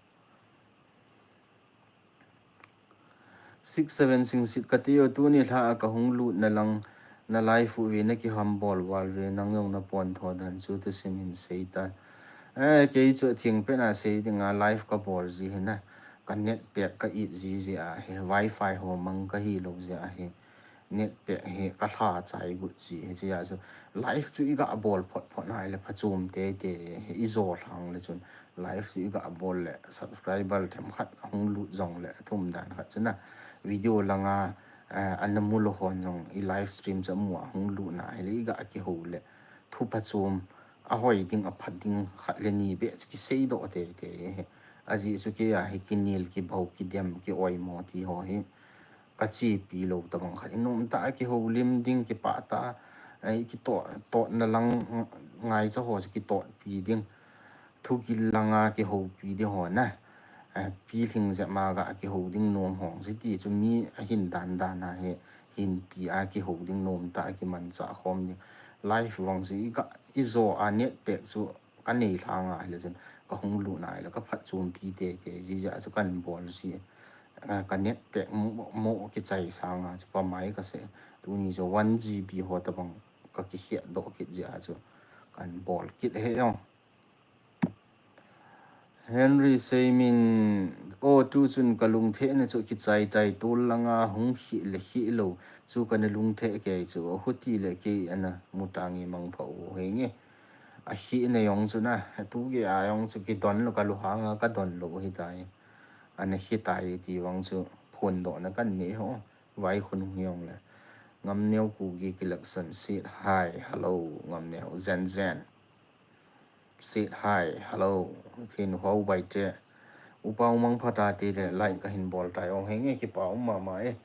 Six seven sing sit ka ti o tu ni lha a ka hung lut na lang na live u ve na ki ham bol val ve nang jong na pon tho dan chu tu sim in sei ta. Eh, kei chu thing pe na sei ding a live ka bol ji hi na. Ka net pek ka it ji ji a hi wifi ho mang ka hi lo ji a hi. Net pek hi ka lha chai gut ji hi ji a chu live chu i ga bol phot phot na le pha chum te te hi i zo lhang le chun. Live chu i ga bol le subscriber them khat hung lut jong le thum dan khat chu na video langa, eh, an na mu lo hon jong i live stream chu mu a hung lut na hi le i ga ki ho le thu pha chum a hoi ding a phat ding khat le ni be chu ki sei do te te he. A ji chu kei a hi ki nil ki bau ki dem ki oi mo ti ho hi. Ka chi pi lo ta bang khat i nom ta ki ho lim ding ki pa ta, eh, ki to, to na lang ngai cha ho chu ki to pi ding. Thu ki langa ki ho pi di ho na. Eh, pi hling je ma ga ki ho ding nom hong si ti chu mi a hin dan dan a he. inpi a kihou ding, nomtah a kimanchah khom ding. Live vang chu i ka, i jo a net pack chu ka nei lhang a hile chun ka hung lut na hile ka phatchompi tete ji jeh a chu kan bol ji. A, ka net pack mo, mo kichai sang a chu pamai ka se. Tuni chu one G B ho tabang ka kikhet doh kit jeh a chu kan bol kit he jong. Henry Seimin, o tu chun ka lungtheh na chu kichai tai, tol langa hung khih le khih lo chu ka na lungtheh kei chu, a khuti le kei ana mu tangi mangpha u henge. A khih na jong chu na, tu ge a jong chu kidon lo ka lu hanga ka don lo hi tai. Ana khih tai ti vang chu phondoh na kan nei ho. Vai khun hung jong le. Ngamneo Kuki Collection Seat. Hi, hello, Ngamneo. Zen Zen. Sit hi, hello. Thin ho bai te. Upa umang phata ti le like ka hin bol tai ong henge kipa um mama e.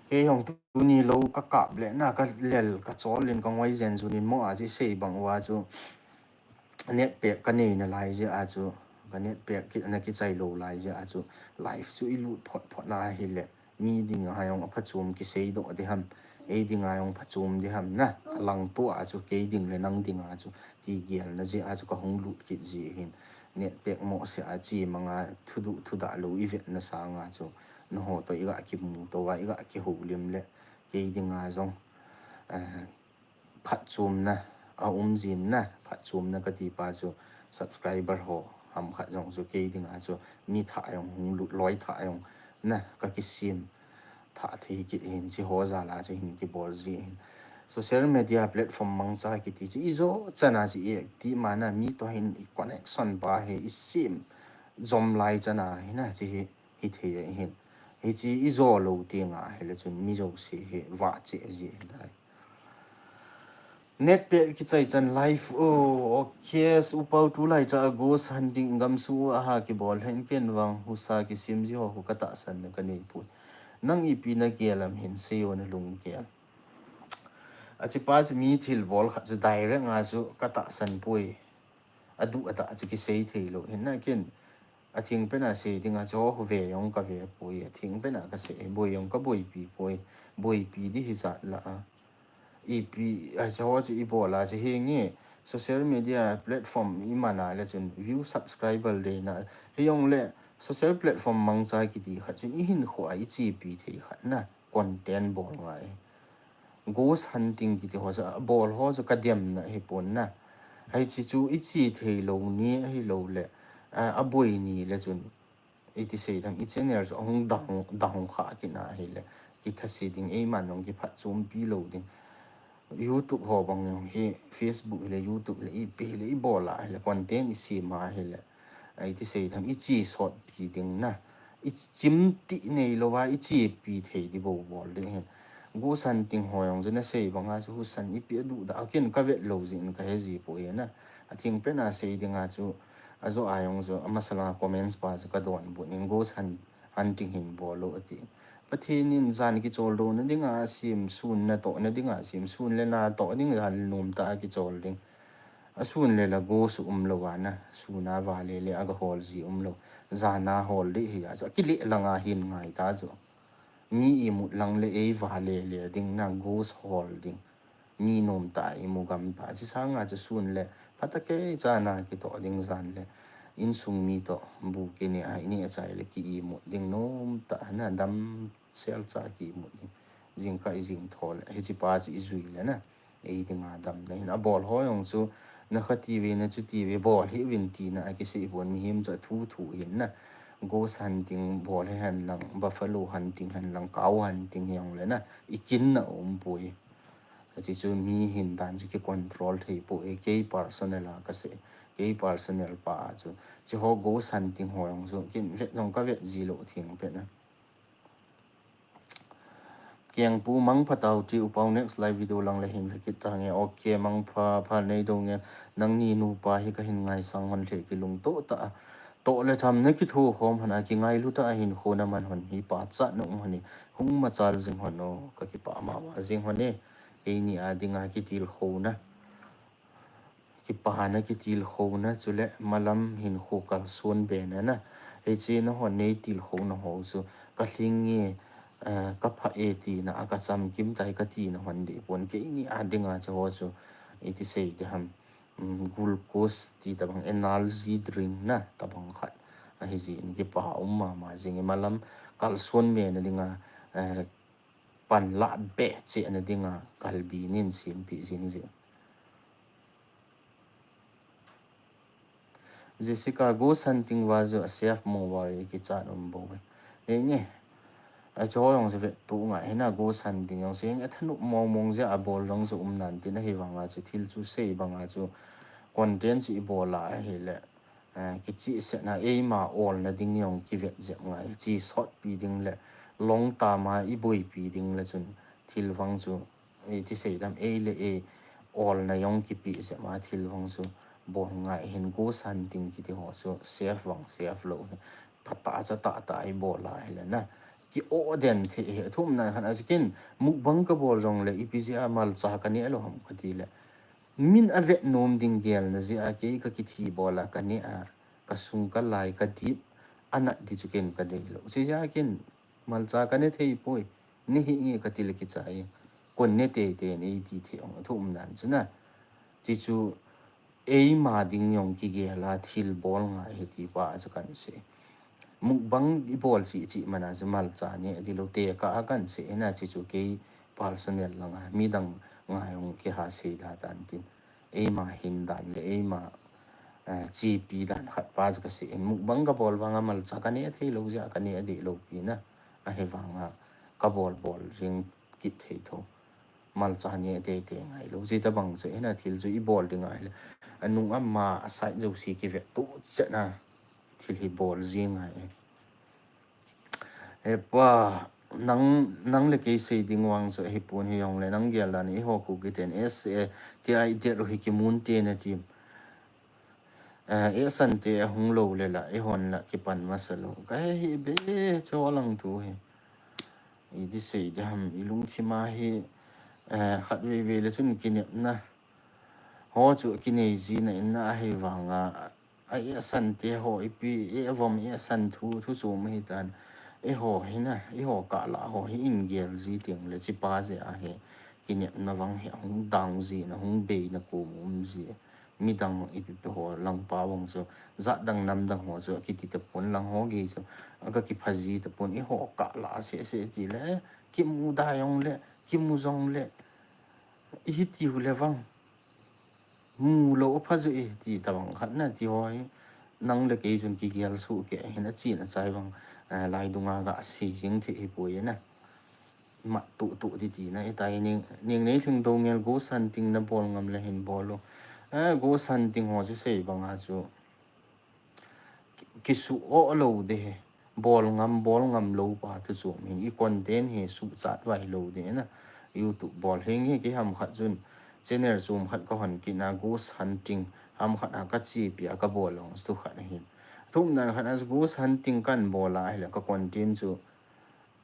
Kei jong tuni lo ka kap le na ka lel ka chol in ka ngoi jen jun in mo a chi sei bang uva chu net pack ka nei na lai jeh a chu ka net pack ki na kichai lo lai jeh a chu live chu i lut phot phot na hi le. Mi dinga jong a phachom kisei doh di ham, ei dinga jong phachom di ham na, a lang tua chu kei ding le nang dinga chu ti gel na jeh a chu ka hung lut kit ji hin, net pack mo se a chi manga thuduh thudah lo i vet na sanga chu, na ho to i ga kimu to va i ga kihoulim le, kei dinga jong, eh, phatchomna, a um jin na, phatchomna ka ti pa chu subscriber ho ham khat jong chu kei dinga chu mi thah jong hung lut loi thah jong na ka kisim thah thei kit hin chi ho jal a chu hin kibol ji hin. Social media platform mangcha kiti chu i jo chana chi i ti mana mi to hin i connection pa hi i sim jom lai chana hi na chi hi. Hi thei ahin. Hichi i jo lo ti nga hile chun mi jouse hi va che ji hi dai. Net pe kichai chan live o, okay, Upau tulai cha ghost hunting gam su a ha kibol hen ken vang husa kisim ji ho hu ka tahsan na ka nei pui. Nang ipi na gel am hin sei o na lung gel. A chi pa chu mi thil bol khat chu direct nga chu ka tahsan pui. A duh a dah chu kisei thei lo hin na ken. A thing pena sei dinga chu ho ve jong ka ve poi, a thing pena ka sei, boi jong ka boipi poi, boipi di hi jat la a. Ipi, a chu ho chu i bol a chu hi nge, social media platform i man a le chun view subscriber le na, hi jong le social platform mangcha kiti khat chun i hinkho a i chepi thei khat na, content bol ngai. Ghost hunting kiti ho chu, a bol ho chu ka demna hi pon na. Hei chi chu i chi thei lo ni ahi lo le, a, a boi ni le chun, i ti sei dam, i channel chu a hung dang, dang kha kina hi le, ki thasi ding, ei man jong ki phat chom pi lo ding. YouTube ho bang jong hi, Facebook hi le, YouTube le, i pi hi le, i bol a hi le, content i sim a hi le, a i ti sei dam, i chi sot pi ding na. I chim ti nei lo va, i chi pi thei di bo bol ding hin. Ghost hunting ho jong chu na sei banga chu husan ipi a duh da, a ken ka vet lo jin ka he ji poi na. A thing pena sei dinga chu a jo a jong chu a masala comments pa chu ka don bu nin ghost hunt, hunting hin bol lo a ti. Pathen in jan kichol do na dinga a sim, sun na to na dinga a sim, sun le na to ding jan nom ta a kichol ding. A sun le la ghost um lo va na, sun a va le le a ga hol ji um lo, jan a hol di hi a chu a kile langa hin ngai ta chu. Mi i mut lang le ei va le le ding na ghost hol ding. Mi nom ta i mu gam ta. Chi sanga chu sun le phatah kei cha na kito ding jan le. Insung mi to bu ki ne a i ne a chai le ki i mut ding nom ta na dam sel cha ki i mut ding. Jing ka i jing tho le. Hi chi pa chu i jui le na. Ei dinga dam na hin a bol ho jong chu na kha ti ve na chu ti ve bol hi vin ti na a ki sei bon mi him chu a thu thu hin na. Ghost hunting bol hi han lang, buffalo hunting han lang, cow hunting hi jong le na. I kin na um poi. Achi chu mi hin dan chu ki control thei poi, kei personal a ka sei, kei personal pa chu. Chi ho ghost hunting ho jong chu, kin vet jong ka vet ji lo thing pe na. Kiang pu mang pha tau ti Upau next live video lang le hin ve kit ta nge. Okay, mang pha pha nei do nge. Nang ni nu pa hi ka hin ngai sang hon le ki lung to ta. To le tham na ki thu khom hana ki ngai lu ta hin kho na man hon hi pa cha na um hon ni. Hung ma chal jing hon no ka ki pa ma ma jing hon ni. Ei ni a ding a ki til kho na. Ki pa na ki til kho na chu le malam hin kho kal suan be na na. Ei chi na hon nei til kho na ho chu ka hling nge. eh, ka pha e tina a ka chamkim tai ka tina hon deh pon, keini a dinga chu ho chu iti sei ding ham, um, glucose ti tabang energy drink na tabang khat ahi jin kipa um mama jing e, malam kalson mena dinga, eh, panla be cheh na dinga kalbi nin simpi jing jing. Jessica, ghost hunting va chu a safe mo va ri kichat um bou e. Henge. A chu jong chu vetu ngai hina, ghost hunting jong chu henge, thanop mong mong jeh a bol jong chu um nan tin, ahivanga chu thil chu sei banga chu content chu i bol a ahile, eh, kichihsetna eima olna ding jong kivet jep ngai, chi sotpi ding le long term a i boipi ding le chun thil vang chu iti sei dam, ei le ei olna jong kipe jep a thil vang chu bol ngai hin, ghost hunting kiti ho chu safe vang safe lou hi, phatah chatah tah i bol a ahile na, ki-o den thei hi. Thumna khat a chu ken mukbang ka bol jong le ipi jeh a malcha ka neh lou ham ka ti le, min a vet nom ding gelna jeh a kei ka kithi bol a ka neh a, ka sung ka lai ka dip a nat di chu ken ka dei lou. Chujeh a ken malcha ka ne thei poi, ne hih nge ka ti le kichai, kon ne teitei in ei ti thei ong, athum dan chu na. Chi chu eima ding jong kigel a thil bol ngai hi ti pa chu kan sei. Mukbang i bol chih chih mana chu malcha ne di lou, tekah a kan sei na, chi chu kei personal langa midang ngai jong kiha sei da tan tin. Eima hin dan le eima, eh, chipi dan khat pa chu ka sei in, mukbang ka bol vanga malcha ka ne thei lou jeh a ka ne a dei lou pi na, ahivanga ka bol bol jing kit thei tho. Malcha ne teitei ngai lou jeh tabang chu hina, thil chu i bol ding ahile anung ama a side jouse kivet tu chet na thil hi bol jing ngai e. Hepa, nang, nang le kei sei ding vang chu ahi pon, hijong le nang gel dan i ho Kuki ten S A T I det u hi kimun te na ti. Eh, ehsan te ahung lou le la, i hon la kipan masa lou. Ka he hi be, chu alang tu hi. Iti sei ding ham, i lungthim a hi, eh, khat vei vei le chun kinepna ho chu kinei ji na in na, ahivanga a, a ehsan te ho ipi, e vom ehsan thu, thu chom hi tan. Eiho hi na, eiho kah lah ho hi in gel ji teng le chi pa jeh a hi kinepna vang hi ahung dang ji na, hung bei na kom um ji. Midang ipi pi ho lang pa vang chu jat dang nam dang ho chu kiti tapon, lang ho gei chu a ka kipha ji tapon, eiho kah lah seh seh ti le, kimu da jong le, kimu jong le, i hi tiu le vang. Mu lou a pha jo e ti tabang khat na ti ho hi, nang le kei chun kigel soh kei hin, a chin a chai vang, eh, lai dunga ga sei jing thei hi poi na. Mat tu tu ti ti na, i tai ning, ning nei hling do ngel ghost hunting na bol ngam le hin bol u. Eh, ghost hunting ho chu sei banga chu ki, kisu o lou de he. Bol ngam, bol ngam lou pa thu chom hin, i content hi suhchat vai lou de na. YouTube bol hing hi kei ham khat chun channel chom khat ka hon kit na, ghost hunting ham khat a ka chepi a ka bol long thu khat hin. Thumna khat a ghost hunting kan bol a ahile ka content chu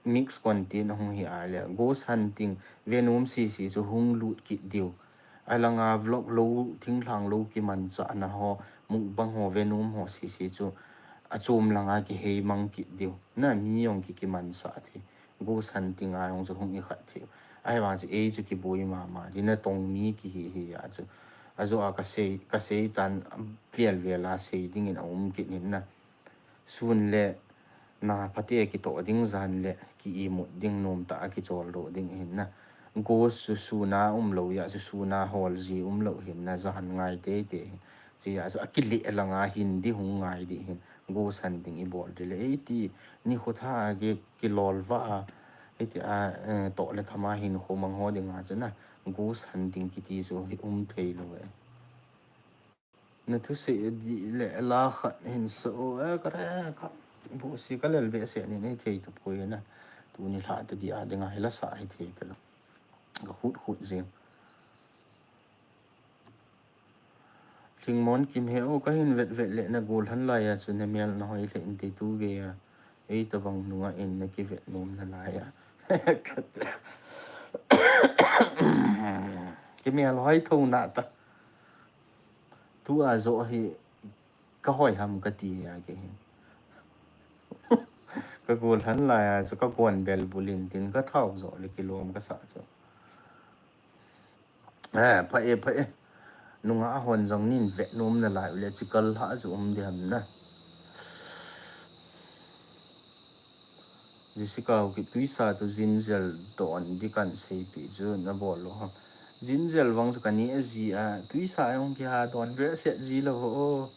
mix content ahung hi a le, ghost hunting, venom sisi chu hung lut kit diu. Alanga vlog lou, thinglhang lou kimanchah na ho, mukbang ho, venom ho sisi chu achom langa kihei mang kit diu. Na mi jong ki, kimanchah thei. Ghost hunting a jong chu hung i khat thei. Ahivang chu ei chu kiboi mama di, natong mi kihi hi a chu. Ajo a ka sei, ka sei tan vel vel a sei dingin aum kit in na. Sun le na phate kitoh ding, jan le ki-imut ding, nomtah a kichol doh ding hin na. Ghost chu sun a um lou jeh chu, sun a hol ji um lou hin na, jan ngai teitei hin. Chujeh chu akile langa hin di hung ngai di hin. Ghost hunting i bol di le, ei ti nikho tha a ki, kilol va a, ei ti a, eh, toh le tham a hin kho mang ho dinga chu na, ghost hunting kiti chu hi um thei lou e. Na thusei dih le la khat hin so, eh, ka re ka. Busi ka lel behseh nin ei thei tapoi na. Tuni lha ta dia dinga hi la sa hi thei talou. Ka khut khut jing. Lhingmon Kim he o, ka hin vet vet le na gol han lai a chu na mel na hoi le in te tu ve a. Ei tabang nunga in na kivet nom na lai a. Kimel hoi tho na ta. Tu a jo hi ka hoi ham ka ti a ke hin. Ka gol han lai a chu ka bon bel bulin tin ka thau jo le kilom ka sa chu. Eh, pha e, pha e. Nunga hon jong nin vet nom na lai le chikal ha chu um diam na. Jessica Haokip, tuisa tu jinjel don di kan seipi chu na bol lo ham. Jinjel vang chu ka ni a ji a, tuisa a jong kiha don ve set ji lo ho.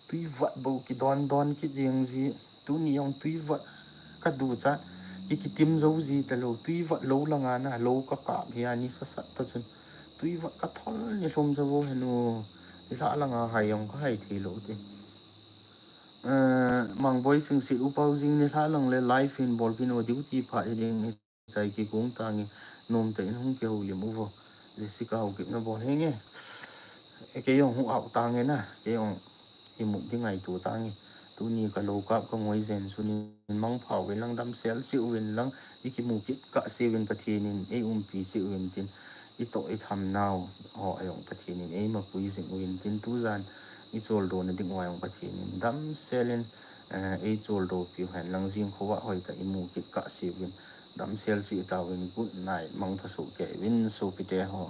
Tui vat bou kidon don kit jeng ji. Tuni jong tui vat ka du chat. Ki kitim jo ji ta lo. Tui vat lo langa na lo ka kap hi a ni sasat ta chun. Tui vat ka thol ni hlom jo vo henu. Ni hla langa hai jong ka hai thei lo ti. Eh, Mangboi Singsit, U Paujing ni hla lang le live in bol kin o duty pha hi ding hi tai kikung tangi nom ta in hung kihoulim uvo. Jessica Haokip na bol henge. E, kei jong hung au tange na. Kei jong imut ding ngaito tange. Tuni ka lo kap ka ngoi jen chu nin mangpha uvin lang damsel cheh uvin lang i kimu kit kah cheh uvin Pathen in ei umpi cheh uvin tin i toh i tham nau ho a jong Pathen in ei mapui jing uvin tin tujan i choldo na ding uva jong Pathen in damsel in, eh, ei choldo piu hen lang jing khovah hoitah i mu kit kah cheh uvin damsel cheh tauvin good night mangpha soh kei uvin sopite ho.